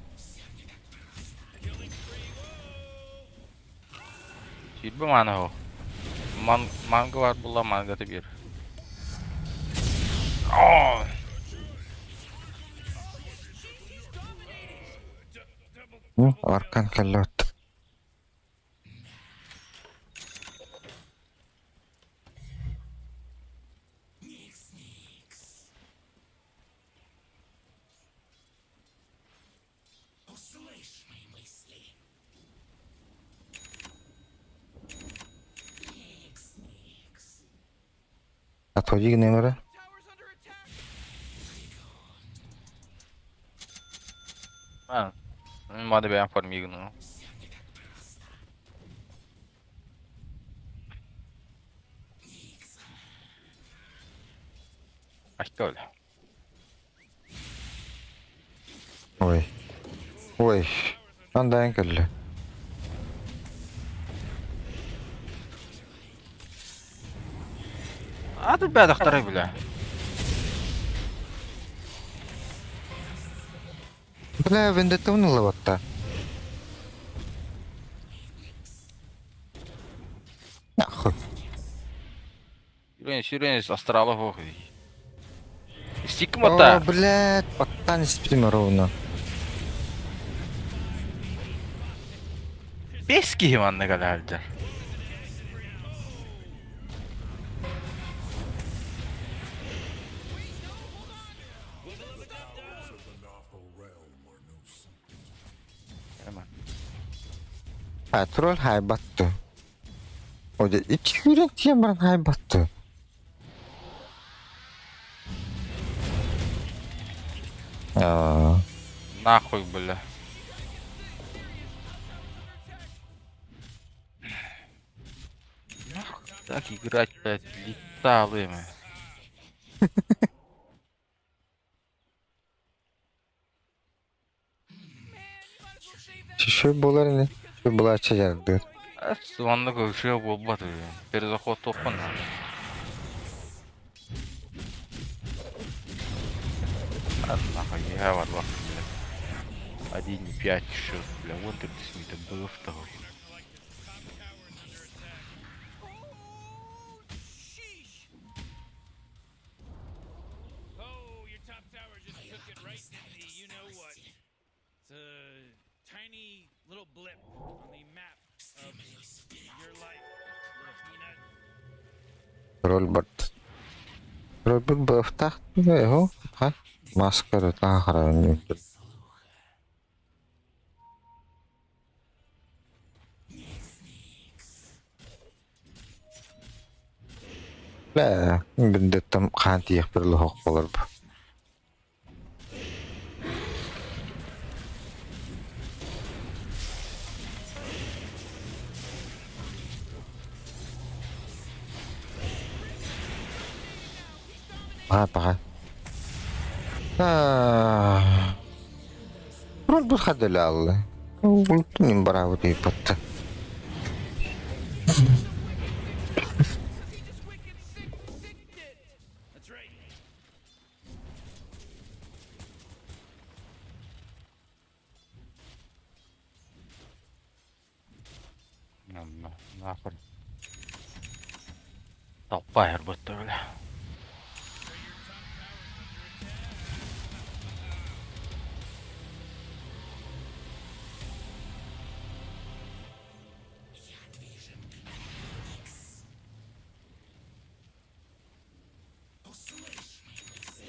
[SPEAKER 4] Сүүрбэ маана ho. Ман манга бар була мангата биэр. Оо!
[SPEAKER 1] Аркан кэллэт. Отходи, Гнемера.
[SPEAKER 2] Tower's under attack.
[SPEAKER 4] А, мады бэйэм формигну. Ашка бля.
[SPEAKER 1] Ой. Ой. Андайын кэллэ.
[SPEAKER 4] Аты бэдахтары бля.
[SPEAKER 1] Бля, вендетта лаватта. Нахуй.
[SPEAKER 4] Сүүрэн сүүрэн астрала хоох. Стик
[SPEAKER 1] О,
[SPEAKER 4] мота.
[SPEAKER 1] блядь, баттан испитим ровно.
[SPEAKER 4] Бес киһи манна кэлэлдэр. Hemen.
[SPEAKER 1] А, тролль хай батты. Ой, икки хүрэн тиэн баран хай батты. А,
[SPEAKER 4] Нахуй, бля. Нахуй так играть, блядь, леталыми.
[SPEAKER 1] Шөй болар не? Шөй болар чажарды.
[SPEAKER 4] Онно көрсө буолбат үһү. Перезаход туохпун. Нахуй, я бар бак, бля. 1,5 счет, бля, вон ты это было второй.
[SPEAKER 2] Oh, sheesh.
[SPEAKER 11] Oh, your top tower just took it right in the you know what. It's a tiny little blip on the map of your life, little peanut.
[SPEAKER 1] Роль бат. Роль бат бафтах. Его. Ха. Маскара тахара. Бля, бендеттем хаан тиэх бір лохох болар бу. Паха, паха. Аа. Роль бу хадылаллы. Ултунин барабы дейпатты.
[SPEAKER 2] He just wicked sick sicked it.
[SPEAKER 11] That's right.
[SPEAKER 4] Нахуй. Толпа РБТ, бля.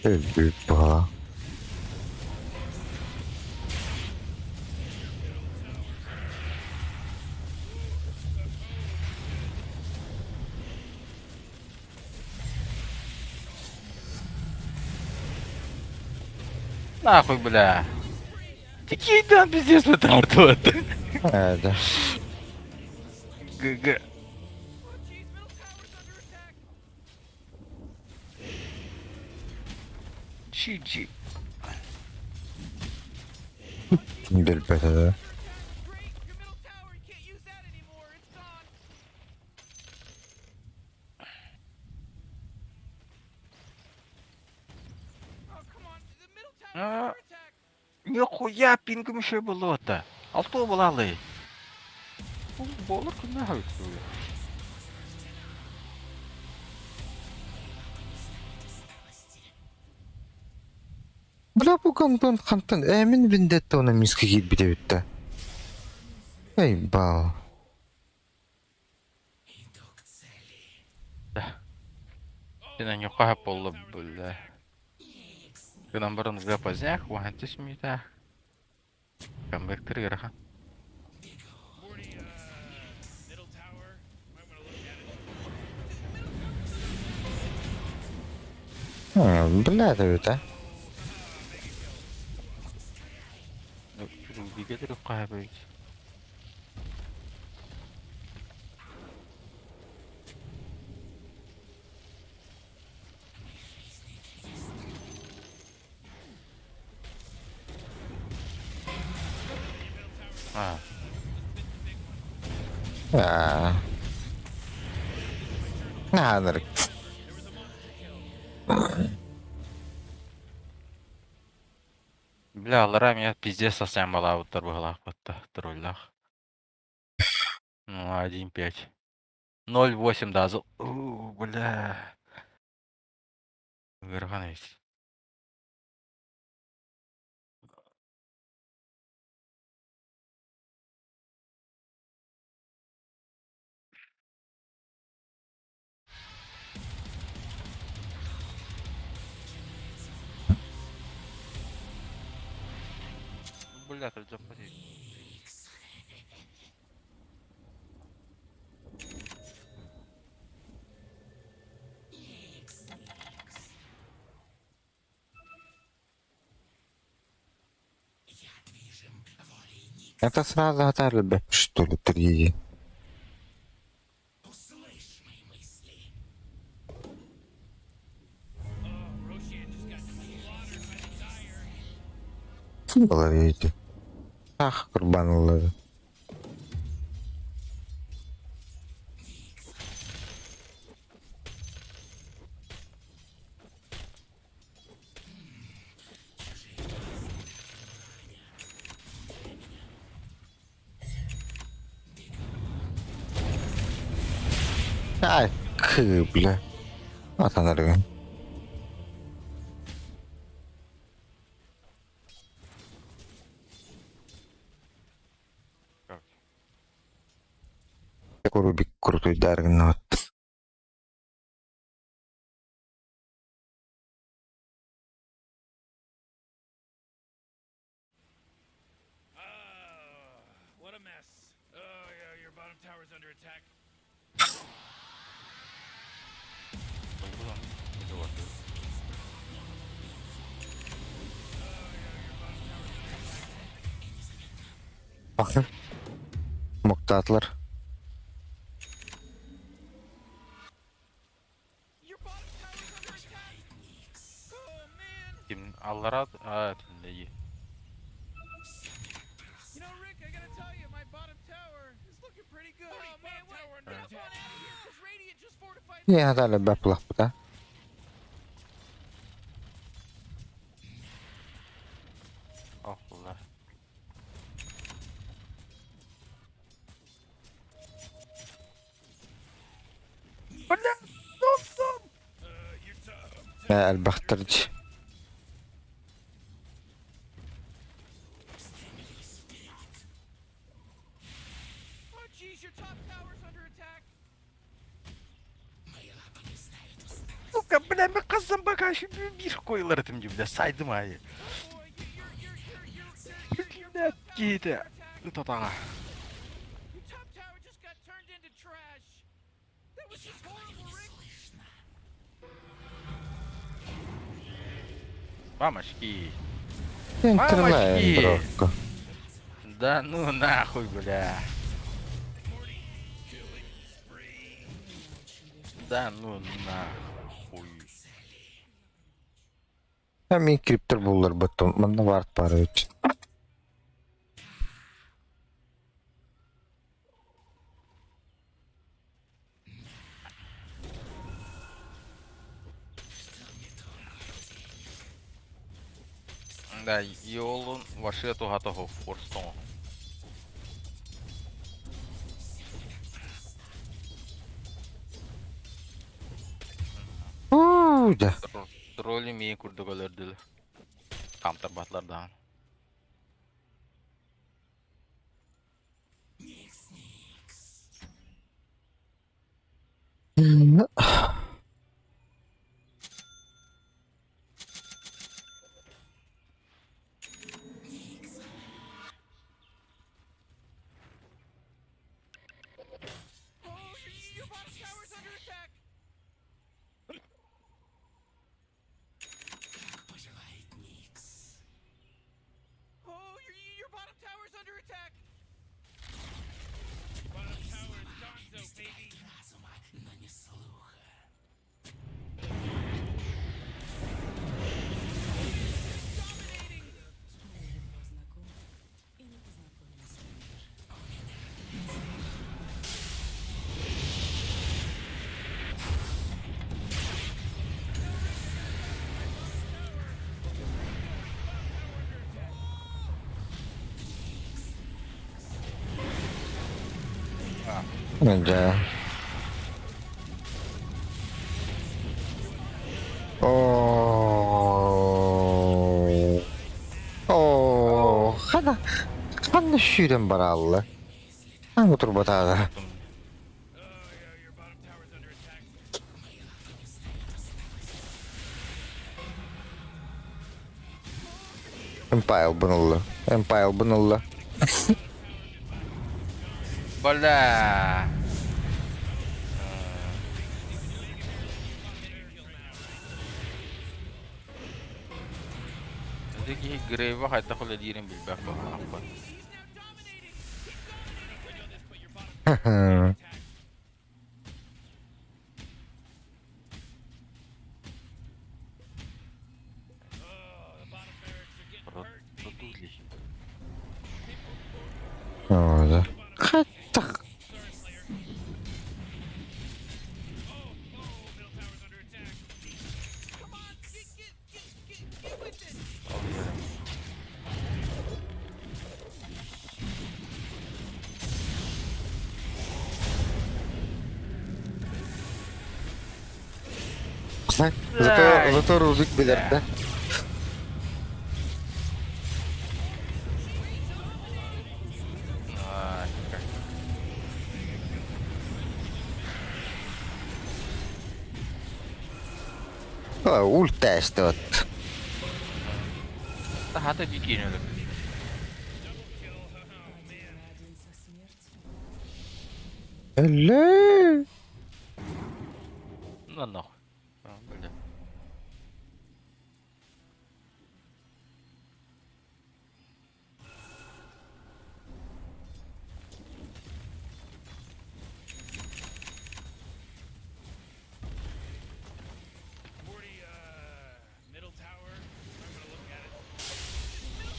[SPEAKER 1] Өлбүт ба.
[SPEAKER 4] Нахуй, бля. Такие там пиздец это
[SPEAKER 1] Ээ, да.
[SPEAKER 4] ГГ.
[SPEAKER 2] Oh, jeez, middle tower's under attack.
[SPEAKER 4] GG.
[SPEAKER 1] Билбэт да.
[SPEAKER 2] Great, your middle tower
[SPEAKER 4] Бля, пингом еще было-то. Алто булалы. Болор күннәһ
[SPEAKER 1] Бля, бу гандон хантан эмин вендетта оны миска киирбит эбит да. Эй, бал.
[SPEAKER 4] Сен нюха полла бля. Гынан баран га поздняк, вахантис мита. Камбэктер ыарахан.
[SPEAKER 11] Morty, middle tower. Might want to look at it.
[SPEAKER 1] Бля, эбит а.
[SPEAKER 4] Биге каһабыт. А,
[SPEAKER 1] Аа. Наанар.
[SPEAKER 4] Бля, алара меня пиздец совсем была вот была вот троллях. Ну, 1.5. 0.8 дазл. У, бля. Ыарахан ведь. Бля, ты заходи.
[SPEAKER 1] Это сразу отарли, бля, что ли, три.
[SPEAKER 11] Oh, Roshan just got slaughtered by the Dire.
[SPEAKER 1] Ловите. Ах, курбан ловит. Ай, кы, бля. Вот она, рыга.
[SPEAKER 4] Как?
[SPEAKER 1] Такой Рубик крутой даргнот.
[SPEAKER 11] Ah, what a mess. Oh, yeah, your bottom tower's under attack.
[SPEAKER 1] Bakın. Muhtatlar.
[SPEAKER 2] Your bottom tower's under attack. Oh man.
[SPEAKER 4] Ким аллара, а, тинде.
[SPEAKER 2] You know, Rick, I gotta tell you, my bottom tower is looking pretty good. Oh man,
[SPEAKER 11] bottom
[SPEAKER 2] wait,
[SPEAKER 11] tower under
[SPEAKER 2] get up
[SPEAKER 11] attack.
[SPEAKER 2] on out of here, 'cause Radiant just fortified.
[SPEAKER 1] Не, гадали беплах, да?
[SPEAKER 4] Охула.
[SPEAKER 11] Your top
[SPEAKER 1] Элбахтарч.
[SPEAKER 2] Oh jeez, your top tower's under attack.
[SPEAKER 4] Сука, бля, мен казан багаж бир койлар этим бля, сайдым ай.
[SPEAKER 2] Oh boy, your your your your your your, your
[SPEAKER 4] Бля,
[SPEAKER 2] top tower's
[SPEAKER 4] киите.
[SPEAKER 2] under attack.
[SPEAKER 4] Татага.
[SPEAKER 2] Your top tower just got turned into trash. That was just horrible, Rick.
[SPEAKER 4] Мамочки.
[SPEAKER 1] Интерлайн,
[SPEAKER 4] Мамочки!
[SPEAKER 1] бровка.
[SPEAKER 4] Да ну нахуй, бля. Да ну нахуй.
[SPEAKER 1] А ми криптер буллар баттым. Манна варт пары үч.
[SPEAKER 4] Да, Йолун вообще туһата суох, форс тоҥо.
[SPEAKER 1] Уу, да.
[SPEAKER 4] Тролли миин курдук өлөрдүлэр. Хаамтарбатылар даҕаны.
[SPEAKER 2] Oh, your bottom tower's under attack. Oh, your bottom tower's under attack.
[SPEAKER 11] Bottom tower is gonzo, baby.
[SPEAKER 2] Dominating.
[SPEAKER 1] Да. О. О, хана ханна сүүрэн бараалла. Аҥы турбатаада.
[SPEAKER 11] Oh, yeah, your bottom tower's under attack.
[SPEAKER 1] Эмпайл ылла. Эмпайлбын ылла.
[SPEAKER 4] Бля! Ити киһи Грейва хайдах үлэлиирин билбэт быһыылаахпын.
[SPEAKER 2] He's now dominating. He's dominating.
[SPEAKER 11] Oh, the bottom barracks are getting hurt, baby.
[SPEAKER 4] Продули.
[SPEAKER 1] Оо, да. Хайдах
[SPEAKER 11] Sorry, player. Oh, oh, middle tower's under attack.
[SPEAKER 2] Come on, get get get get get with it.
[SPEAKER 4] Alıyorum.
[SPEAKER 1] Зато, зато Рубик билэр да.
[SPEAKER 4] Ай, как.
[SPEAKER 1] Ультээстэбэт.
[SPEAKER 4] Хата дикий өлөр.
[SPEAKER 1] Эллээ.
[SPEAKER 4] На нахуй. А, бля.
[SPEAKER 11] Morty, middle tower. I'm gonna look at it. You know,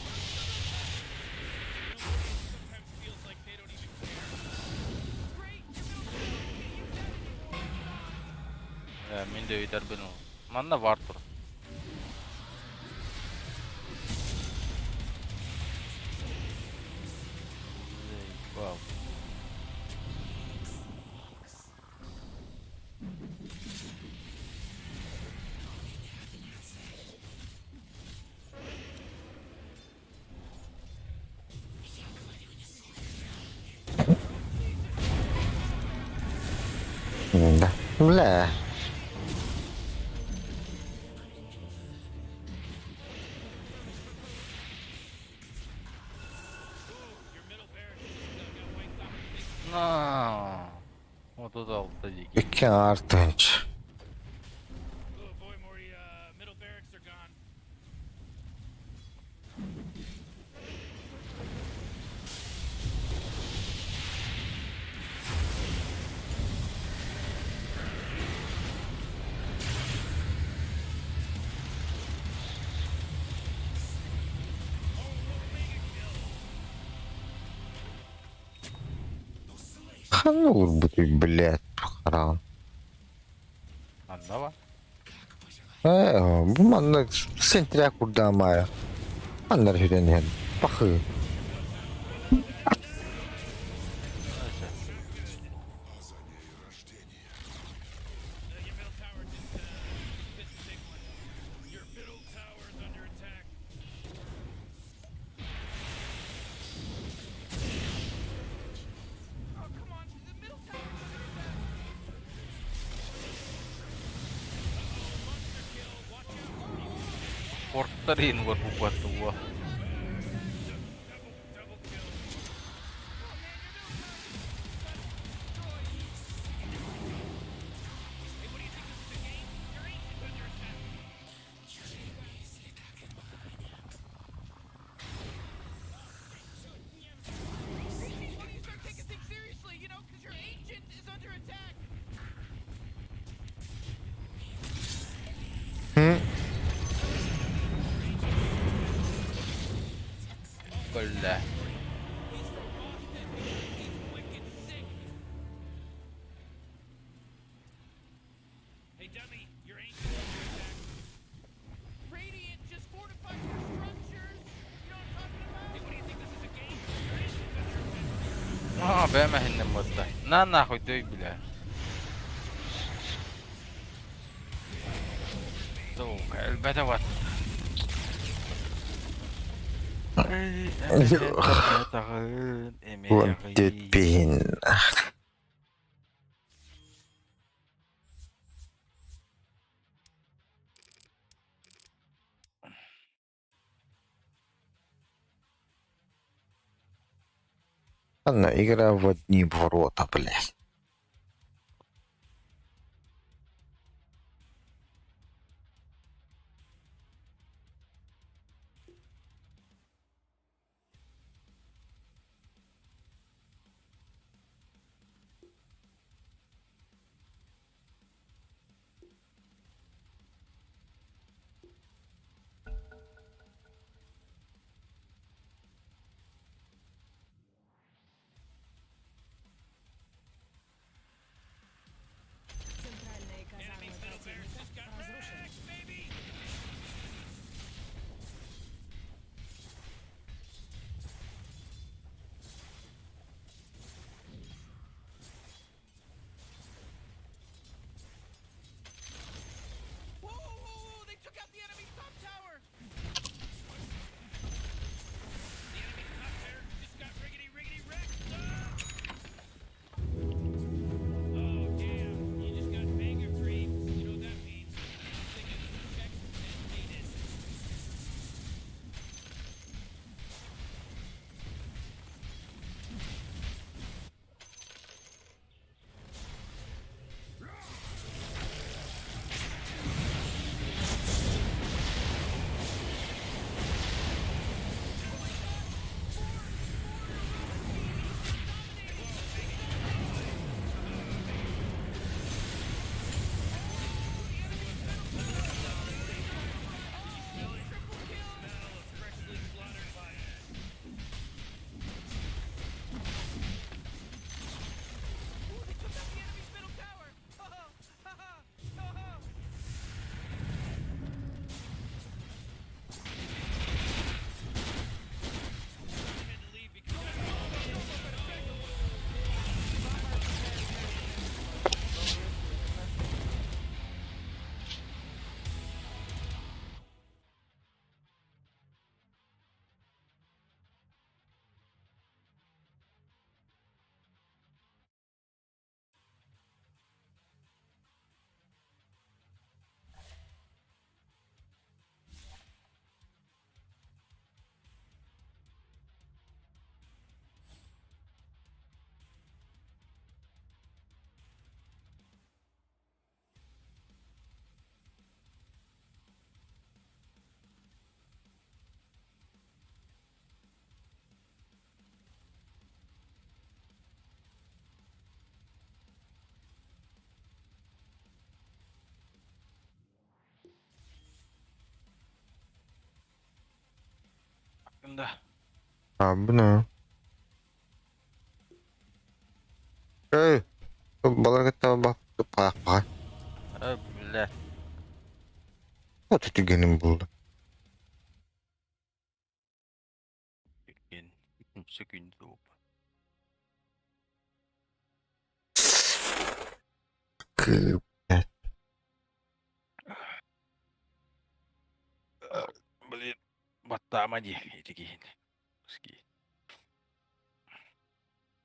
[SPEAKER 11] Morty, it sometimes feels like they don't even care.
[SPEAKER 2] Great, your middle tower can't use that anymore. It's gone.
[SPEAKER 4] Э, мин да өйдөрбүн ол. Манна бар тур. Вау.
[SPEAKER 1] Да. Бля.
[SPEAKER 11] Your middle barracks just got wiped off the face.
[SPEAKER 4] На. Вот тут алта дикий.
[SPEAKER 1] Икки артынч.
[SPEAKER 11] Oh boy, Morty, middle barracks are gone.
[SPEAKER 1] Ханна урбутуй, блядь, хараан.
[SPEAKER 4] Анна ба.
[SPEAKER 1] Э, бу манна сентря курдаамая. Ханна эрэ сүтэн иһэн пахыы.
[SPEAKER 4] Портар иһин уорбуппат дуо? Бля. А, бэм эһинним буолла. На нахуй дөй бля. Сука, элбэтэ вот.
[SPEAKER 1] Пин. Ладно, игра в одни ворота, блядь.
[SPEAKER 9] Центральные казармы противника разрушены.
[SPEAKER 4] Да.
[SPEAKER 1] А, бу не? Эй, балар кытта бак
[SPEAKER 4] Э, бля.
[SPEAKER 1] Вот түгеним булду.
[SPEAKER 4] Секунду буолбут.
[SPEAKER 1] Блядь.
[SPEAKER 4] Блин, баттаама дии ити киһини. Ски.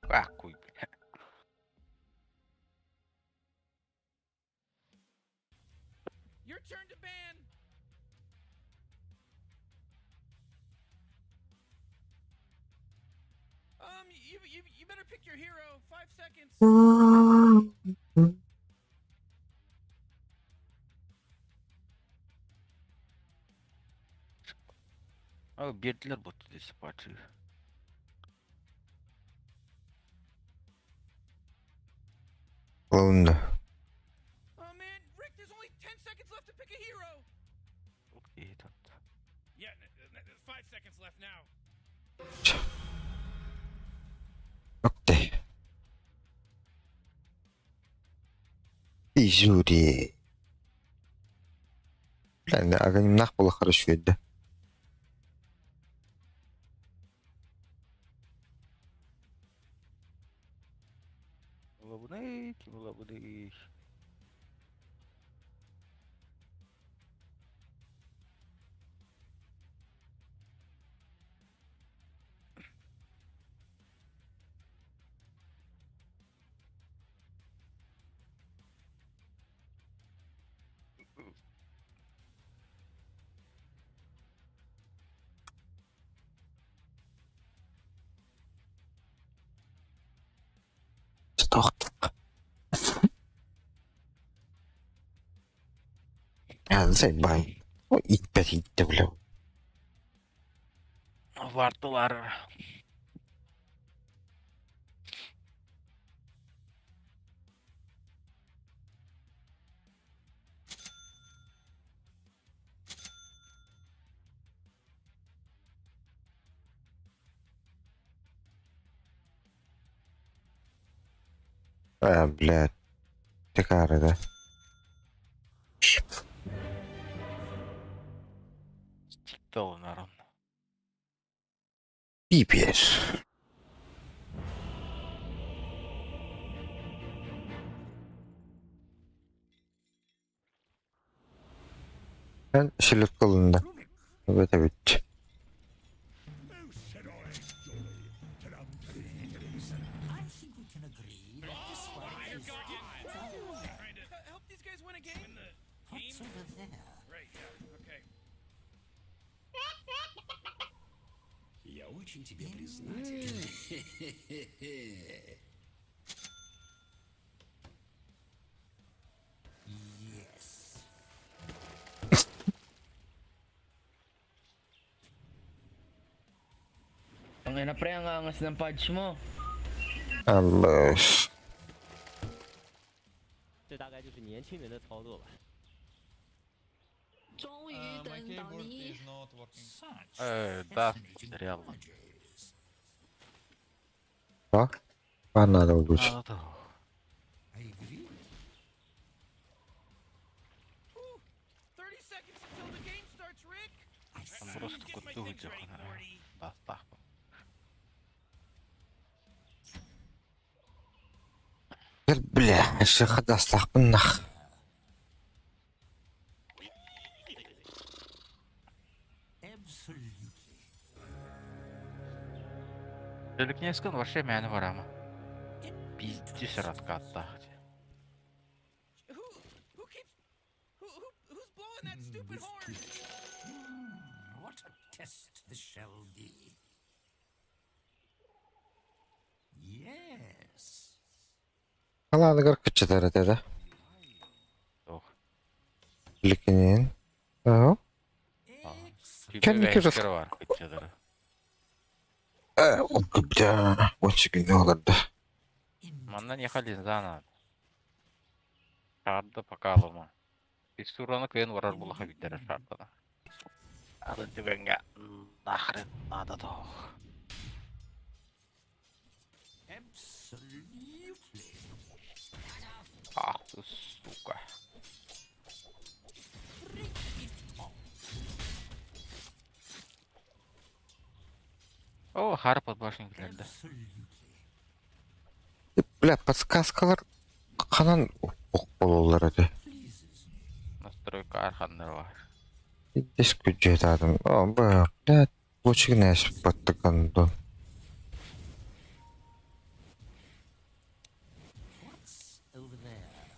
[SPEAKER 4] Ахуй, бля.
[SPEAKER 2] Your turn to ban. You better pick your hero. 5 seconds.
[SPEAKER 4] О, биэрдилэр буолла дии сапачы.
[SPEAKER 1] Ылынна.
[SPEAKER 2] Oh man, Rick, there's only 10 seconds left to pick a hero.
[SPEAKER 4] Окей, тут.
[SPEAKER 11] Yeah, 5 seconds left now.
[SPEAKER 1] Окей. Изюри. Бля, аганимнах было хорошо, да.
[SPEAKER 4] Лабуны, ким лабуны.
[SPEAKER 1] Стоп. А, заебал. Ой, опять иди, бля.
[SPEAKER 4] Бардылар.
[SPEAKER 1] А, блядь. Такая, да.
[SPEAKER 4] Стиктолунар.
[SPEAKER 1] Пипец. Ben şilit kılında. Evet.
[SPEAKER 8] Oh, said I, jolly.
[SPEAKER 3] I think we can agree that this one is
[SPEAKER 11] Trying to
[SPEAKER 2] Help these guys win a game.
[SPEAKER 11] win the
[SPEAKER 3] What's
[SPEAKER 11] game.
[SPEAKER 3] over there?
[SPEAKER 11] Right, yeah, okay.
[SPEAKER 12] Я очень тебе признателен.
[SPEAKER 3] Yes.
[SPEAKER 6] Ang ina pre, ang angas ng patch mo.
[SPEAKER 1] Allah.
[SPEAKER 13] 这大概就是年轻人的操作吧。
[SPEAKER 9] 终于等到你。
[SPEAKER 3] Such
[SPEAKER 4] Да,
[SPEAKER 3] fascinating
[SPEAKER 4] реально.
[SPEAKER 3] images.
[SPEAKER 1] А? А надо лучше.
[SPEAKER 4] Надо.
[SPEAKER 3] I agree.
[SPEAKER 2] Ooh, 30 seconds until the game starts, Rick.
[SPEAKER 3] I
[SPEAKER 4] Там
[SPEAKER 3] see.
[SPEAKER 4] просто
[SPEAKER 11] Get my
[SPEAKER 4] кутух
[SPEAKER 11] things ready, Morty.
[SPEAKER 4] Бастах.
[SPEAKER 1] Бля, еще хадастах нах.
[SPEAKER 3] Absolutely.
[SPEAKER 4] Телекинезкин вообще мээнэ барама. Пиздец раскаттах.
[SPEAKER 2] Who keeps who's blowing that stupid horn?
[SPEAKER 3] What a test this shall be. Yes.
[SPEAKER 1] Халадыгар кычытар да.
[SPEAKER 4] Ох.
[SPEAKER 1] Телекинен. Ага. Кэнники
[SPEAKER 4] Кэнники бар кычыдыр.
[SPEAKER 1] Бля, очень да.
[SPEAKER 4] Манна не халин зана. Шарды пока алыма. Фиксураны кыйын барар булаха биддер шардана. Ады түгенге нахрен надо то.
[SPEAKER 3] Absolutely.
[SPEAKER 4] Ах ты сука.
[SPEAKER 3] Bring it on.
[SPEAKER 4] О, Хаар под башню киллэрдэ.
[SPEAKER 1] Бля, подсказкалар ханан буолаллар этэ.
[SPEAKER 4] Настройка арханнар бар.
[SPEAKER 1] Иккис күдьүөт О, бля, лучше гнэс баттыкан
[SPEAKER 3] What's over there?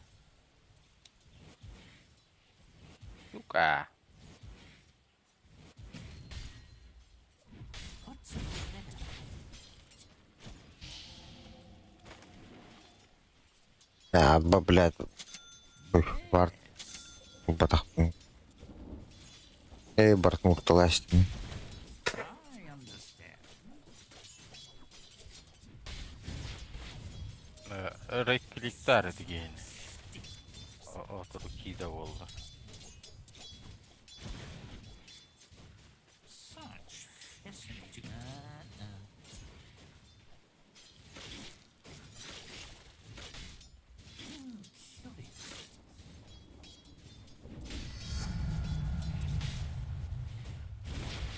[SPEAKER 4] Сука.
[SPEAKER 3] What's over there?
[SPEAKER 1] А, блядь. Бар. Батахпын. Эй, барт мукталастым.
[SPEAKER 3] I understand.
[SPEAKER 4] Right-clickтар дигэн. Отуру кида болла.
[SPEAKER 3] Such fascinating. Curious.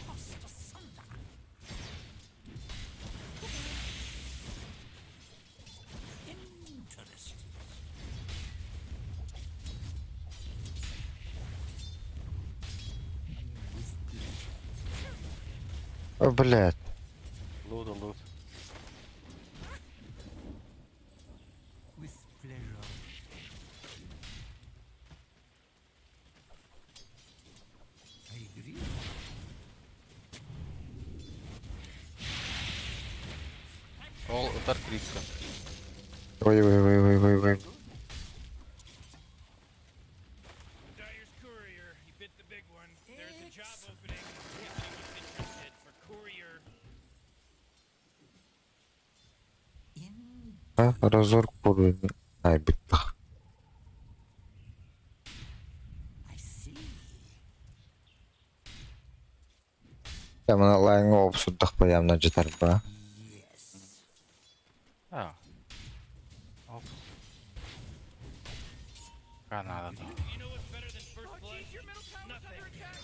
[SPEAKER 3] Tossed asunder. Interesting. With pleasure.
[SPEAKER 1] О, блядь.
[SPEAKER 4] Лут, лут.
[SPEAKER 3] With pleasure. I agree.
[SPEAKER 4] Ол ытар крипка.
[SPEAKER 1] Ой, ой, ой, ой, ой, ой.
[SPEAKER 11] Dyer's courier, he bit the big one. There's a job opening if anyone's interested for courier.
[SPEAKER 3] In
[SPEAKER 1] А, разор куры. Ай, бит.
[SPEAKER 3] I see.
[SPEAKER 1] Ямана лайнга обсуддах баямна жетар ба.
[SPEAKER 3] Yes.
[SPEAKER 4] А. Оп. Канада.
[SPEAKER 11] You know what's better than first
[SPEAKER 2] Oh,
[SPEAKER 11] blood?
[SPEAKER 2] jeez, your middle tower's
[SPEAKER 11] Nothing.
[SPEAKER 2] under attack.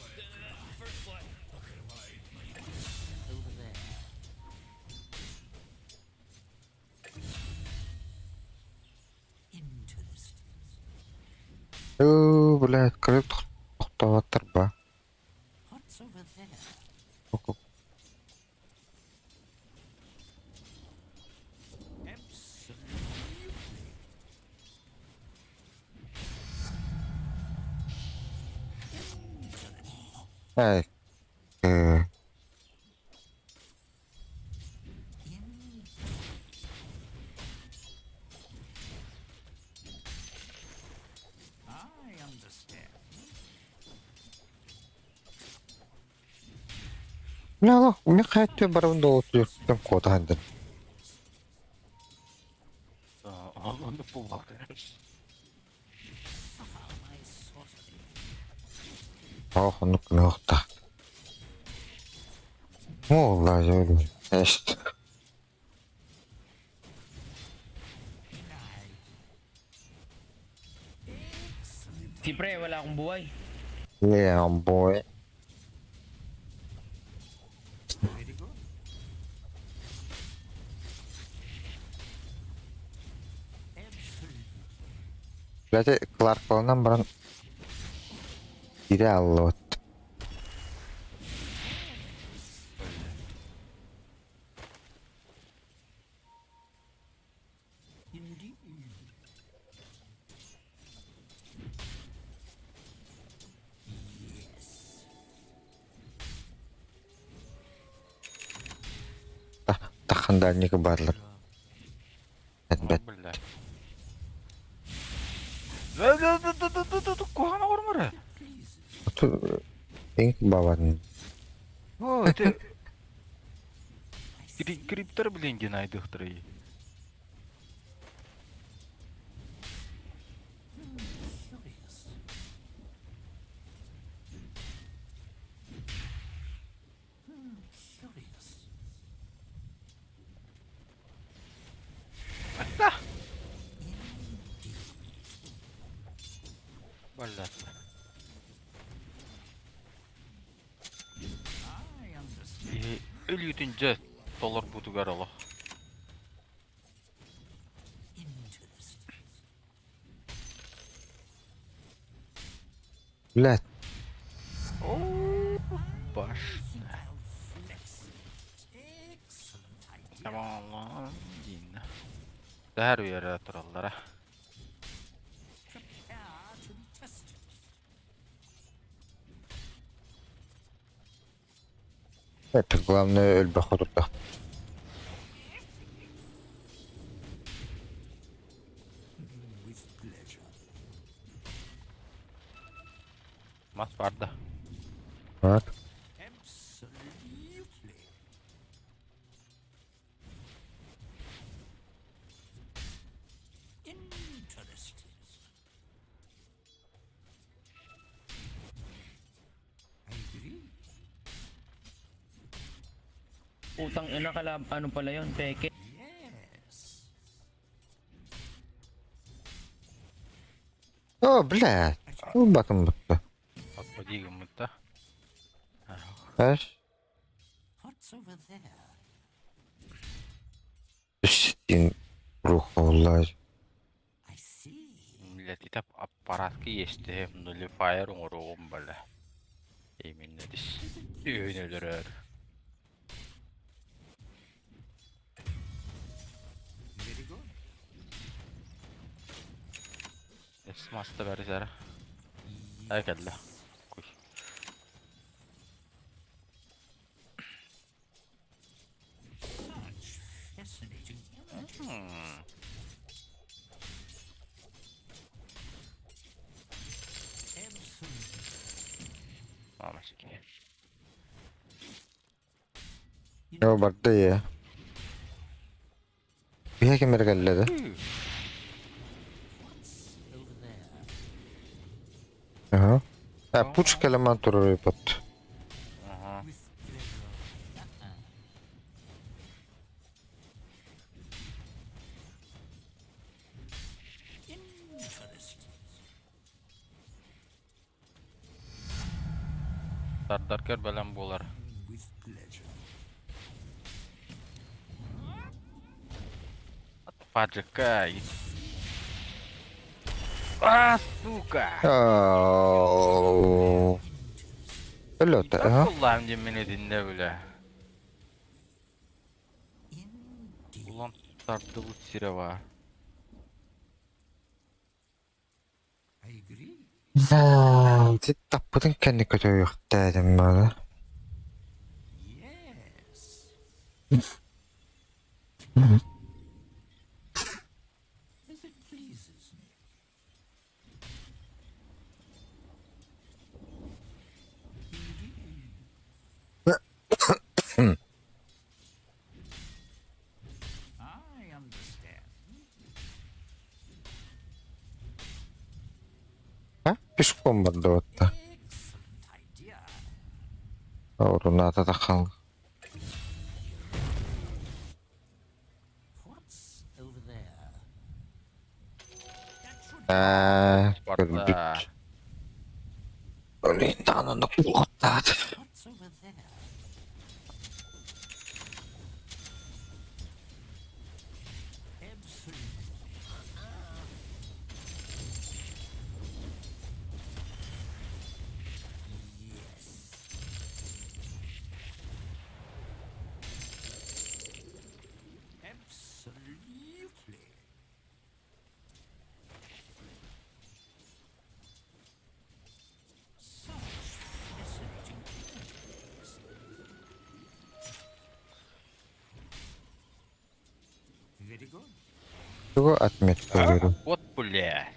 [SPEAKER 11] First blood.
[SPEAKER 3] Over there. Interesting.
[SPEAKER 1] О, блядь, крып тоқтаваттар ба.
[SPEAKER 3] What's over there? Absolutely.
[SPEAKER 1] Эй, э,
[SPEAKER 3] In I understand.
[SPEAKER 1] Бля, лох, мен қайтты барымды олып кода хандын.
[SPEAKER 4] Оны булбалды.
[SPEAKER 3] Suffer my sorcery.
[SPEAKER 1] Ох, ну кнохта. О, ла, Эст.
[SPEAKER 6] Si pre, wala akong buhay.
[SPEAKER 1] Yeah, boy.
[SPEAKER 3] Very good. Absolutely.
[SPEAKER 1] Блядь, Кларк болынан баран ире аллот.
[SPEAKER 3] Indeed. Yes.
[SPEAKER 1] Тахандальник барлар. Бет.
[SPEAKER 4] Бля. Да да да да да да да кухана ормара.
[SPEAKER 1] Инк бабан.
[SPEAKER 4] О, это Криптер, блин, генайдыхтыры.
[SPEAKER 3] Curious. Curious.
[SPEAKER 4] Бля.
[SPEAKER 3] I understand.
[SPEAKER 4] Өлүтүн жа Толорбутугар олох.
[SPEAKER 1] Блядь.
[SPEAKER 4] Башня. Där uyarı turallara.
[SPEAKER 1] Это главное өлбөх отурда.
[SPEAKER 4] Мас барда.
[SPEAKER 1] Бар.
[SPEAKER 14] Utang ina kalab, ano pala yun, peke.
[SPEAKER 1] О, блядь. Ну, батым бутта.
[SPEAKER 4] Отпади гыммыта.
[SPEAKER 1] Знаешь? Үстин рухоллар.
[SPEAKER 4] Блядь, итап аппаратка есть, нулифайр оҥоруоҕум бала. Именно дис. Үһүн өлөрөр. Эс маста бәрисәрэ. Ай кэллэ. Куй. Мамочки.
[SPEAKER 1] Yo барда я. Биһэ кемер кэллэ да. Ага. А, пуч кэлэман турар бат.
[SPEAKER 4] Ага. Тардар көр бэлэм буолар. Паджикай. А, сука!
[SPEAKER 1] Ау. Өлөтө, ага.
[SPEAKER 4] Kullan yemin dinle bile. Ulan tardыбыт сире var.
[SPEAKER 1] Ти таппытын кэнни көтөйөхтээдим мана. А? Пешком бардыбытта. Оруната тахал. Аа,
[SPEAKER 4] Барда.
[SPEAKER 1] Блин, да, ну кулаттаат. Тугу отметка беру.
[SPEAKER 4] Вот бля.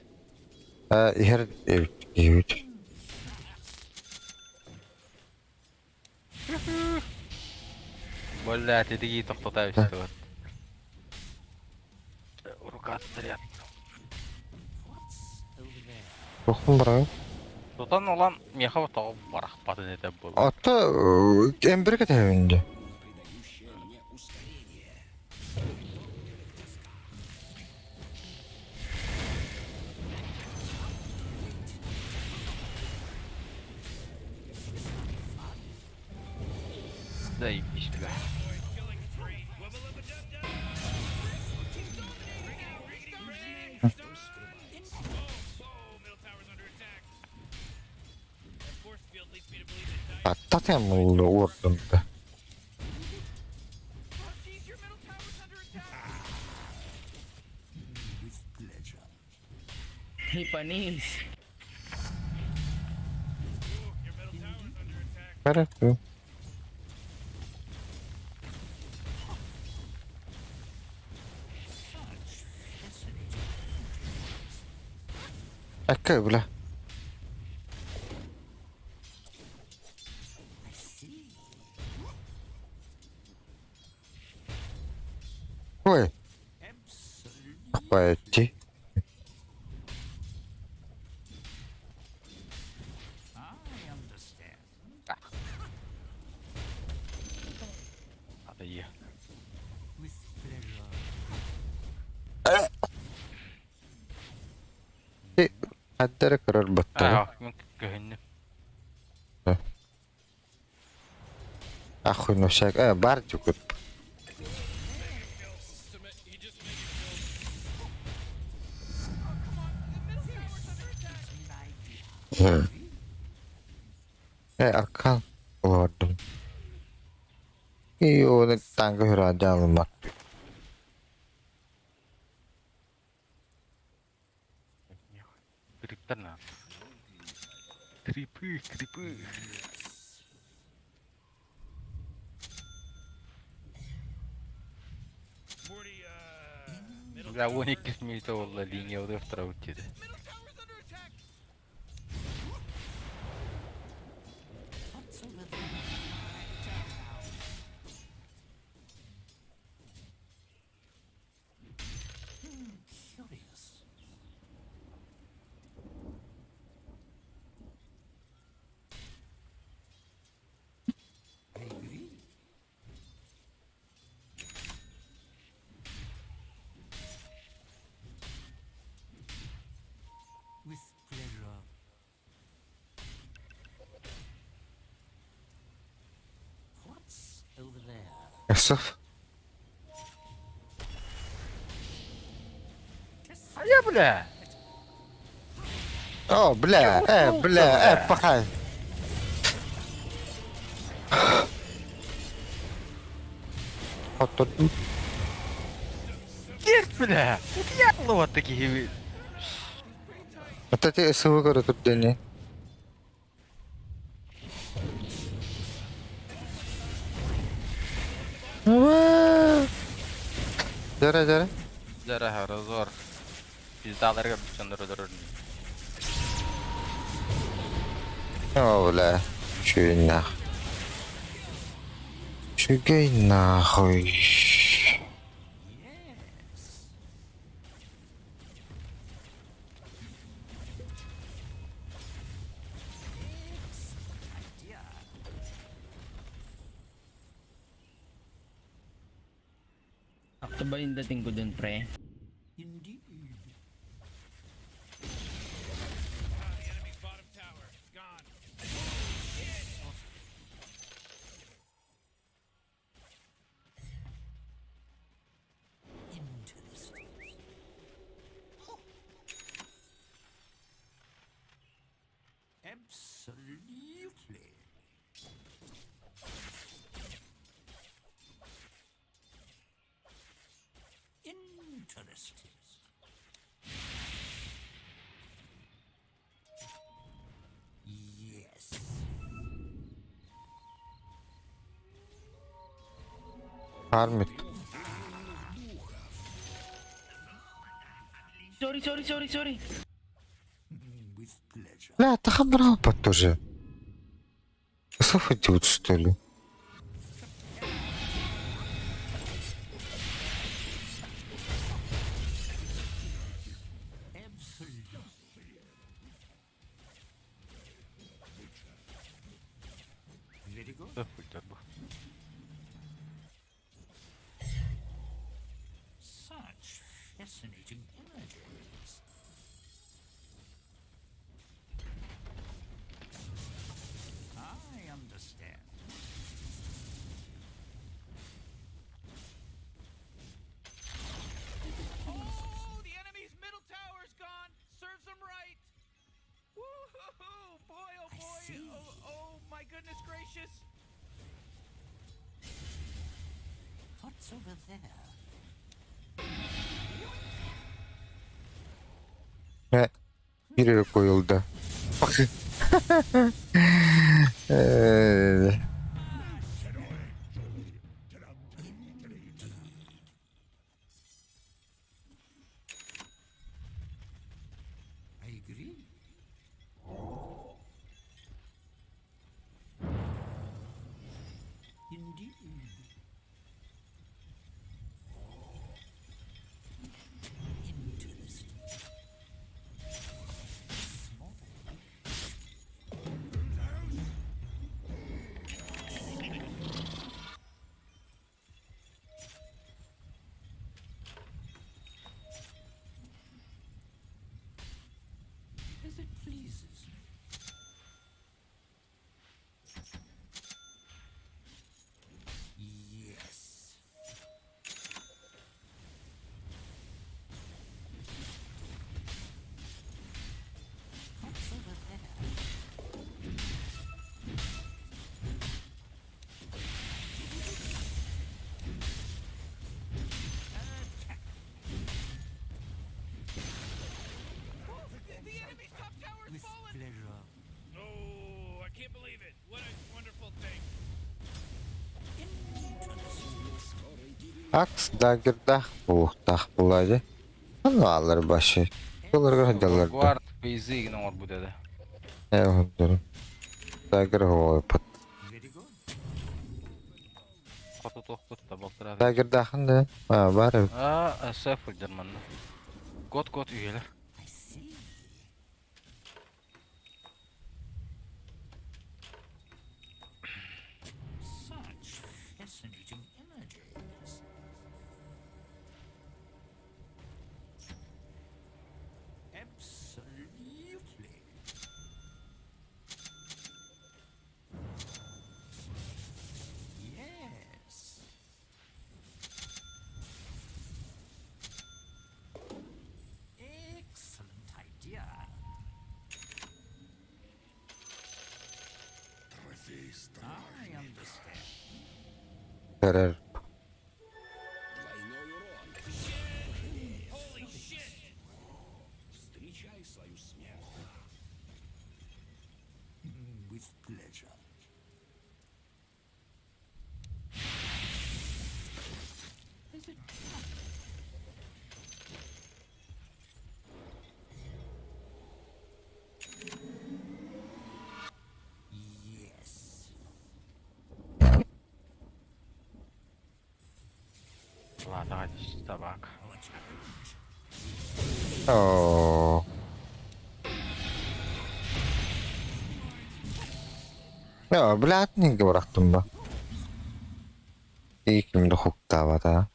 [SPEAKER 1] А, ихер эбит.
[SPEAKER 4] Бля, ты такие тоқтата вот. Рука заряд.
[SPEAKER 1] Бохун баран.
[SPEAKER 4] Тутан olan меха тоҕо барахпатын этэ буолла.
[SPEAKER 1] Ата эмберге тэвинде.
[SPEAKER 4] Заебись, бля.
[SPEAKER 1] Тотем уурдум да.
[SPEAKER 3] With pleasure.
[SPEAKER 14] Hipanis.
[SPEAKER 1] Хорошо. Акка, бля. Ой. Пойти.
[SPEAKER 3] I understand.
[SPEAKER 4] Adayı.
[SPEAKER 3] With pleasure.
[SPEAKER 1] Хаддара көрөр баттара.
[SPEAKER 4] Аа, мен көһүннүм.
[SPEAKER 1] Ахуй ношак. Э, бар жүгүр. Э, аркан олордум. И оны таңғы хүрә жалымар.
[SPEAKER 4] Криптер на. Крипы, крипы. Бля, 12 минут болла линия удыртыра өтеді.
[SPEAKER 3] What's over there? Curious. I agree. With pleasure. What's over there?
[SPEAKER 1] Yusuf.
[SPEAKER 4] Я, бля!
[SPEAKER 1] О, бля, бля, пахай. Отут.
[SPEAKER 4] Нет, бля! Я вот такие.
[SPEAKER 1] Это ти СВ көрө турдени. Жара, жара.
[SPEAKER 4] Жара, разор. Пиздаларга бүтөндөрө дөрөр.
[SPEAKER 1] О, бля. Чуй нах. Чугай нахуй.
[SPEAKER 14] Sakto ba yung dating ko dun, pre?
[SPEAKER 3] Indeed.
[SPEAKER 11] The enemy's bottom tower is gone.
[SPEAKER 3] Interesting. Absolutely. Interesting. Yes.
[SPEAKER 1] Фармит.
[SPEAKER 14] Sorry, sorry, sorry, sorry.
[SPEAKER 3] With pleasure.
[SPEAKER 1] Бля, это хабрапа тоже. Юсуф идиот, что ли?
[SPEAKER 3] Absolutely. Very good.
[SPEAKER 4] Да хуй бу.
[SPEAKER 3] Such fascinating images. I understand.
[SPEAKER 2] Oh, the enemy's middle tower's gone. Serves them right. Woo-hoo-hoo. Boy, oh
[SPEAKER 3] I
[SPEAKER 2] boy.
[SPEAKER 3] see.
[SPEAKER 2] Oh, oh my goodness gracious.
[SPEAKER 3] What's over there?
[SPEAKER 1] Ve bir yere koyuldu. Bak. Eee,
[SPEAKER 3] I agree. Indeed. Interesting. Small. As it pleases me. Yes. What's over there? Attack.
[SPEAKER 2] The enemy's top tower's
[SPEAKER 3] With
[SPEAKER 2] fallen.
[SPEAKER 3] pleasure.
[SPEAKER 11] Oh, I can't believe it. What a wonderful thing.
[SPEAKER 1] Aks dagirdah buhtah bulacı. Alır başı. Bulur giderler.
[SPEAKER 4] Guard фейзы игнор будет это.
[SPEAKER 1] Elhamdülillah. Dagir hol pat.
[SPEAKER 3] Very good.
[SPEAKER 1] Dagir da. Ha var.
[SPEAKER 4] А, SF ульдерман. Год год üyeler.
[SPEAKER 3] I see. Such fascinating images. Absolutely. Yes. Excellent idea. I understand.
[SPEAKER 1] Karar.
[SPEAKER 11] Holy shit.
[SPEAKER 12] Встречай свою смерть.
[SPEAKER 3] With pleasure. Is it Yes.
[SPEAKER 4] Ладно, давайте табак.
[SPEAKER 3] A challenge.
[SPEAKER 1] Oo. Ya блядь, не bıraktım ben. İyi ki de hook var ha.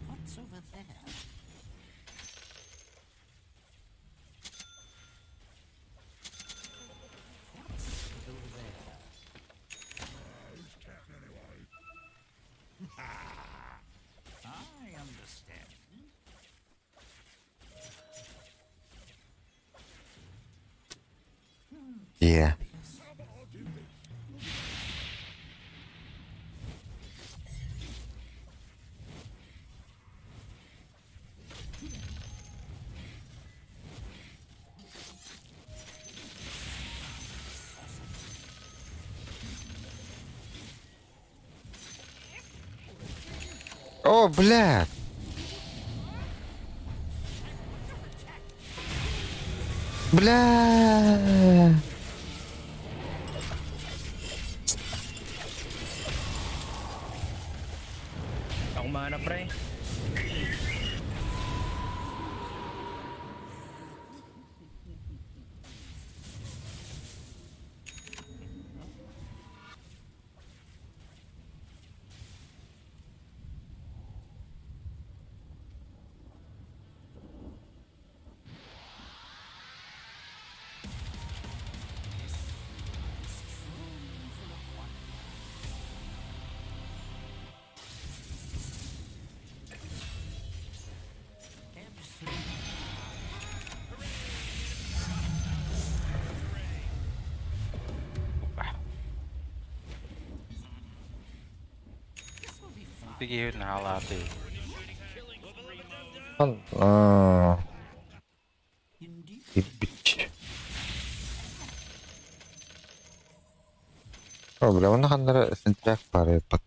[SPEAKER 3] What's over there? What's over there? I understand.
[SPEAKER 1] Yeah. О, блядь. Бля.
[SPEAKER 14] Ako mana, pre.
[SPEAKER 3] It's truly full of wonder.
[SPEAKER 4] Киһи наһаалаатый.
[SPEAKER 1] Аа, Кирбит. О, бля, онно ханнара сентряк пары пат.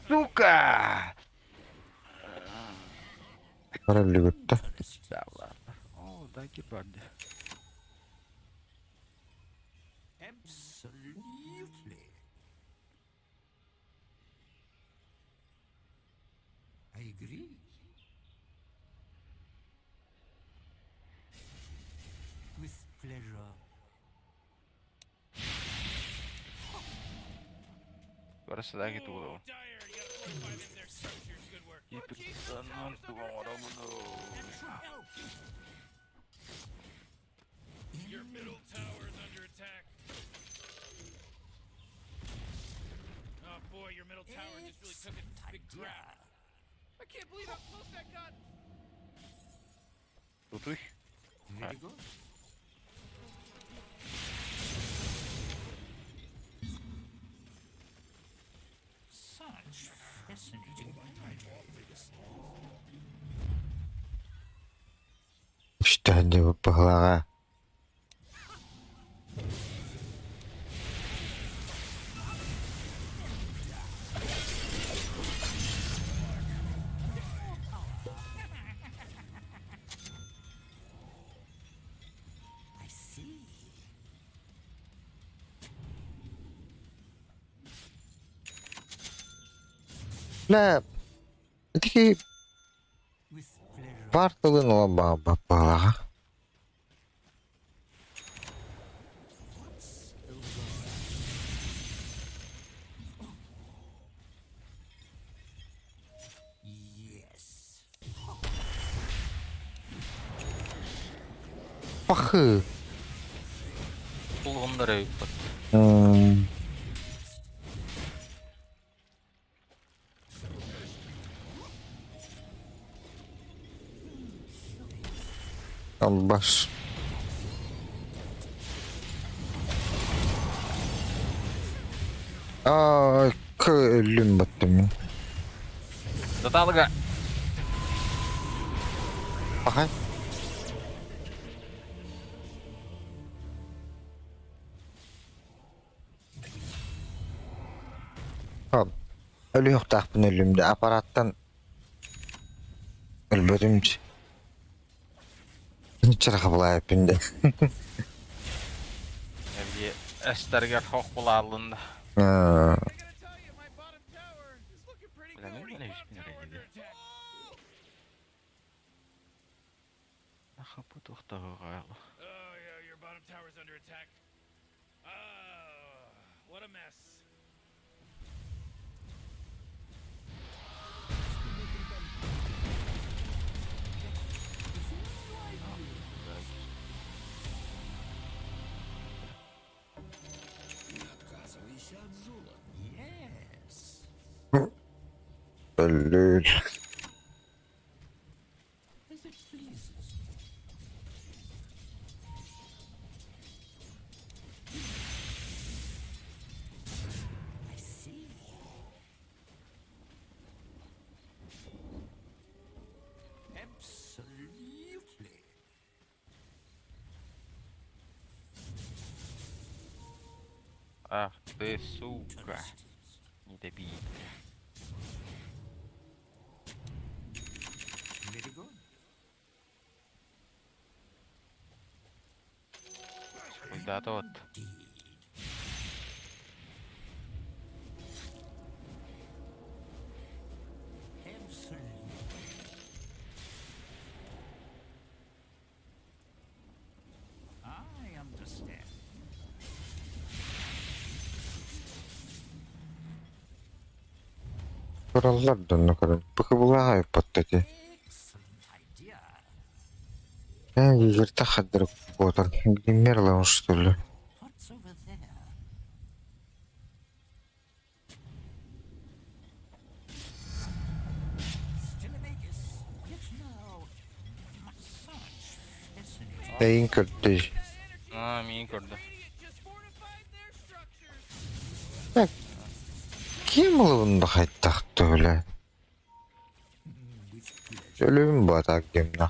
[SPEAKER 4] Сука!
[SPEAKER 1] Бара үлүгүттэ.
[SPEAKER 4] О, дай барды.
[SPEAKER 3] Absolutely. I agree. With pleasure.
[SPEAKER 4] Барысы тугу.
[SPEAKER 11] Your middle tower is under attack. Oh boy, your middle tower just really took a big crap.
[SPEAKER 2] I can't believe how close that got.
[SPEAKER 4] Тутуй.
[SPEAKER 3] Very good. Such fascinating
[SPEAKER 1] Что паглага.
[SPEAKER 3] I see.
[SPEAKER 1] Бля, таки
[SPEAKER 3] With pleasure.
[SPEAKER 1] бар тылын ола паглага.
[SPEAKER 3] What's over Yes.
[SPEAKER 1] Пахы.
[SPEAKER 4] Тулгундар өйүп.
[SPEAKER 1] М, Албаш. Аа, көлүм баттым мин.
[SPEAKER 4] Даталыга.
[SPEAKER 1] Пахай. Хоп. Өлүөхтаахпын өлүмдэ аппараттан өлбөтүм чырхабылаайпын де.
[SPEAKER 4] Эбие эстергер хох булаалында.
[SPEAKER 1] Аа,
[SPEAKER 4] Бля, мен мына үспүн эрейди. Нахапы тохтогу
[SPEAKER 11] Oh yeah, your bottom tower's under attack. Oh, what a mess.
[SPEAKER 12] Не отказывайся от золота.
[SPEAKER 3] Yes.
[SPEAKER 1] өлүр.
[SPEAKER 3] As it pleases you. I see. Absolutely.
[SPEAKER 4] Ах ты, сука. Не добей.
[SPEAKER 3] Very good.
[SPEAKER 4] Куда тот?
[SPEAKER 3] Absolutely. I understand.
[SPEAKER 1] Тураллар донно көрөн. Пахыбылаай паттати.
[SPEAKER 3] Excellent idea.
[SPEAKER 1] Э, егерте хаддыр ботар. Гиммерлаун что ли?
[SPEAKER 3] What's over there? Still a magus, yet now much such fascinating.
[SPEAKER 1] Эйин көрдөй.
[SPEAKER 11] That
[SPEAKER 14] А, миигин көрдө.
[SPEAKER 1] Так, ким ылыбын да хайтахты, бля. Өлүм батак гемна.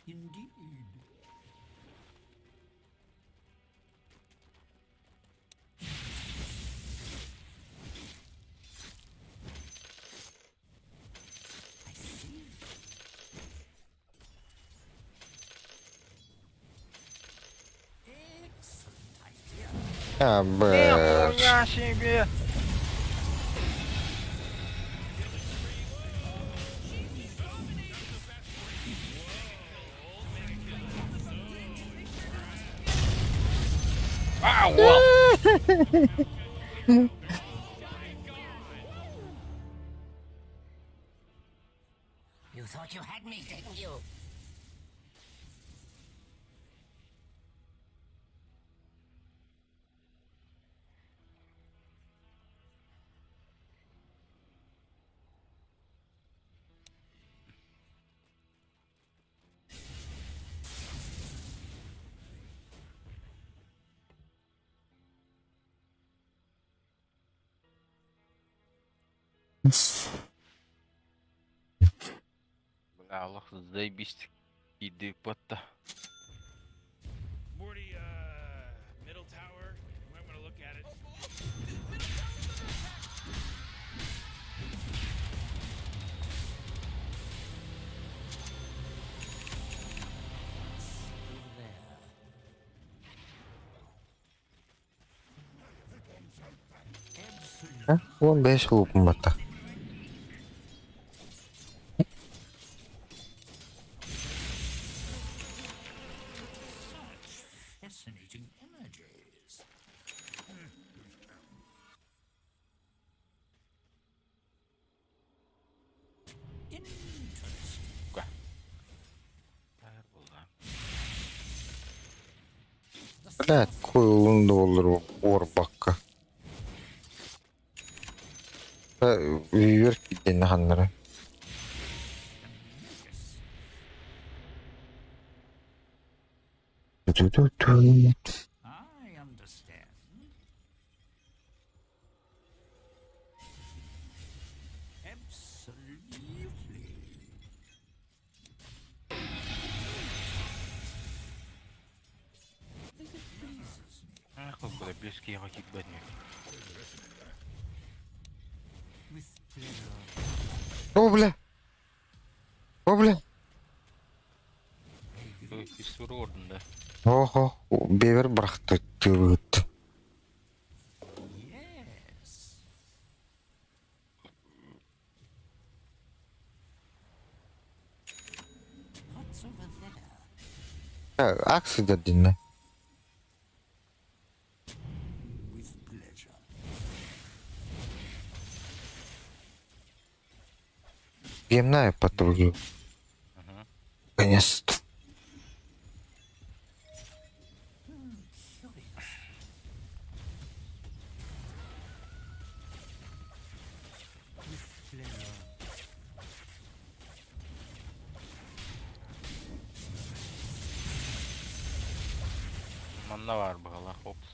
[SPEAKER 3] Indeed. I see. Excellent idea.
[SPEAKER 1] Ya б.
[SPEAKER 14] Нихуя себе!
[SPEAKER 9] You thought you had me, didn't you?
[SPEAKER 14] Бля, Аллах, заебись. Иди батта.
[SPEAKER 11] Morty, middle tower. You might want to look at it.
[SPEAKER 3] Over there.
[SPEAKER 1] А? Вон бэс лупун бата.
[SPEAKER 3] Such fascinating images. Interesting.
[SPEAKER 1] Блядь, какой лун доллар орбакка. Вверх киден ханнара. Ту-ту-ту.
[SPEAKER 3] I understand. Absolutely. This pleases me.
[SPEAKER 4] Ах, бля, близкий хоккей
[SPEAKER 3] With pleasure.
[SPEAKER 1] О, бля. О, бля.
[SPEAKER 14] Фиссур да.
[SPEAKER 1] Ого, бевер бырахты тырыт.
[SPEAKER 3] Yes. What's over there?
[SPEAKER 1] Аксы динне.
[SPEAKER 3] With pleasure.
[SPEAKER 1] Гемная подруги. Наконец-то.
[SPEAKER 3] Curious. With pleasure.
[SPEAKER 4] Манна бар быһыылаах, опс.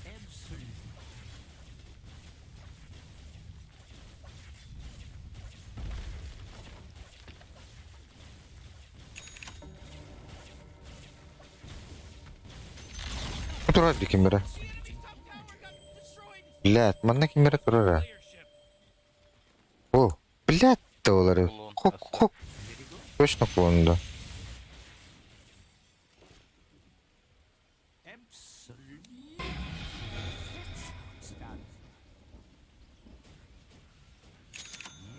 [SPEAKER 3] Absolutely.
[SPEAKER 1] Турар ди кемере. Блядь, манна кемере турар. О, блядь, доллары. Хок, хок. Точно клон, да.
[SPEAKER 3] Absolutely. That's how it's done.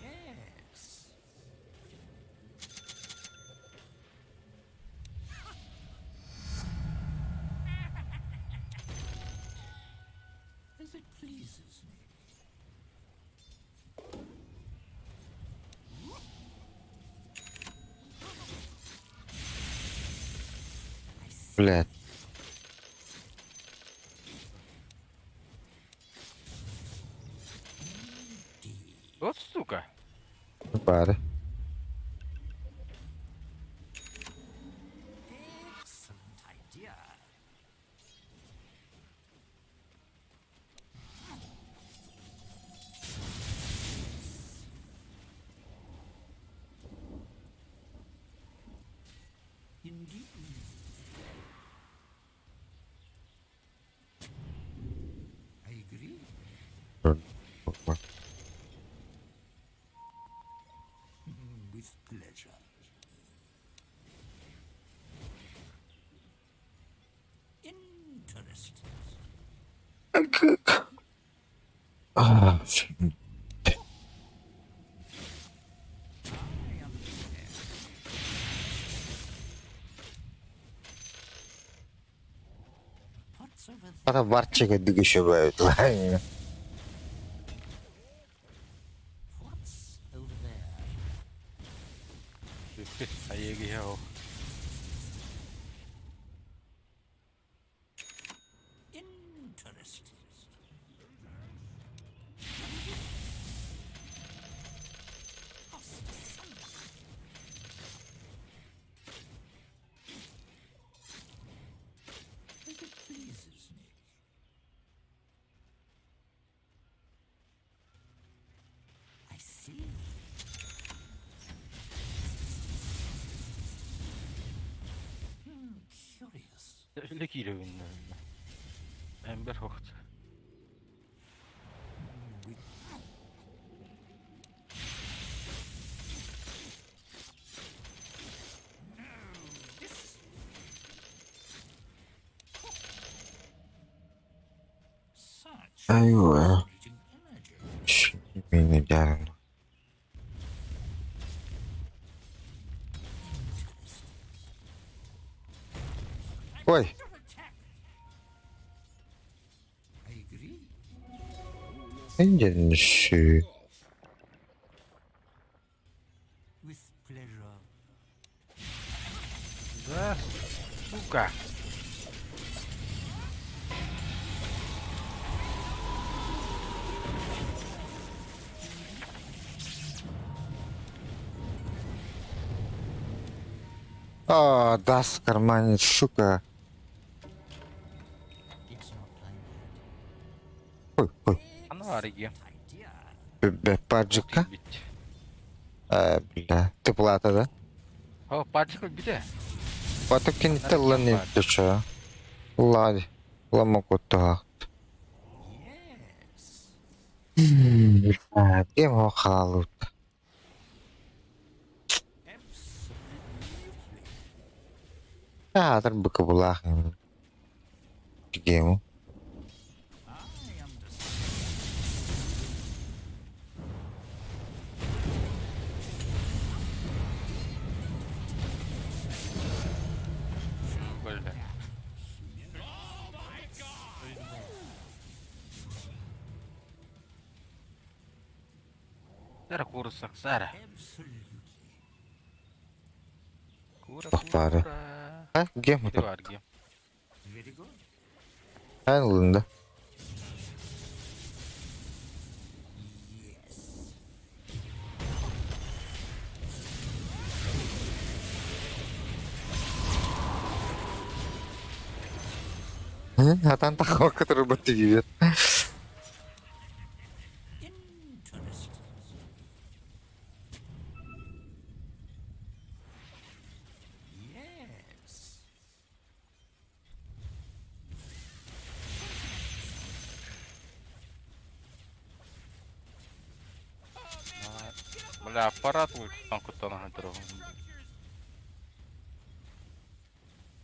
[SPEAKER 3] Yes. As it pleases me.
[SPEAKER 1] Блядь.
[SPEAKER 14] Вот сука.
[SPEAKER 1] Бары.
[SPEAKER 3] Excellent idea. Indeed. I agree. With pleasure. Interesting.
[SPEAKER 1] Ah,
[SPEAKER 3] I understand. What's over there?
[SPEAKER 1] Ата варчика дыгышевают.
[SPEAKER 3] What's over there?
[SPEAKER 14] Айегио.
[SPEAKER 3] Interesting. As it pleases me. I see. Curious.
[SPEAKER 14] Үлэ киирэбин. Эмбер хохт.
[SPEAKER 3] With No, this Such
[SPEAKER 1] Айва.
[SPEAKER 3] fascinating energy.
[SPEAKER 1] Мини дярно. Ой,
[SPEAKER 3] Under attack. I agree.
[SPEAKER 1] инденши.
[SPEAKER 3] With pleasure.
[SPEAKER 14] Да, сука.
[SPEAKER 1] А, даст в кармане, сука.
[SPEAKER 3] It's not time yet.
[SPEAKER 1] Ой, ой.
[SPEAKER 14] Аны ариги.
[SPEAKER 3] Idea.
[SPEAKER 1] Б- Паджика?
[SPEAKER 14] Бит.
[SPEAKER 1] А, бля. Ты плата, да?
[SPEAKER 14] О, пачка бите.
[SPEAKER 1] Батыкин тыллан итча. Лади. Ламакута.
[SPEAKER 3] Yes.
[SPEAKER 1] Кем халут?
[SPEAKER 3] Absolutely.
[SPEAKER 1] А, быка булах. Гему.
[SPEAKER 3] I understand.
[SPEAKER 14] Бля. Сара курсак, Сара.
[SPEAKER 3] Absolutely.
[SPEAKER 14] Кура,
[SPEAKER 1] Ох, пара.
[SPEAKER 14] кура.
[SPEAKER 1] А, гему
[SPEAKER 14] Иди
[SPEAKER 1] тут.
[SPEAKER 14] варги.
[SPEAKER 3] Very good.
[SPEAKER 1] Айлында.
[SPEAKER 3] Yes.
[SPEAKER 1] Атан тахва, который бы ты видит.
[SPEAKER 3] Interesting. Yes.
[SPEAKER 14] Бля, аппарат ультан куттан хантыр.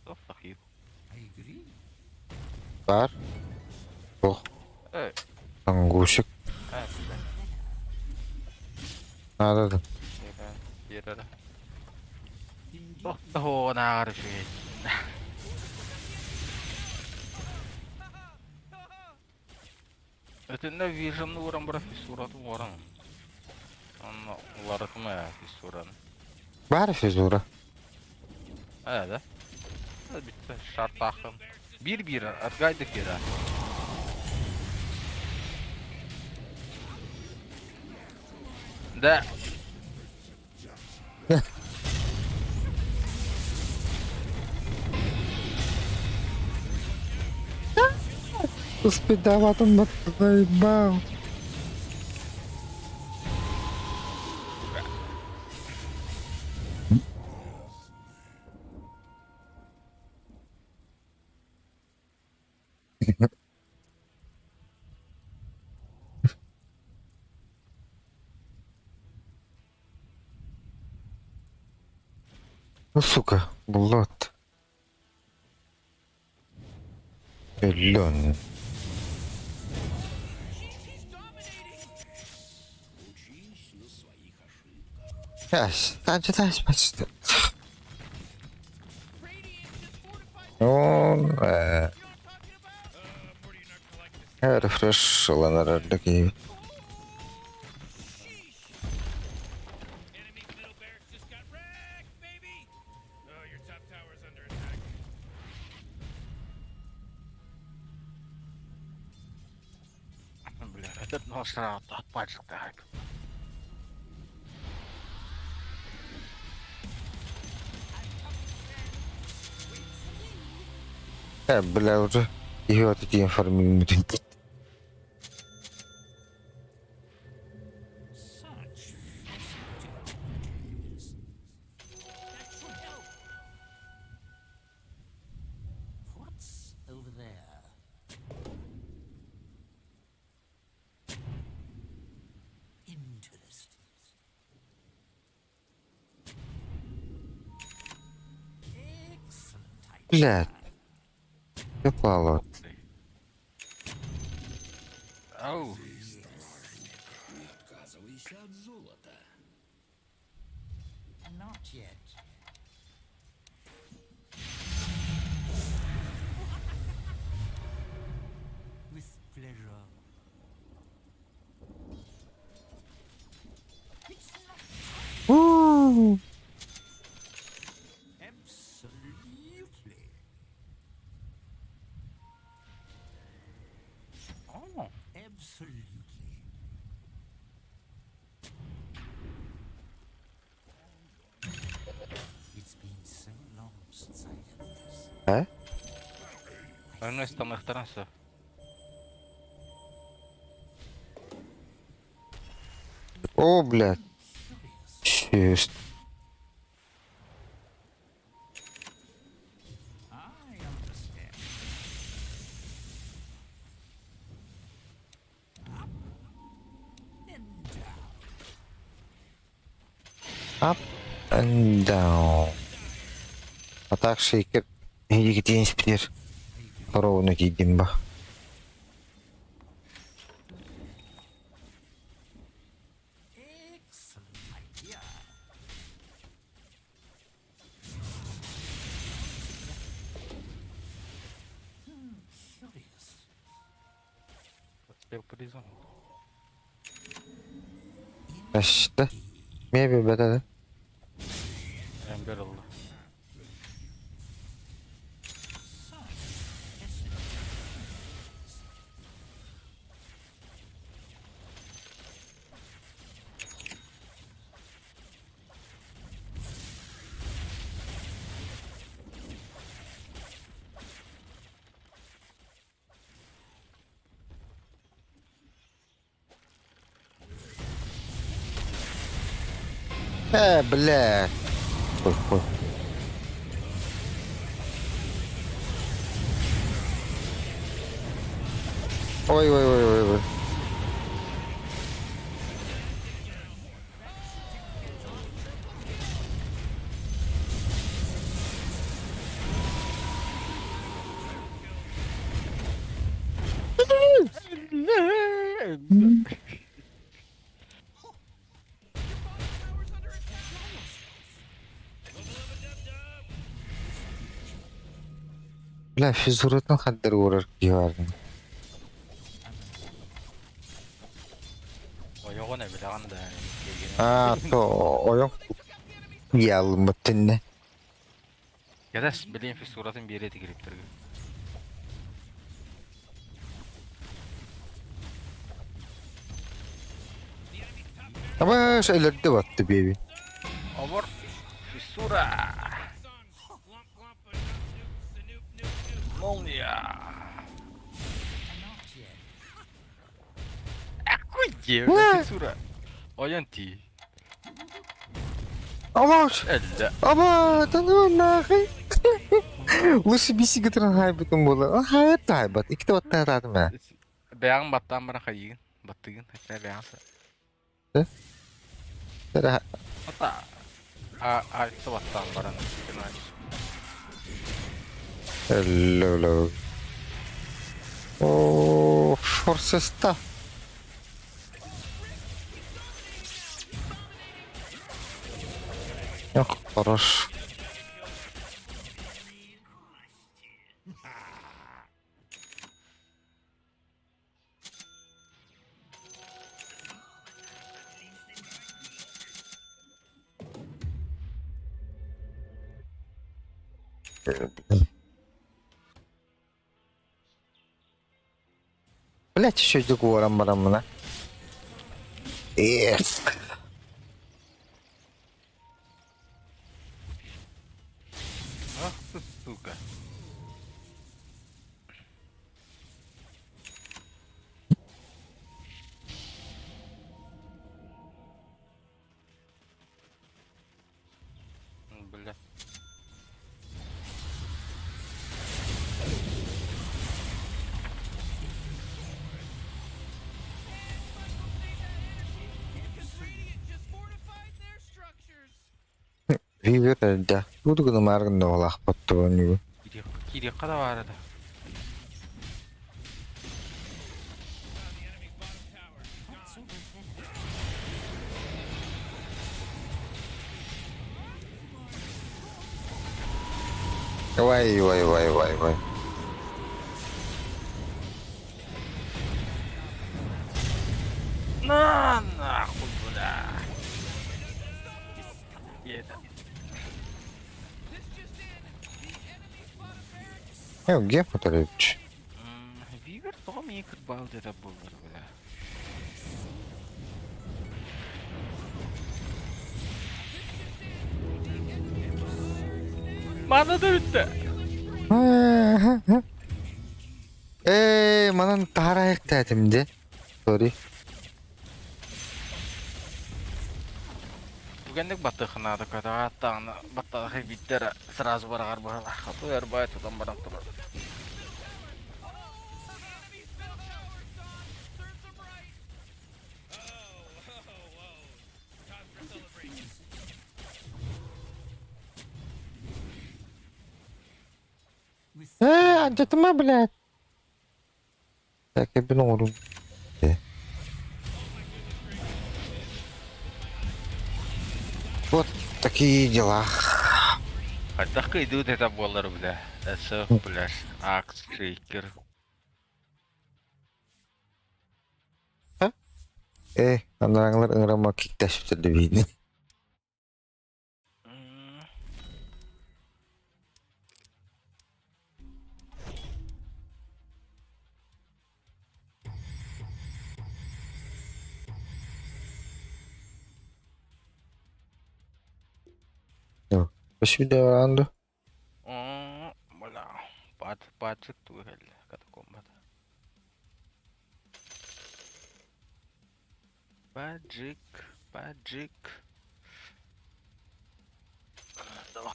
[SPEAKER 14] The fuck you?
[SPEAKER 3] I agree.
[SPEAKER 1] Бар. Ох,
[SPEAKER 14] Эй,
[SPEAKER 1] ангушик.
[SPEAKER 14] эй, бля.
[SPEAKER 1] Надо. да.
[SPEAKER 14] Ера, ера. Тохто наарфи. Это вижен уран бра фиссурат уран. Он уларатма фиссуран.
[SPEAKER 1] Бар физура.
[SPEAKER 14] А, да? Бүттэ шартаахын. Биир-биир аргайды киирэ. Да.
[SPEAKER 1] Успедаватым заебал. Ну, сука, Булат. Өлөн. Он рефреш ылан киһи.
[SPEAKER 14] Бля, этот нос от так.
[SPEAKER 1] Бля, уже ее от эти информируют.
[SPEAKER 3] What's over there? Interesting. Excellent idea.
[SPEAKER 1] Блядь. Попало.
[SPEAKER 14] Ау.
[SPEAKER 12] Не отказывайся от золота.
[SPEAKER 3] Not yet. With pleasure. It's not
[SPEAKER 1] У.
[SPEAKER 3] Absolutely.
[SPEAKER 14] О,
[SPEAKER 3] Absolutely. It's been so long since I had this.
[SPEAKER 1] Э?
[SPEAKER 14] Ernesto Мехтараса.
[SPEAKER 1] О, блядь. Честь.
[SPEAKER 3] I understand. Up and down.
[SPEAKER 1] Up and down. А так шейкер. Екатерин Ровно кидимба.
[SPEAKER 3] Excellent idea. Curious.
[SPEAKER 14] Успел призон.
[SPEAKER 1] Ашта. Мебель бата.
[SPEAKER 14] Эмбер ылла.
[SPEAKER 1] Бля. Ой, ой. Ой, ой, ой, ой, ой. Бля, физуратын хаддар урар киһи
[SPEAKER 14] Ойоҕун эбилэҕин да
[SPEAKER 1] А, то ойох ялмытынне.
[SPEAKER 14] Кэтэс, билиэн фиссуратын биэриэ тигириптэргэ.
[SPEAKER 1] Абаш өлөрдө батты бэби.
[SPEAKER 14] Обор фиссура! Молния! Акуй фиссура! Ойон ти.
[SPEAKER 1] Абаш!
[SPEAKER 14] Эллэ.
[SPEAKER 1] Аба, да ну нахуй. Лучше биси гытран хайбытым буолар. Хайат да хайбат. Иккитэ баттаатаатым ээ.
[SPEAKER 14] Бэйэҕин баттаан баран хайыгын? Баттыгын? Хотя бэйэҕин Ата а альта баттаан баран.
[SPEAKER 1] Hello. О, форсеста. Эх, хорош. Блять, еще уоран бараммына. Эх.
[SPEAKER 14] Ах ты, сука. Бля.
[SPEAKER 1] Вивер да. Буду гына олах баттыбын.
[SPEAKER 14] Кири када бар да.
[SPEAKER 1] Вай, вай, вай, вай, вай.
[SPEAKER 14] На нахуй, бля. Это.
[SPEAKER 1] Я где Моторевич?
[SPEAKER 14] Вивер тоҕо миигин кырбаал диэтэ буоллар, бля. Мана да бүттэ.
[SPEAKER 1] Эй, манан тарайык тәтимде. Sorry.
[SPEAKER 14] Түгэнник баттыхына да ката аттаҕына баттаҕы биттер сразу бараҕар быһала. Хату эрбай тутан баран турар.
[SPEAKER 1] Э, антитыма, блядь. Так, я бин. Вот такие дела.
[SPEAKER 14] Хайдах кыйдыы это буолар, бля. СФ, бля, Акс, Шейкер.
[SPEAKER 1] Э, анараңлар ыңрама киктәшіп бейні. Үш видео анды.
[SPEAKER 14] Бля, пат, патчик туһел, катакомбата. Паджик, паджик. Давай,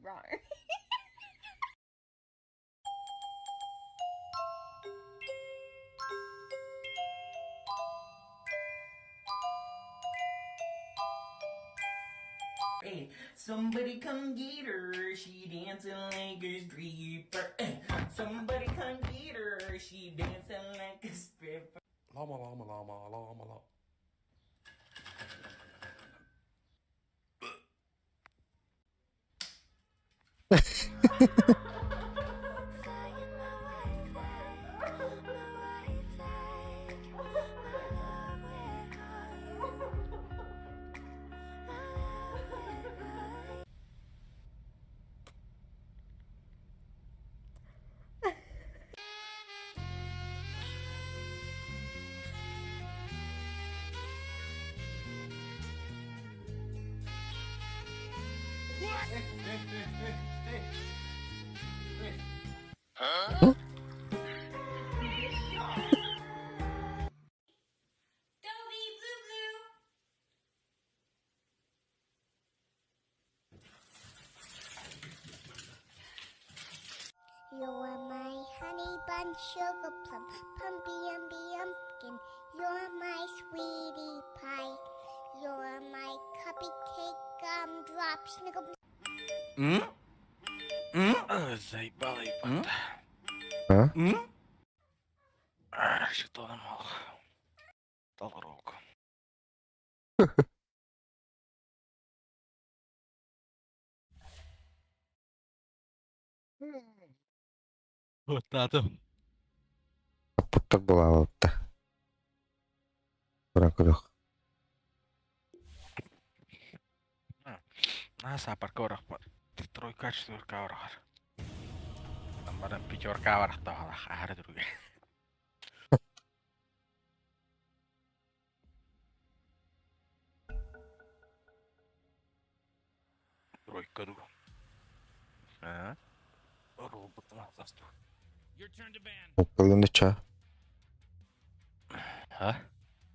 [SPEAKER 9] Rawr.
[SPEAKER 2] Hey, somebody come get her. She dancing like a stripper. Hey, somebody come get her. She dancing like a stripper.
[SPEAKER 8] Llama llama llama llama llama.
[SPEAKER 9] Dobby, blue, blue. You're my honey bun, sugar plum, pumpy umby umpkin. You're my sweetie pie. You're my cupcake gumdrop, sniggle.
[SPEAKER 14] Заебало ебать.
[SPEAKER 1] А?
[SPEAKER 14] Что там мал? Толрок. Вот надо.
[SPEAKER 1] Путтар буолаабыта. Туран көрүөх.
[SPEAKER 14] Наса паркорах тройка четверка барар. Там баран пятерка барахтаалах аһары түргө. Тройка ду. А?
[SPEAKER 11] Your turn to ban.
[SPEAKER 1] Тройкалыгын да чаа.
[SPEAKER 14] А?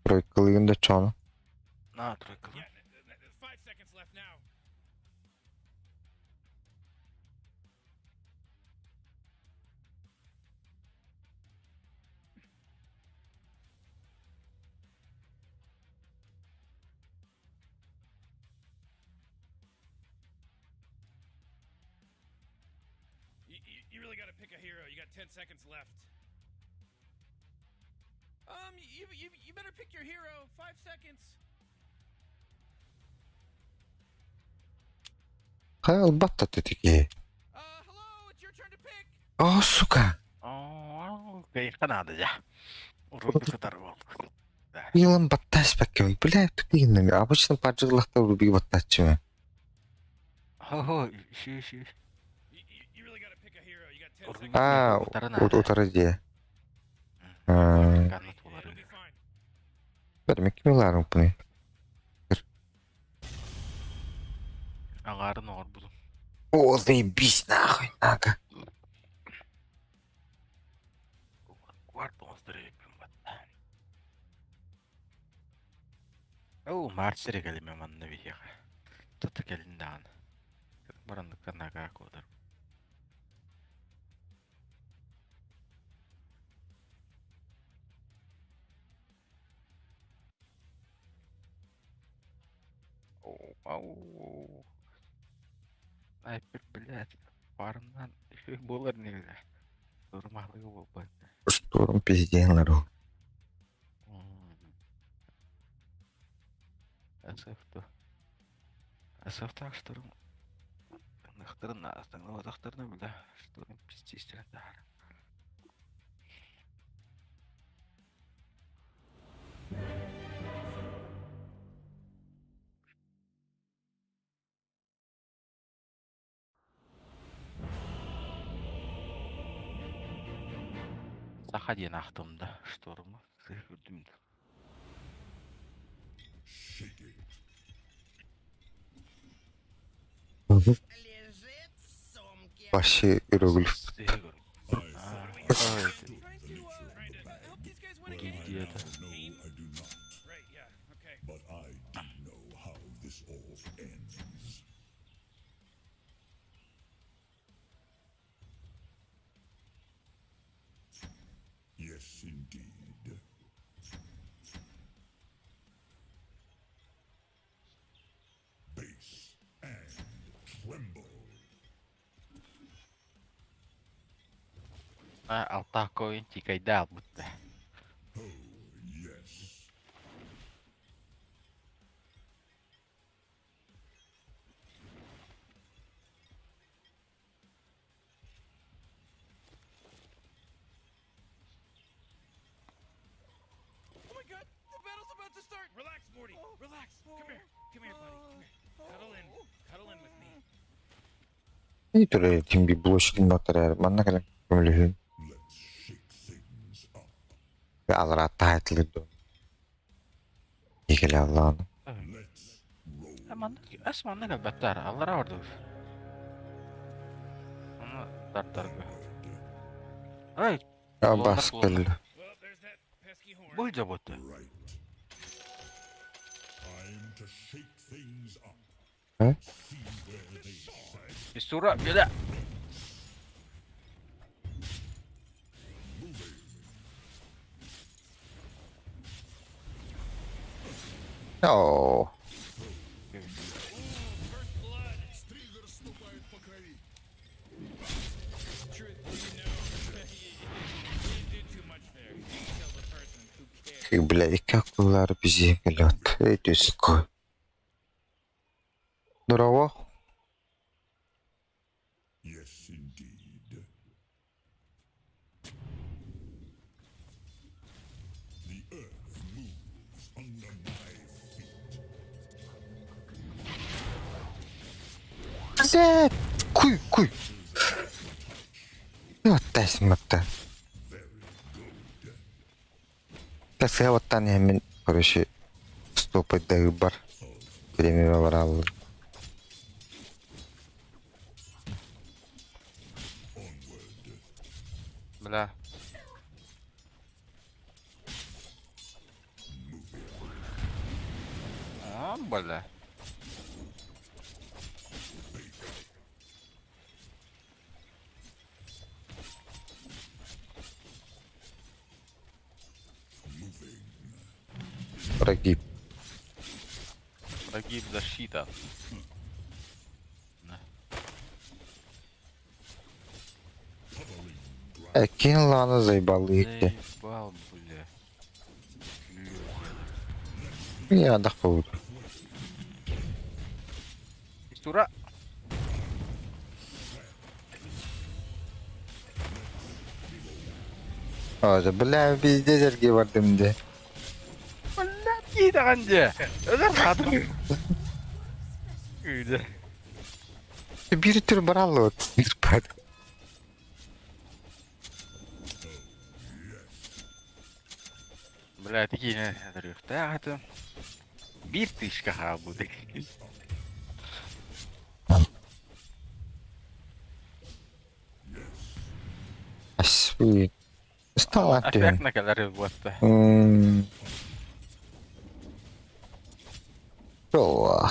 [SPEAKER 1] Тройкалыгын да чааны.
[SPEAKER 14] На, тройка.
[SPEAKER 11] Yeah, 5 seconds left now. You really got to pick a hero. You got 10 seconds left. You better pick your hero. 5 seconds.
[SPEAKER 1] Хайа ылбат тетики.
[SPEAKER 11] Hello, it's your turn to pick.
[SPEAKER 1] О, сука.
[SPEAKER 14] Кайха надо, я. Рубик оторвал.
[SPEAKER 1] Илон баттас баккым. Бля, тупигин. Обычно паджыглахта рубик баттачы.
[SPEAKER 14] Хо-хо, еще, еще.
[SPEAKER 11] You really got to pick a hero. You got 10 seconds.
[SPEAKER 1] А, утары дии.
[SPEAKER 14] Канат болар.
[SPEAKER 1] Бер мекмиларым буны.
[SPEAKER 14] Аңарын оғыр бұдым.
[SPEAKER 1] О, заебись нахуй, нага.
[SPEAKER 14] Кварт оңыздыр бат. Оу, марсер келеме манны бихеға. Тұты келін даған. Барандыққа нага кодар. Оу, ау. Снайпер, блядь. Фармнан болар негізі. Нормалығы болбады.
[SPEAKER 1] Штурм пизденлер ол.
[SPEAKER 14] СФ-то. СФ так штурм. Нахтырна, астаңны бля. Штурм пиздистер да. Саха диэн ахтымда штурму сыһырдым.
[SPEAKER 8] Shake it.
[SPEAKER 1] Вообще иероглиф.
[SPEAKER 8] I understood the nature of the bag.
[SPEAKER 14] Диэтэ.
[SPEAKER 8] No, I do not. But I do know how this all ends. Yes, indeed. Base and tremble.
[SPEAKER 14] А, алта коин тикайда албытта.
[SPEAKER 8] Yes.
[SPEAKER 11] Oh my god, the battle's about to start! Relax, Morty. Relax. Come here. Come here, buddy. Come here. Cuddle in. Cuddle in with me.
[SPEAKER 1] Итүрэ ким би блочкин батарар манна кэлэн көмөлөһүн. Алара таайтылыр доо. Игеле Аллааны.
[SPEAKER 14] Манна ас манна кэлбэттэр. Аллара ордур. Оны тардарга. Ай,
[SPEAKER 1] Бас кэллэ.
[SPEAKER 14] Бұл жабыты.
[SPEAKER 8] Time to shake things up.
[SPEAKER 1] Э?
[SPEAKER 8] See where they stand.
[SPEAKER 14] Сура, беда.
[SPEAKER 1] Оо.
[SPEAKER 8] Стригер ступает по крови.
[SPEAKER 1] Блядь, как улар бизи кэлэт. Эй төсөккө. Здорово.
[SPEAKER 8] Yes, indeed. The earth moves under my feet.
[SPEAKER 1] Зэ. Куй, куй. Тасматта. Тасыга оттан мен, короче, стопать да бар. Время барал.
[SPEAKER 14] Бля. А, бля.
[SPEAKER 1] Прогиб.
[SPEAKER 14] Прогиб защита.
[SPEAKER 1] Кин ланы заебал икки.
[SPEAKER 14] Заебал, бля.
[SPEAKER 1] Я отдохнул.
[SPEAKER 14] Сура.
[SPEAKER 1] А, да, бля, пиздец, эрге бардым де.
[SPEAKER 14] Бля, кийдаган же. Özür хатыр. Үйде.
[SPEAKER 1] Бир түр барал вот.
[SPEAKER 14] Бля, такие трехта это. Бир тысячка хабуды.
[SPEAKER 1] Асви. Стала ты.
[SPEAKER 14] Опять на калории вот.
[SPEAKER 1] О.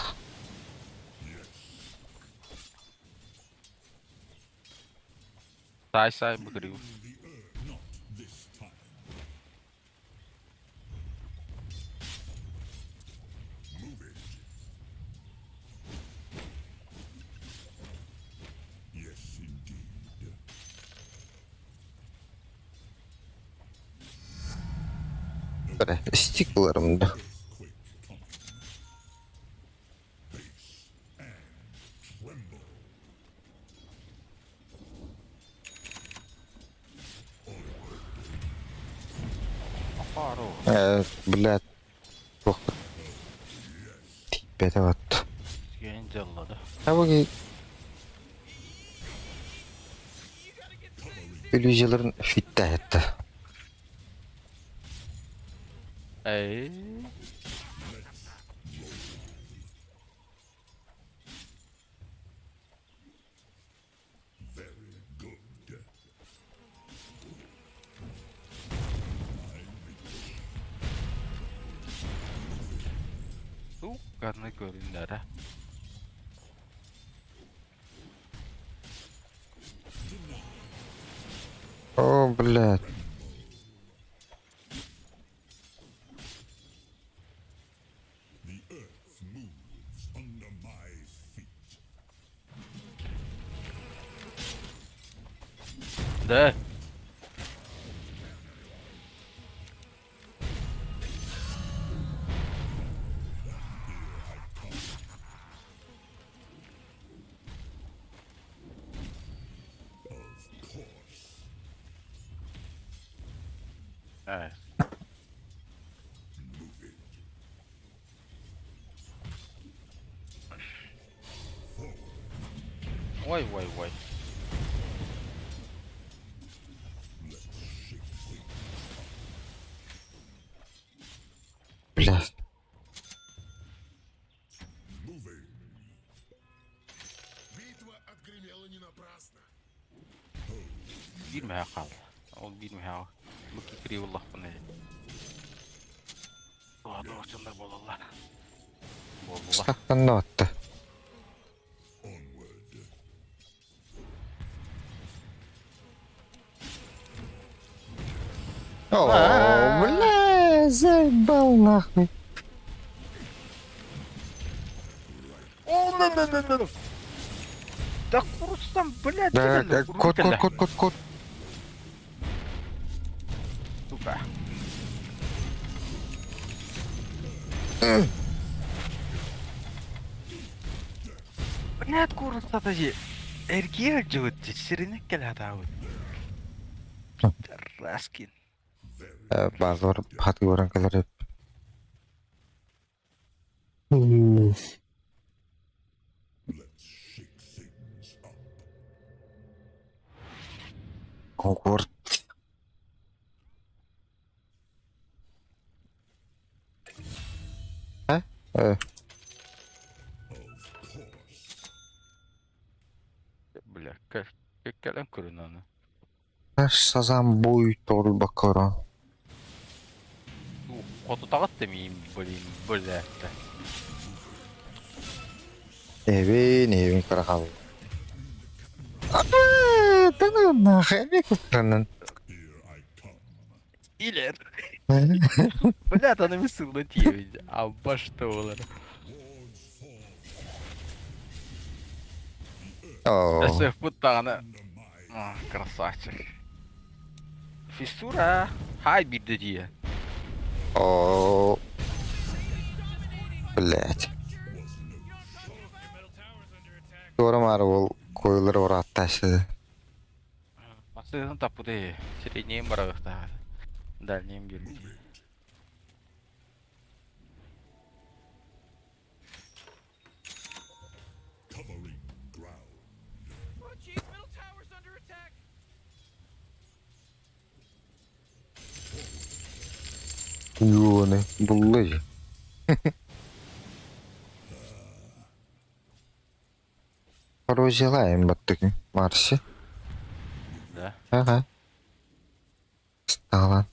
[SPEAKER 14] Сай сай букрив.
[SPEAKER 8] Not this time. Move it. Yes, indeed.
[SPEAKER 1] Стиклером, да.
[SPEAKER 8] Tremble.
[SPEAKER 1] Блядь. Плохо. Тебе вот.
[SPEAKER 14] Дело, да.
[SPEAKER 1] А вы иллюзияларын фитте этти.
[SPEAKER 14] Эй.
[SPEAKER 8] Very good.
[SPEAKER 14] Ыккарны көрүннэрэ.
[SPEAKER 1] О, блядь.
[SPEAKER 8] The earth moves under my feet.
[SPEAKER 14] Да.
[SPEAKER 8] Of course.
[SPEAKER 14] Э.
[SPEAKER 8] Move it. Forward.
[SPEAKER 14] Ой, ой, ой.
[SPEAKER 8] Let's shake things up.
[SPEAKER 1] Блядь.
[SPEAKER 8] Moving.
[SPEAKER 12] Битва отгремела не напрасно.
[SPEAKER 14] Биир мэһэ хаалла. Ол биир мэһэҕэ бу кикири буллахпына Туох буолаллар. Буоллулар.
[SPEAKER 1] Стаканна атты.
[SPEAKER 8] Onward.
[SPEAKER 1] О, бля, заебал нахуй.
[SPEAKER 14] О, на на на на. Да курустан, блядь,
[SPEAKER 1] Да, да, кот, кот, кот, кот, кот.
[SPEAKER 14] Сука. Блядь, курустата же. Эргиэр жыбыт сиринек келатабыт. Раскин.
[SPEAKER 1] Базар хат көрөн келер.
[SPEAKER 8] Let's shake things up.
[SPEAKER 1] Конкурт. А? Э,
[SPEAKER 8] Of course.
[SPEAKER 14] Бля, кэлэн көрүн аны.
[SPEAKER 1] Сазан буй торул бакара.
[SPEAKER 14] Хотутаҕыт да миин, блин, блядь.
[SPEAKER 1] Эбин, эбин карахал. Да нахуй, эми кутранын.
[SPEAKER 8] Here I come.
[SPEAKER 14] Илер. Блядь, аны мисылны тиебит. Абба что болар.
[SPEAKER 8] Wards fall
[SPEAKER 1] О,
[SPEAKER 14] Эсэх буттаҕына.
[SPEAKER 8] under my
[SPEAKER 14] А, красавчик. Фиссура. Хай бирде дии.
[SPEAKER 1] о, блядь.
[SPEAKER 8] was no shot.
[SPEAKER 11] Your middle tower's under attack.
[SPEAKER 1] Doğru mar ол койлар оратташы.
[SPEAKER 14] Масыгын таппыты. Среднейм барагыта. Дальнейм бир.
[SPEAKER 8] Move it. Covering ground.
[SPEAKER 2] Oh jeez, middle tower's under attack.
[SPEAKER 1] Юны, буллы. Оружелаем баттык Марси.
[SPEAKER 14] Да.
[SPEAKER 1] Ага. Стала.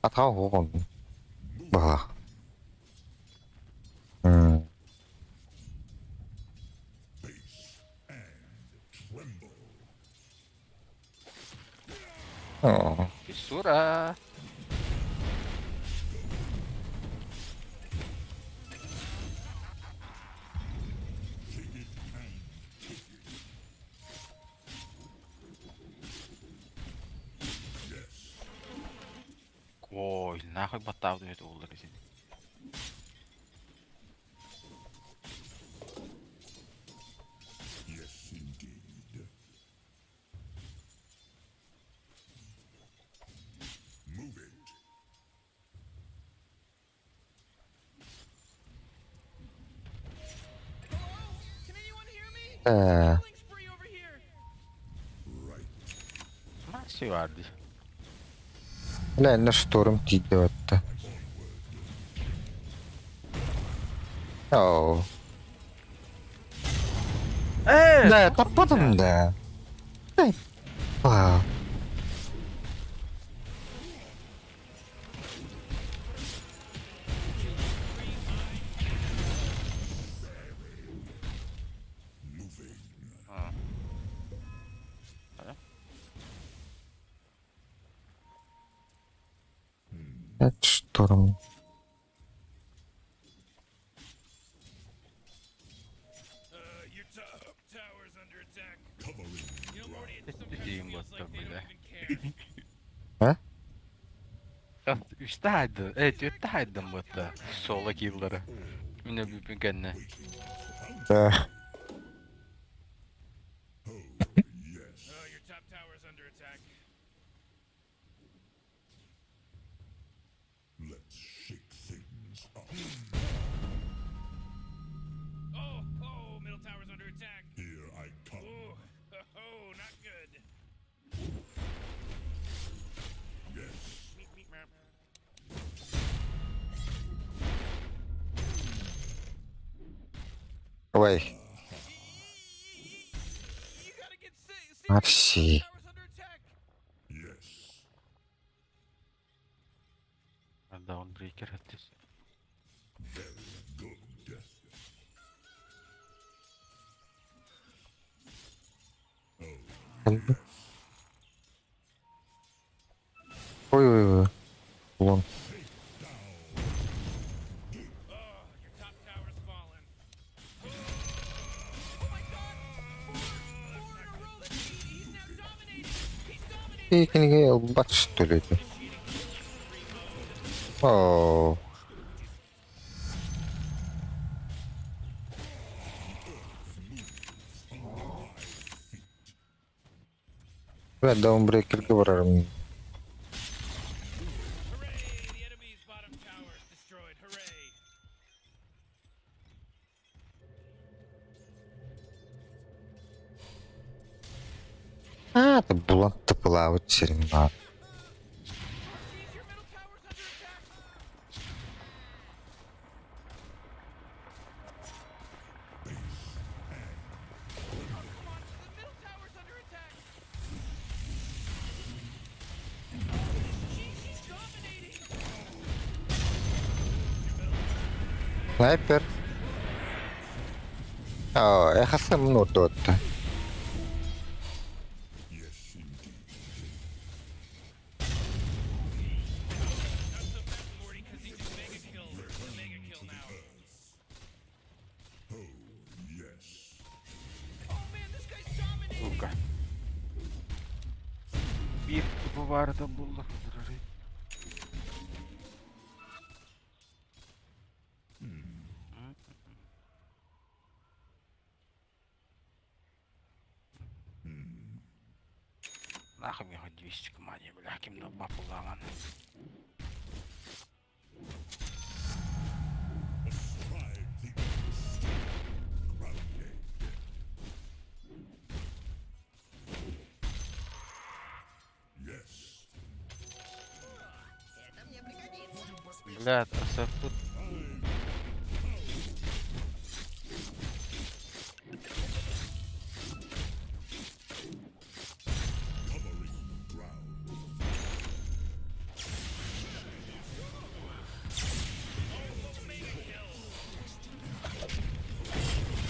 [SPEAKER 1] Атау оғын. Бала. М,
[SPEAKER 8] Base and tremble.
[SPEAKER 1] О,
[SPEAKER 14] Фиссура.
[SPEAKER 8] Take it and take it. Yes.
[SPEAKER 14] Ой, нахуй баттаабыт үһү оллар исин.
[SPEAKER 8] Yes, indeed. Move it.
[SPEAKER 2] Hello? Can anyone hear me?
[SPEAKER 1] Э,
[SPEAKER 2] Killing spree over here.
[SPEAKER 8] Right.
[SPEAKER 14] Марси барды.
[SPEAKER 1] Бля, шторм тиді атты. О.
[SPEAKER 14] Э!
[SPEAKER 1] Да, таппадым да. Эй, Вау. Турум.
[SPEAKER 14] Диин ботта бля.
[SPEAKER 1] А?
[SPEAKER 14] Үстэ хайдын, э, түөртэ хайдын ботта. Соло киллары. Мин өлбүппүн кэннэ.
[SPEAKER 1] Да.
[SPEAKER 8] Let's shake things up.
[SPEAKER 11] Oh, oh, middle tower's under attack.
[SPEAKER 8] Here I come.
[SPEAKER 11] Oh, oh, not good.
[SPEAKER 8] Yes.
[SPEAKER 11] Meep, meep, meep.
[SPEAKER 1] Ой. Марси.
[SPEAKER 8] Yes.
[SPEAKER 14] Даунбрейкер аттыс.
[SPEAKER 8] Very good.
[SPEAKER 1] Ой-ой-ой. Вон. Кинигэ ылбат что ли это? О. Бля, даунбрейкерге барарым. А, ты булан тыпылаабыт сирин баар. Снайпер. Оо, эхасым нуутуотта.
[SPEAKER 14] Сука. Биир тупо баарыта булла. Нахуй мне хоть 200 команде, бля, кем на бабу ламан.
[SPEAKER 8] Yes.
[SPEAKER 14] Бля, тут
[SPEAKER 8] Covering ground.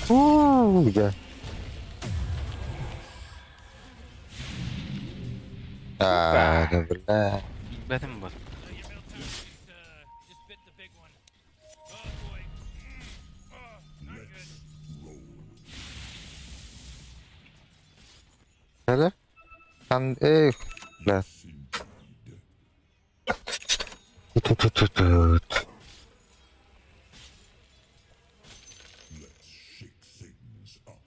[SPEAKER 1] Уу, я. А, да бля.
[SPEAKER 14] Бэтим был.
[SPEAKER 1] Hele? Sen ey бля. Tut tut tut tut.
[SPEAKER 8] Let's shake things up.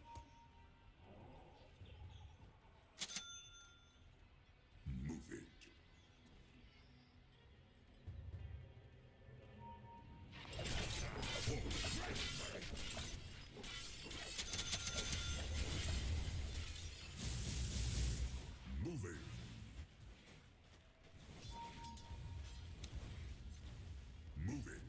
[SPEAKER 8] Move it. Moving. Move it.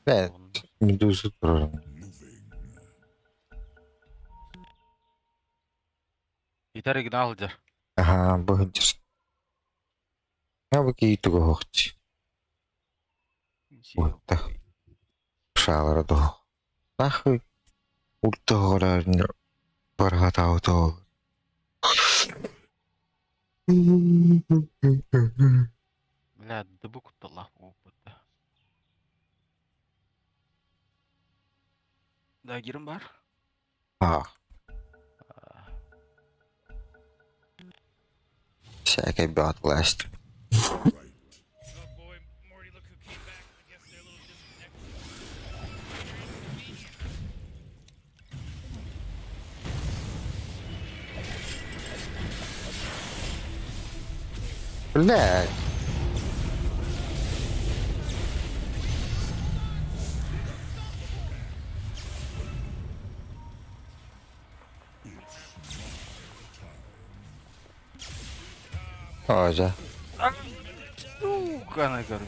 [SPEAKER 1] Бля, медузу турарым.
[SPEAKER 14] Итар игнал дер.
[SPEAKER 1] Аха, бу хыджыр. Я бу кии тугу хоқчи. Уотта. Шаалара доо. Нахуй. Ульта хоораар Барҕатаабыта ол.
[SPEAKER 14] Бля, дыбы кутталлаах буолбут да. Дагерым бар?
[SPEAKER 1] А. Всякой бэт власть. Блядь. О, да.
[SPEAKER 14] Сука, она говорит.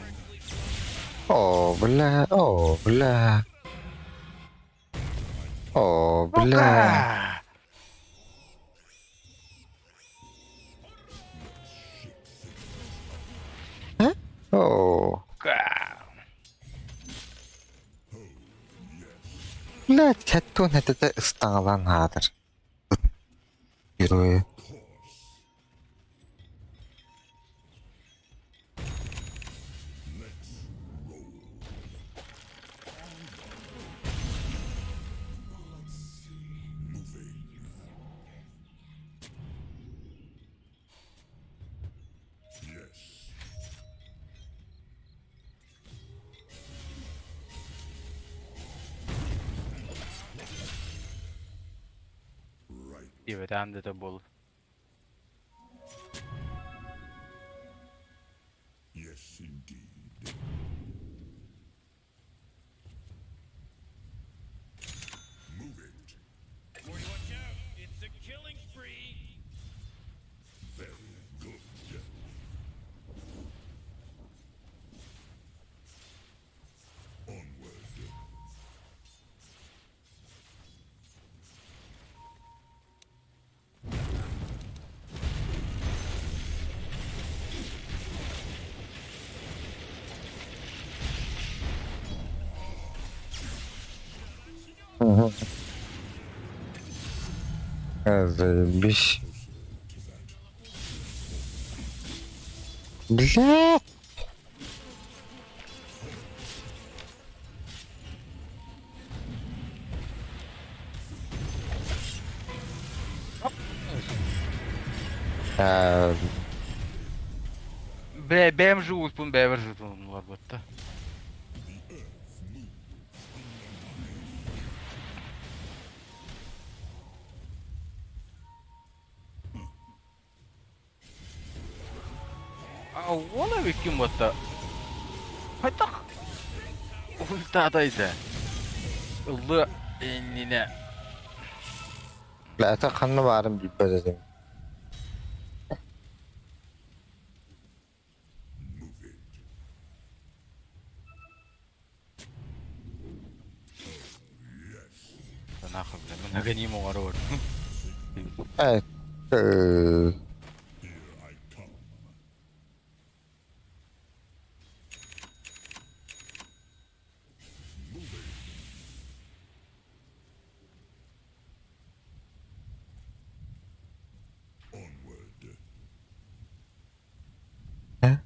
[SPEAKER 1] О, бля, о, бля. О, бля. О. Блядь, хәттон хәтәтә ыстаҥалаан хаатар. Геройы.
[SPEAKER 14] Диэбэтэҕим да буол.
[SPEAKER 8] Yes, indeed. Move it.
[SPEAKER 11] Morty, watch out. It's a killing spree.
[SPEAKER 8] Very good. Onward.
[SPEAKER 1] Заебись. Блядь! А,
[SPEAKER 14] Бэ бэм жуут бэбэр жуутун буолбутта. А уола викин ботта. Хайтах. Ультадайды. Ыллы иннине.
[SPEAKER 1] Бля, это ханна баарын билбэт этим.
[SPEAKER 14] Нахуй, бля, мы нагоним его рот.
[SPEAKER 1] Э,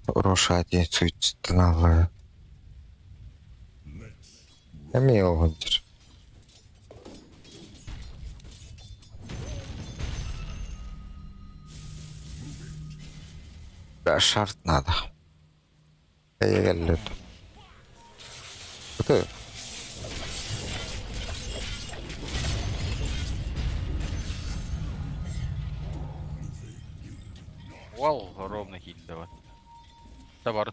[SPEAKER 1] Роша диэн суицидтаналлар. Эмиэ оҕонньор. Да, шарт надо. Эйгэллет. Это
[SPEAKER 14] Уол ровно киирдэ вот. Табар.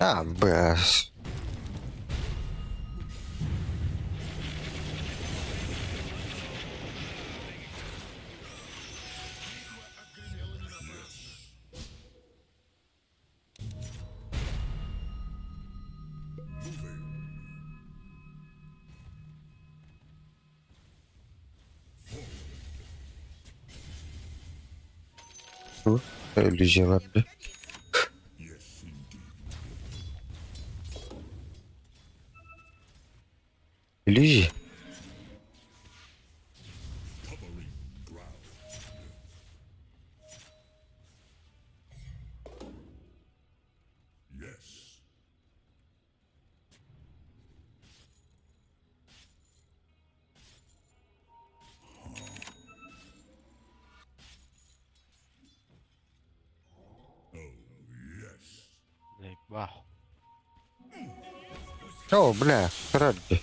[SPEAKER 1] А, бэс. Иллюзиялар.
[SPEAKER 14] Вау.
[SPEAKER 1] О, бля, ради.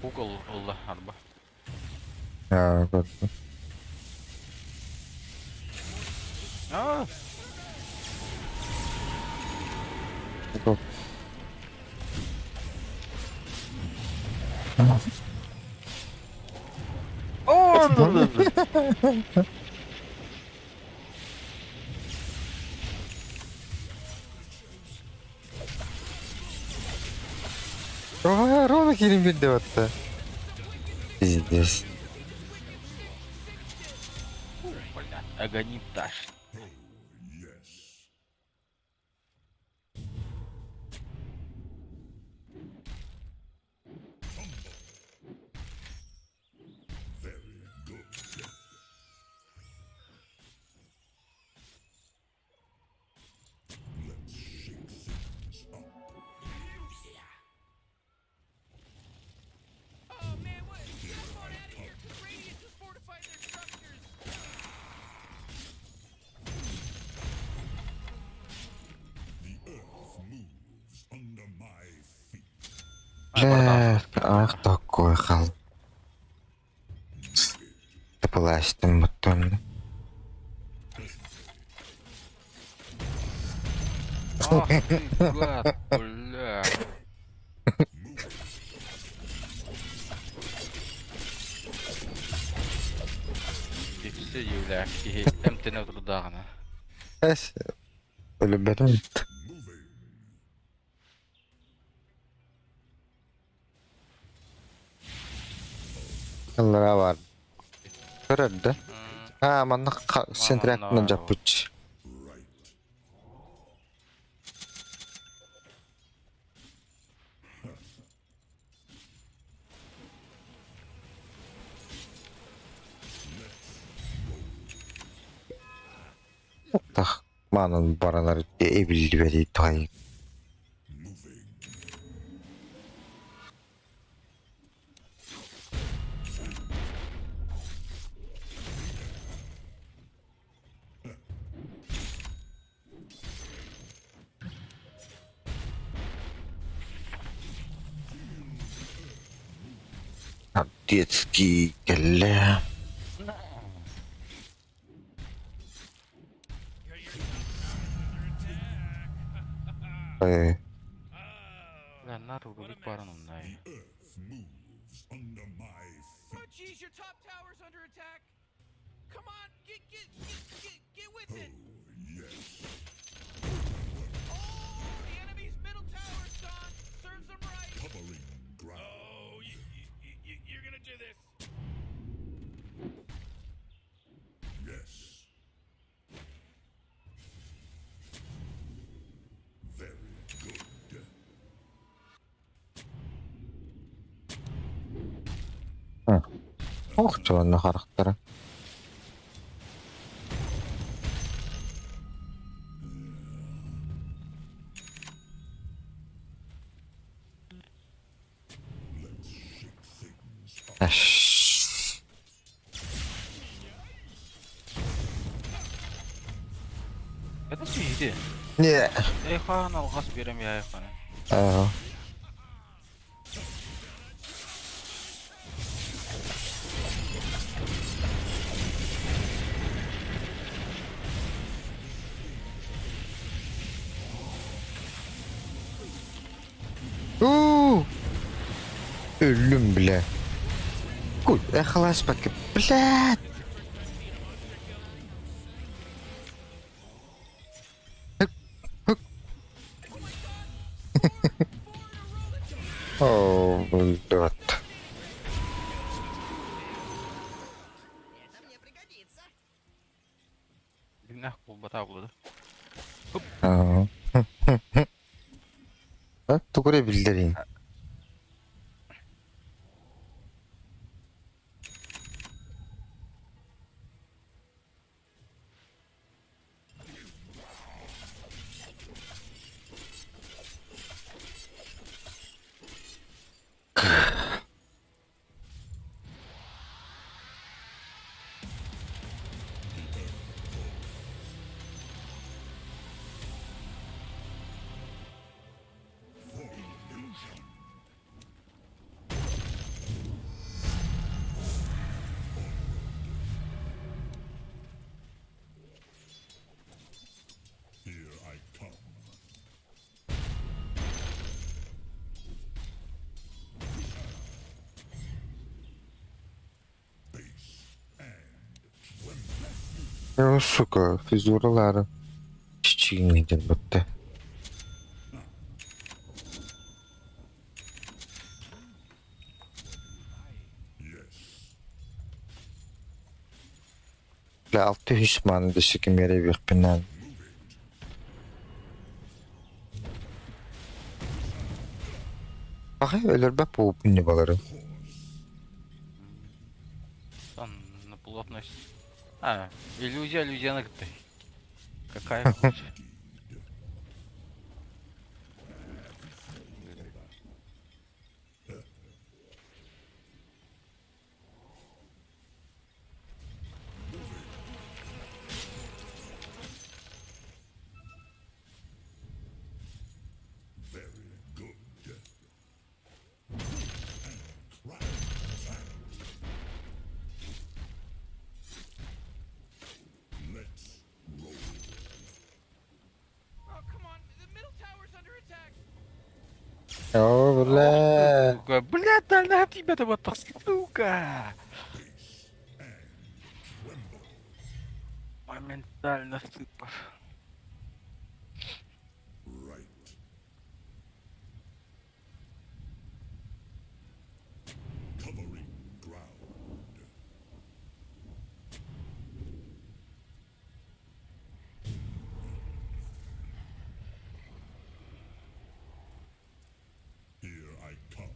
[SPEAKER 14] Google ылла арба.
[SPEAKER 1] Аа, көрдүм.
[SPEAKER 14] Аа!
[SPEAKER 1] Google.
[SPEAKER 14] Оо!
[SPEAKER 1] Ой, ровно киирэн биэрдэ батта. Пиздец.
[SPEAKER 14] Бля, Аганим таш.
[SPEAKER 8] Very good. Let's shake things up.
[SPEAKER 2] Oh man, what? Jump on out of here, 'cause Radiant just fortified their structures.
[SPEAKER 8] The earth moves under my feet.
[SPEAKER 1] Бля, ах такой хал. Тыпыластым буттун.
[SPEAKER 14] Ах ты, гад, бля. Икси юля, киһи эмтэнэ турдаҕына.
[SPEAKER 1] Эс, өлүбэтим. Ыллара бар. Көрөрдө. А, манна сентряк жаппыч. Тах, манан баранар эбилдибери тай. Детский кэллэ. Э,
[SPEAKER 14] Бля, нар рубик баран оннай.
[SPEAKER 8] The earth moves under my
[SPEAKER 2] Oh
[SPEAKER 8] feet.
[SPEAKER 2] jeez, your top tower's under attack. Come on, get get get get get with it.
[SPEAKER 8] Yes.
[SPEAKER 2] Oh, the enemy's middle tower's gone. Serves them right.
[SPEAKER 8] Covering ground.
[SPEAKER 11] Oh, you, you're gonna do this.
[SPEAKER 8] Yes. Very good.
[SPEAKER 1] Ох, чуанна харахтара.
[SPEAKER 8] Let's shake things up.
[SPEAKER 1] Эш.
[SPEAKER 14] Это киһи.
[SPEAKER 1] Не.
[SPEAKER 14] Эйхан алҕас биэрэм я эйхан.
[SPEAKER 1] Аа. У! Өллүм, бля. Куй, эхлас пак. Блядь. Хөк, хөк. О, блядь.
[SPEAKER 14] Динах кулбата булды.
[SPEAKER 1] Аа. Тугуре билдерин. О, сука, физуралары чичигиңден бітті. Бля, 600 маны дөссө ким эрэ биэхпинэн. Ахай өлөрбөт буолбун не балары.
[SPEAKER 14] Там на плотность. А, иллюзия, иллюзия на ты. Какая лучше?
[SPEAKER 8] Very good. Let's roll.
[SPEAKER 2] Oh, come on. The middle tower's under attack.
[SPEAKER 1] О, бля.
[SPEAKER 14] Сука, бля, дальная в тебя вот сука! Моментально сыпав.
[SPEAKER 8] Right. Covering ground. Here I come.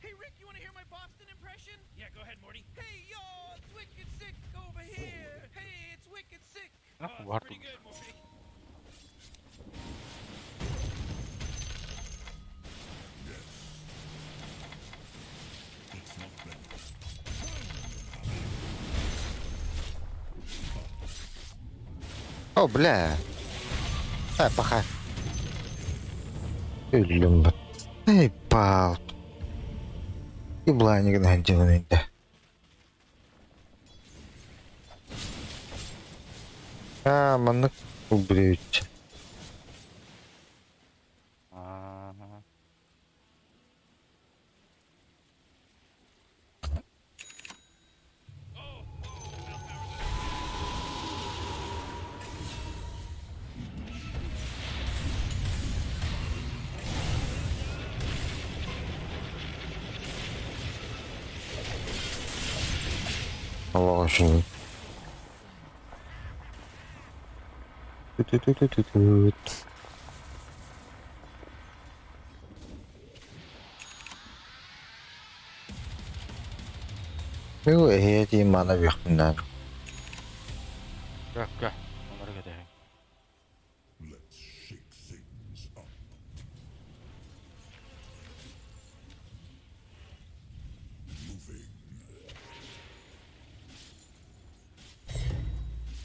[SPEAKER 2] Hey, Rick, you want to hear my Boston impression? Yeah, go ahead, Morty. Hey, y'all, it's wicked sick over here. Hey, it's wicked sick.
[SPEAKER 14] Нахуй
[SPEAKER 11] Oh,
[SPEAKER 14] варту.
[SPEAKER 11] pretty good, Morty.
[SPEAKER 8] Yes. It's not ready.
[SPEAKER 1] О, бля. А, паха. Өллүм бит. Эй, пал. И блайнигын ханжыгын. А, маннык убрють.
[SPEAKER 14] А,
[SPEAKER 1] Аллах үшін. Түт-түт-түт-түт. Юу эһиэти мана биэхпинэн.
[SPEAKER 14] Гә, гә. Оннары кәтәһең.
[SPEAKER 8] Let's shake things up. Moving.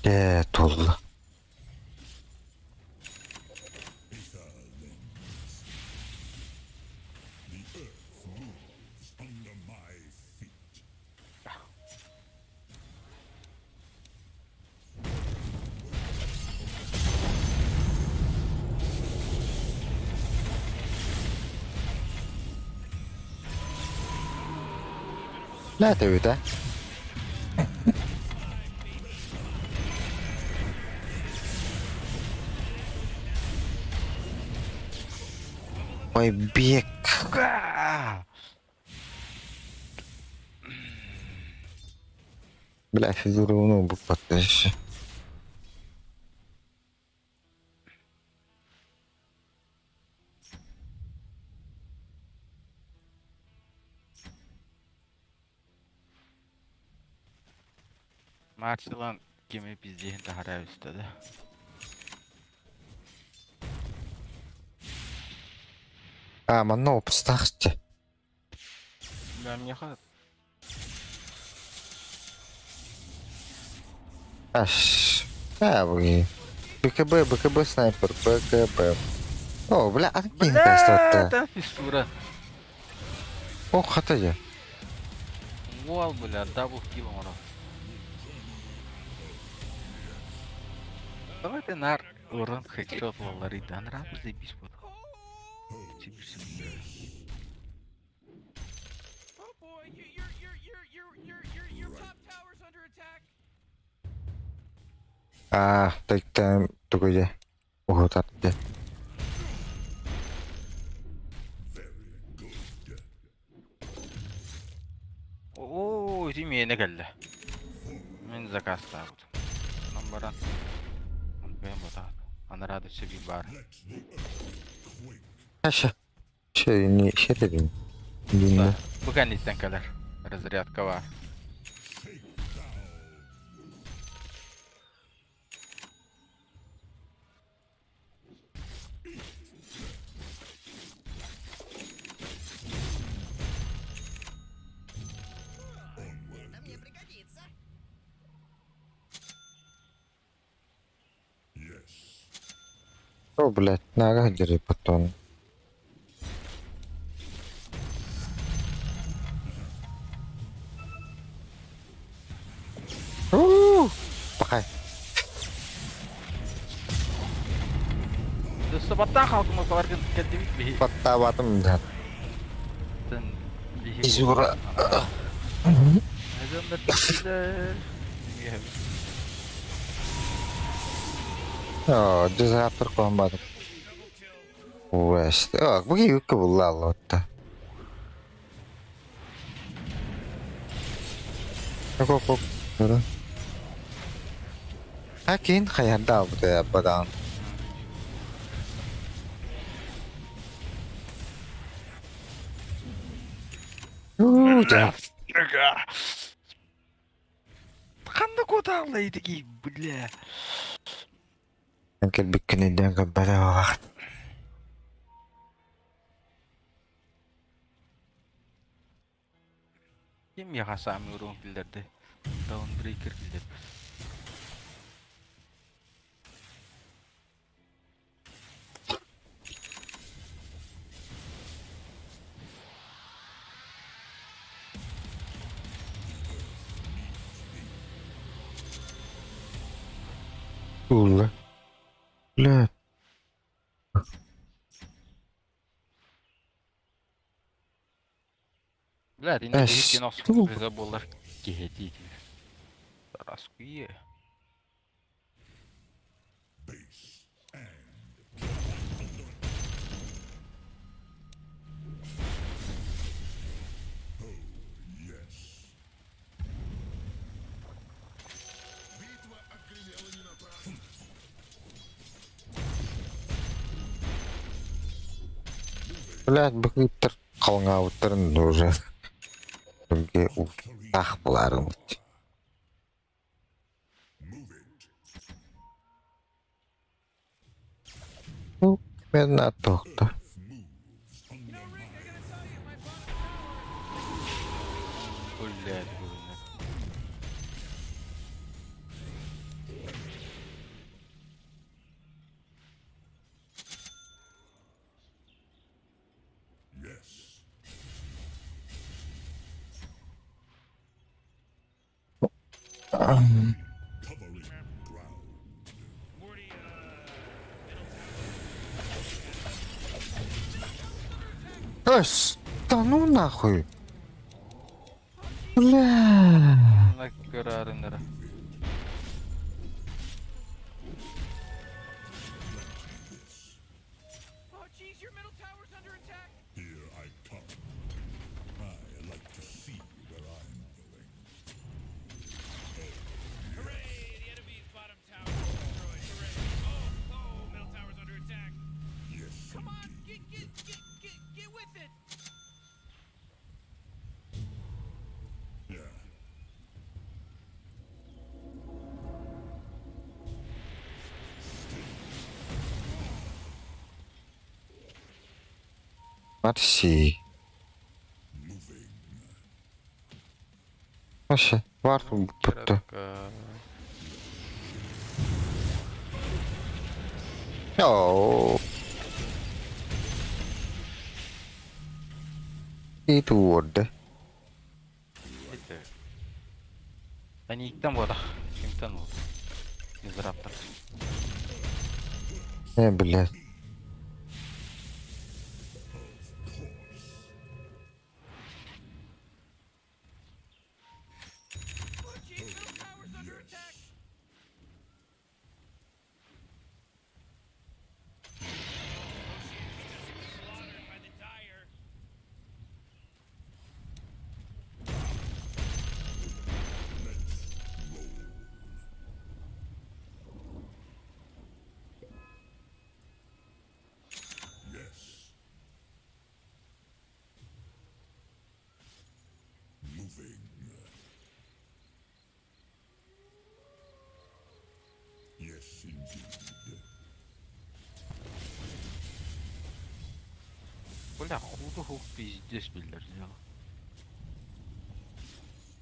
[SPEAKER 1] Дээ тулла.
[SPEAKER 8] Aether lens. The earth moves under my feet.
[SPEAKER 1] Лää төвүтэ. Ой, бек.
[SPEAKER 14] Сука!
[SPEAKER 1] Бля, фигуру буквально.
[SPEAKER 14] Марселан кеми пиздеһин таһара үстәде.
[SPEAKER 1] А, манна опустахчы.
[SPEAKER 14] Бля, мне хат.
[SPEAKER 1] Аш. А, вы. БКБ, БКБ снайпер, БКБ. О, бля, а какие
[SPEAKER 14] Бля, там фиссура.
[SPEAKER 1] О, хата я.
[SPEAKER 14] Вол, бля, дабл килл оно. Давай ты нар урон хедшот лалари дан рап заебись вот.
[SPEAKER 2] Oh boy, your top tower's under attack.
[SPEAKER 1] Аа, тайктам тугуя. Уһутар дьэ.
[SPEAKER 14] Оо, ити миэнэ кэллэ. Мин заказтаабытым. Онон баран, бэйэм батаат. Анараа да өссө биир баар.
[SPEAKER 1] Хаша. Шейни шетебин.
[SPEAKER 14] Да,
[SPEAKER 1] Динне.
[SPEAKER 14] бу кэнниттэн кэлэр. Разрядка баар.
[SPEAKER 2] Это мне пригодится.
[SPEAKER 1] О, блядь, нага дери потом. Уу, Пахай.
[SPEAKER 14] Өссө баттаан хаалтым окаларгын кэлдибит биһи.
[SPEAKER 1] Баттаабатым да.
[SPEAKER 14] Тэн биһи
[SPEAKER 1] Изура.
[SPEAKER 14] Эдемдер тиийдилэр. Эмиэ
[SPEAKER 1] О, дезаптор комбат. Уэст. О, бу юкка булла аллотта. Кок кок. Хакин хаярда бу бадан. Уу, да.
[SPEAKER 14] Ханна куотаалла итики, бля.
[SPEAKER 1] Энкел биккенеден каббара вакт.
[SPEAKER 14] Ким яха саамы урун киллерди? Даунбрейкер киллерди.
[SPEAKER 1] Улла. Бля.
[SPEAKER 14] Бля, инде
[SPEAKER 1] Эс,
[SPEAKER 14] биһи кино
[SPEAKER 1] ту.
[SPEAKER 14] приза буолар киһи Раскуе.
[SPEAKER 12] Битва отгремела не напрасно.
[SPEAKER 1] Блядь, быкыттар қалыңауыттарын уже. Бізге ах буларым. Ну, мен тоқта.
[SPEAKER 14] Блядь, бүгүннэ.
[SPEAKER 1] Эс, да ну нахуй. Бля.
[SPEAKER 14] Мына көрөрүннөр.
[SPEAKER 2] Oh, jeez, your middle tower's under attack.
[SPEAKER 8] Here I come. I like to see where I'm going.
[SPEAKER 11] Hooray! The enemy's bottom tower is destroyed. Hooray! Oh, oh, middle tower's under attack.
[SPEAKER 8] Yes,
[SPEAKER 2] Come on, get, get, get, get, get with it.
[SPEAKER 8] Yeah.
[SPEAKER 1] Марси. Вообще, варп бутты. Оу. It would.
[SPEAKER 14] Это. Они там вот, кимтан вот. Дизраптор.
[SPEAKER 1] Блядь.
[SPEAKER 2] Oh, jeez, middle tower's under attack.
[SPEAKER 8] Yes, indeed.
[SPEAKER 14] Бля, худо хук пиздец биллэр дьыала.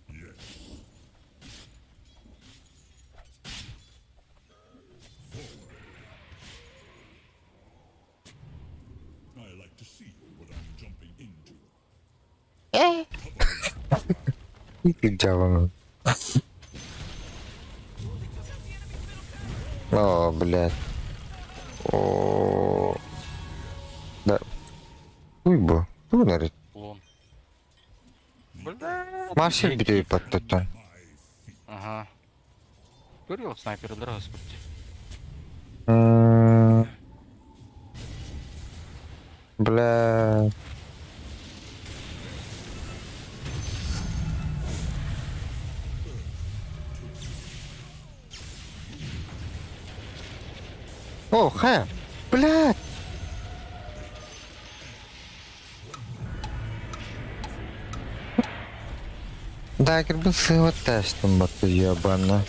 [SPEAKER 8] Yes. Forward. I like to see what I'm jumping into.
[SPEAKER 1] Дьявол. О, блядь. О. Да. Уй бу. Тугун эрэ.
[SPEAKER 14] Клон. Бля.
[SPEAKER 1] Маршал бүтүй баттаттан.
[SPEAKER 14] Ага. Көрүө снайперлер господи.
[SPEAKER 1] Бля. О, ха! Блядь! Дагер сыва тестом батты ебана.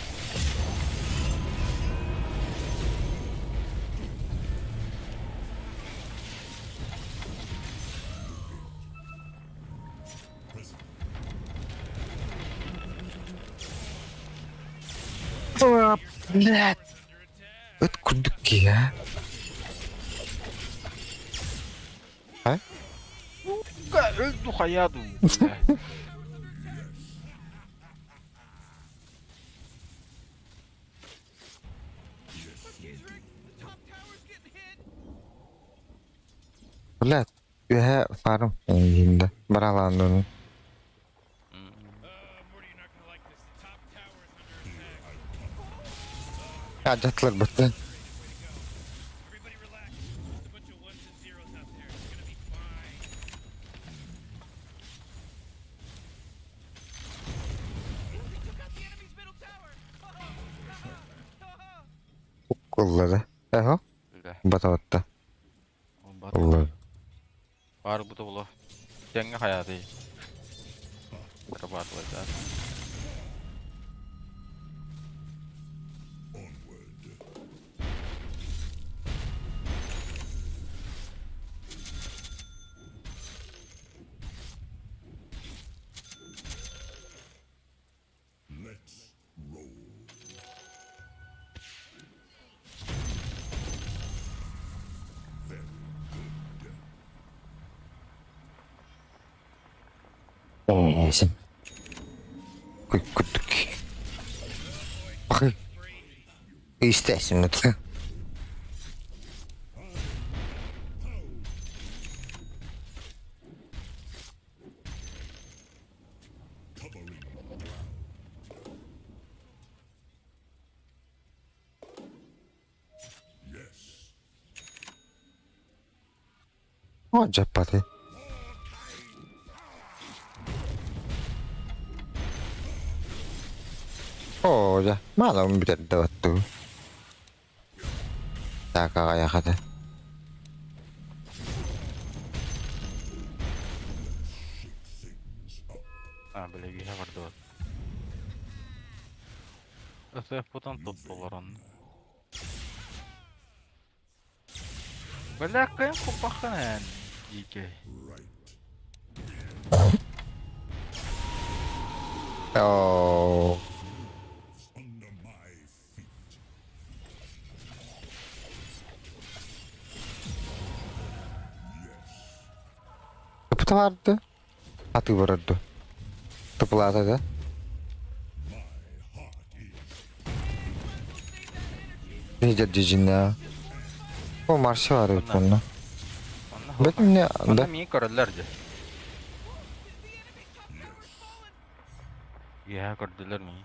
[SPEAKER 1] Блядь! Ыт курдук киһи, а? А?
[SPEAKER 14] Өлдү хайа дуу. Бля.
[SPEAKER 1] Блядь, үһэ фарм эйигинде баралаан Адьатлар быттын. Уккуллара. Эхо,
[SPEAKER 14] Бля.
[SPEAKER 1] батаватта. Уллар.
[SPEAKER 14] Бар бу була. Тэҥҥэ хайаатый. Зарабатывать, да.
[SPEAKER 8] Let's roll. Very good.
[SPEAKER 1] Эсин. Куттук. Ах. Естественно.
[SPEAKER 8] Covering ground. Yes.
[SPEAKER 1] О, дьаппаты. Оо, дьэ, маалабын бүтэрдэ баттыы. Так аҕайахата.
[SPEAKER 14] А, бля, үөһэ бардыбыт. СФ-путан тоттулар онно. Бля, кыайан куппаххын эн, дикэй.
[SPEAKER 1] Оо.
[SPEAKER 8] Under my feet. Yes.
[SPEAKER 1] Тыпыта барды. Атыы барарды. Тыпылаата да.
[SPEAKER 8] My heart is
[SPEAKER 1] Нидер дьидьиннэ. О, Марси бар эбит
[SPEAKER 14] Онно.
[SPEAKER 1] онно.
[SPEAKER 14] Онно
[SPEAKER 1] Бэт мне
[SPEAKER 14] Онно
[SPEAKER 1] да.
[SPEAKER 14] миин көрөллөр дьэ. Үөһэ көрдүлэр миин.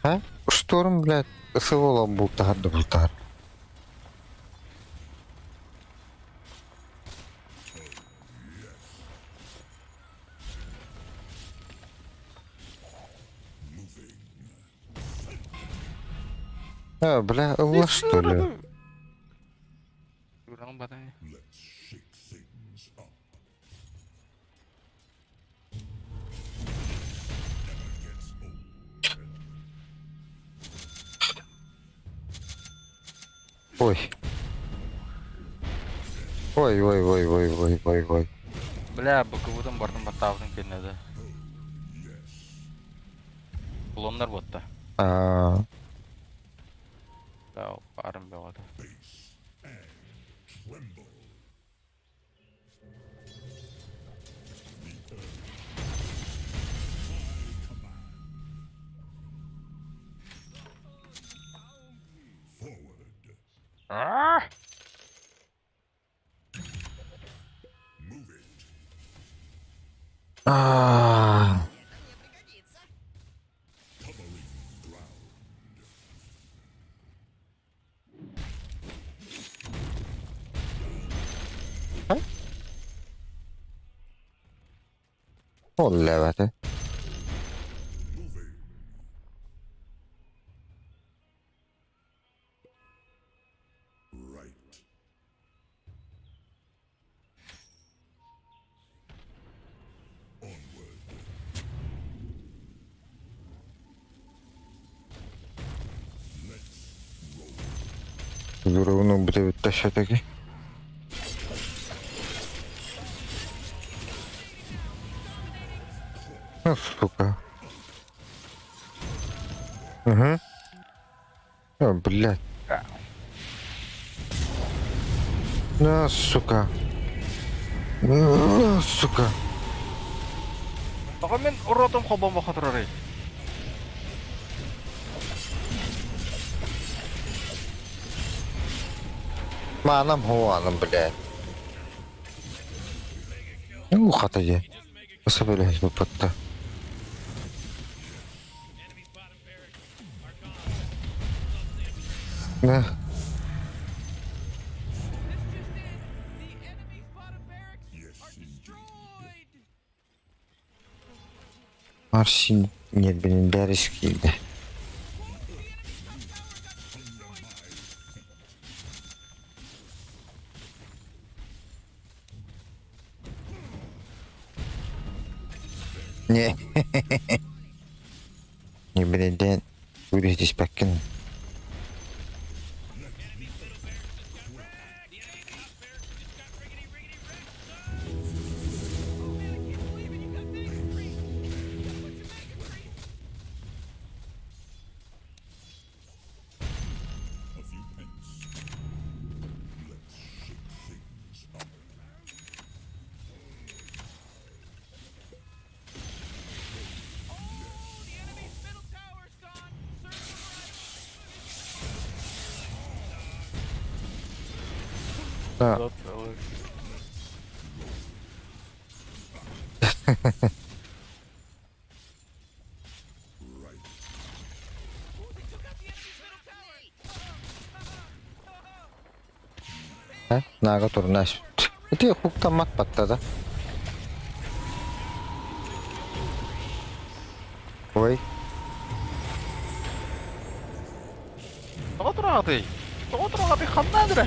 [SPEAKER 1] А? Шторм, блядь, СВО бултаһар да бултаһар. А, бля, ылла что ли?
[SPEAKER 14] Ураҕын батан.
[SPEAKER 8] Let's shake things up. Never gets old.
[SPEAKER 1] Ой. Ой, ой, ой, ой, ой, ой, ой.
[SPEAKER 14] Бля, БКВ-дан бардым баттаабытын кэннэ да. Кулоннар буотта.
[SPEAKER 1] А,
[SPEAKER 14] Да, баарым бөҕөтө.
[SPEAKER 8] Base and tremble. The earth. My command. Forward.
[SPEAKER 14] Аа!
[SPEAKER 8] Move it.
[SPEAKER 1] а.
[SPEAKER 8] Covering ground.
[SPEAKER 1] Ол левete.
[SPEAKER 8] Moving. Right. Onward. Let's roll.
[SPEAKER 1] Здоровну буде все-таки. Ну, сука. Угу. О, блядь. На, сука. На, сука.
[SPEAKER 14] Тоҕо мин уротум холбоммокко турарый?
[SPEAKER 1] Манам хуаным, блядь. Ну, хата я. Особенно попытта. Да.
[SPEAKER 2] This just in, the enemy's bottom barracks
[SPEAKER 8] Yes,
[SPEAKER 2] are
[SPEAKER 8] indeed.
[SPEAKER 2] destroyed.
[SPEAKER 1] Арсин нет, блин, Дарис килде.
[SPEAKER 2] The enemy's top tower got destroyed.
[SPEAKER 1] Не. Не, блин, ден. Вылезть пакин.
[SPEAKER 11] Enemy's middle barracks just got wrecked. The enemy's top barracks just got riggedy riggedy wrecked.
[SPEAKER 2] Oh man, I can't believe it. You got mega creep. You got a bunch of mega creep.
[SPEAKER 8] A few pence. Let's shake things up.
[SPEAKER 2] Oh, the enemy's middle tower's gone. Serve them right.
[SPEAKER 1] Да.
[SPEAKER 8] Right.
[SPEAKER 2] Oh, they took out the enemy's middle tower.
[SPEAKER 1] Э, Нага турнаш. Ити хуктаммат паттада. Ой,
[SPEAKER 14] Тоҕо тураҕытый? Тоҕо тураҕытый? Ханна эрэ?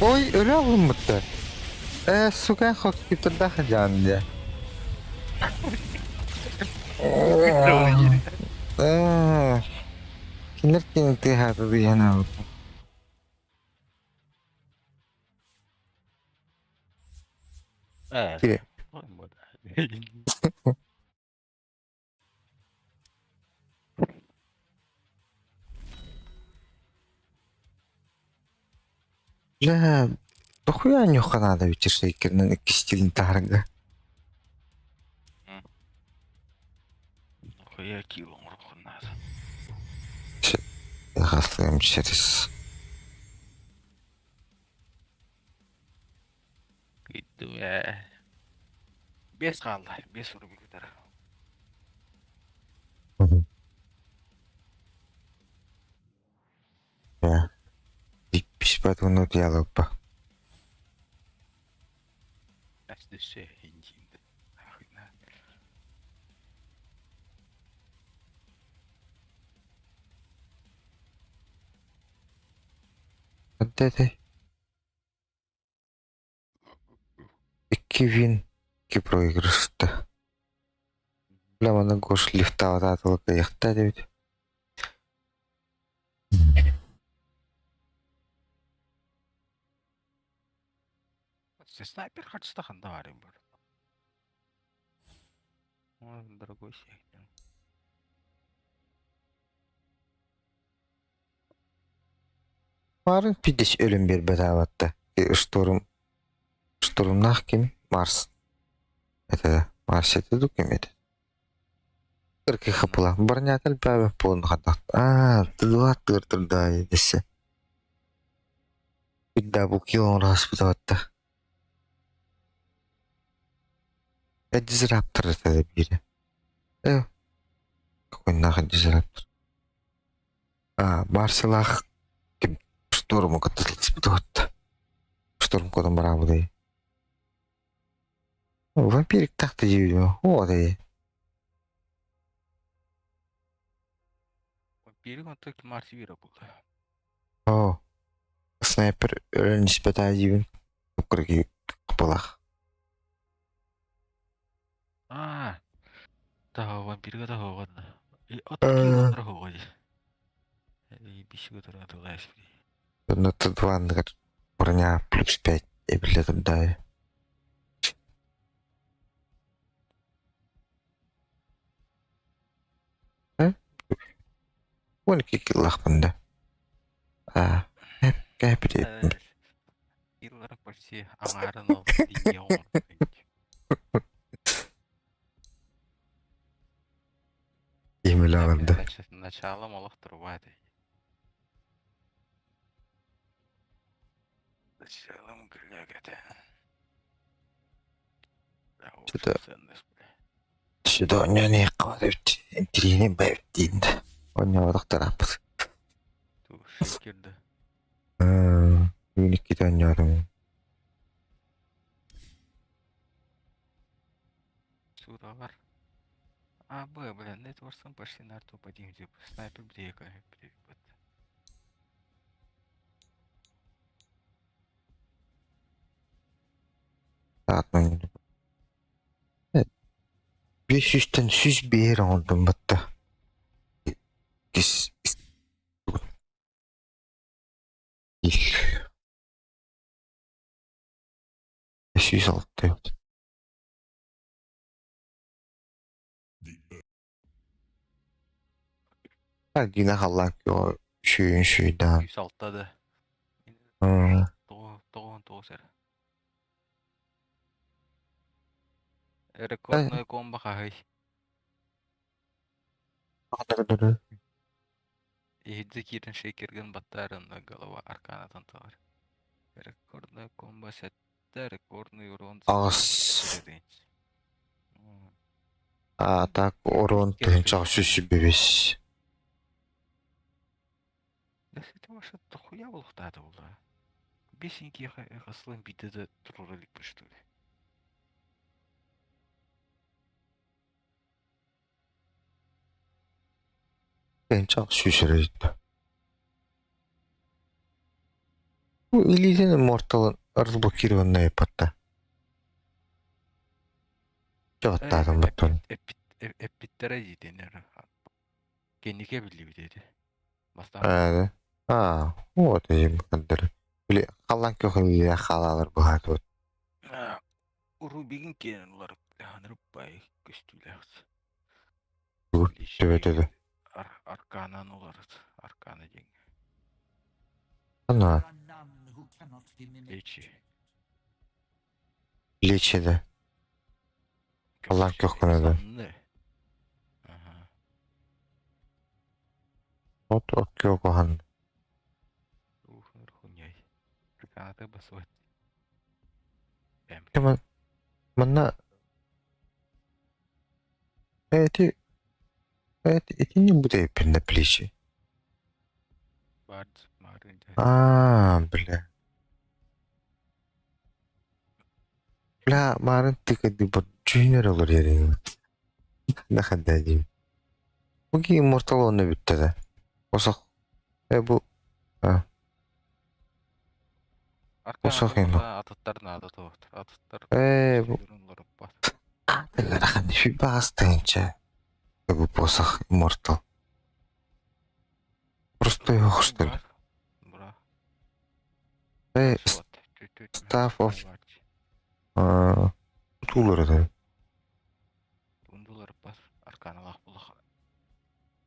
[SPEAKER 1] ой, өлө алыммыттар. Э, сука, хоккейтердах жан дия. Э, кинер кини тыһааты дыйан алып.
[SPEAKER 14] Ээ.
[SPEAKER 1] Кире.
[SPEAKER 14] Ой, мод.
[SPEAKER 1] Бля, дохуя нюха надо ведь шейкернен икки тарга.
[SPEAKER 14] Хуя кило оҥоруоххун наада.
[SPEAKER 1] Хаслыым через.
[SPEAKER 14] Кыйдым ээ. Бес хаалла, бес урубик утара.
[SPEAKER 1] Я. Диппиш бат диалог ба.
[SPEAKER 14] Әс дөссө хинжинди. Нахуй на.
[SPEAKER 1] Ханта этэй? Икки вин, икки проигрышта. Бля, манна Гош лифтаабатаатылар кыайыахтаа диэбит.
[SPEAKER 14] Снайпер харчыта ханна баарый бу? Дорогой сиэхтэн.
[SPEAKER 1] Марын пидес өлөн биэрбэт аабатта. Штурм штурмнаах ким? Марс. Это Марс это ду ким это? Кыркы хапыла. Барнятал баабы полун хатах. Аа, тыдыла тыртырда десе. Бидда бу килон распытаватта. Дизраптор это бире. Э, какой нахуй дизраптор? А, Марсалаах ким штурму кытта сылдьыбыт Штурм кодон бараабытай. Вампирик тахта дии О, дии.
[SPEAKER 14] Вампирик онтон Марс биирэ буолла.
[SPEAKER 1] О, снайпер өлөн испэтээ диибин. Кыргыы кыпылах.
[SPEAKER 14] Аа, таһа вампирга таһа От дорогой. Бисигэ туран тыласпи.
[SPEAKER 1] Ну тут ванныгар броня плюс 5 эбиллэ турдаайы. Э? 12 киллахпын да. А, кэпити.
[SPEAKER 14] Киллар почти аҥаарын ол дии оҥордун.
[SPEAKER 1] Имилэҕирдэ.
[SPEAKER 14] Началом олох турбат. Началом глягата.
[SPEAKER 1] Что-то Что-то онньоон иэххэ интириэһинэй бэйэбит диин да. Онньообатахтарааппыт.
[SPEAKER 14] Кирдэ.
[SPEAKER 1] Бүгүн иккитэ онньоотум.
[SPEAKER 14] Сураҕар А, Б, бля, Нетворсом пошли на топ-1, где снайпер где
[SPEAKER 1] Биэс сүүстэн сүүс биэһи оҥордум батта. Иккис 106 эбит. Дина халлаан күөҕэ үчүгэйин үчүгэйдээн.
[SPEAKER 14] 106 да. Тоҕо сэр. Рекордной комбо хаһый. Иһирдьэ киирэн шейкерген баттаарынна голова арканатын талар. Рекордной комбо сэттэ, рекордный урон
[SPEAKER 1] Аҕыс. А так урон тыһыынчаҕа сүүс сүүрбэ
[SPEAKER 14] Да это ваша дохуя булуктаата буолла. Бесенький хаслын биитэ да туруора иликпин что ли.
[SPEAKER 1] Тыһыынчаҕа сүүс эрэ Бу илиитин immortal разблокированная иппатта. Чоттаатым баттон.
[SPEAKER 14] Эппиттэрэ диитин Кэнники биллибит этэ. Бастаан.
[SPEAKER 1] Аа, вот им кандыр. Били халлан көхүллэ хаалалар быһаатыбыт.
[SPEAKER 14] Рубигин киэнэн уларып ханырыппай көстүүлээх.
[SPEAKER 1] Төбөтөдө.
[SPEAKER 14] Арканан уларыт. Аркана диэн.
[SPEAKER 1] Ана.
[SPEAKER 14] Лечи.
[SPEAKER 1] Лечи да. Халлан көхкүнөдө. От оккиокохан.
[SPEAKER 14] Хуняй. Арканата басуат.
[SPEAKER 1] Манна эти эти ити не будет на плечи. Аа, бля. Бля, марын тыкады бот жүйнер олор ерин. Нахада дим. Буги immortal онно бүтті да. Осох. Э бу. А. Посох ему.
[SPEAKER 14] Атыттар наада туохтар. Атыттар
[SPEAKER 1] Ээ, бу
[SPEAKER 14] сүүрүн олоруппат.
[SPEAKER 1] Ыарахан 105 тыһыынча бу посох Immortal. Просто его что ли?
[SPEAKER 14] Бра.
[SPEAKER 1] Э,
[SPEAKER 14] Вот. Чуть-чуть.
[SPEAKER 1] Staff of Тулар это.
[SPEAKER 14] Тундулар бар. Арканалах булах.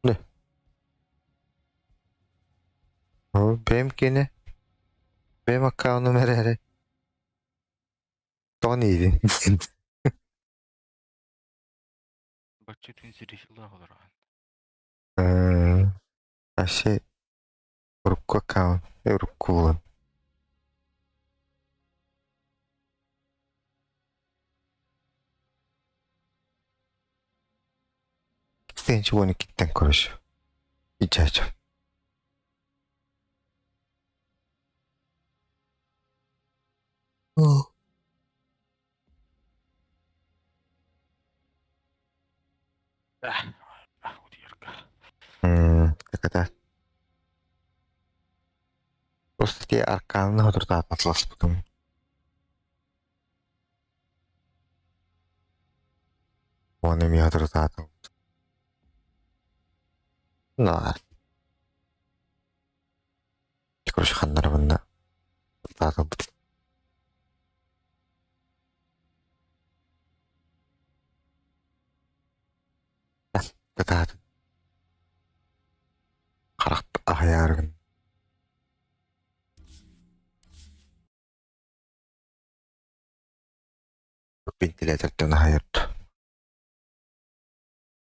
[SPEAKER 1] Не. О, бэм кene. Бэм аккаунтум эрээри. Тоҕо иидин?
[SPEAKER 14] Бачча түн сиришилах олорон.
[SPEAKER 1] Вообще урукку аккаунт, урукку булан. Тыһыынча уон иккиттэн короче. Ичача. Как это? Просто те арканы хотуртаататласпытым. Оны ми хотуртаатым. На. Короче, ханнарабынна. Таатым. Кытаатын. Харах аһайааргын. Вентилятортан аһайарт.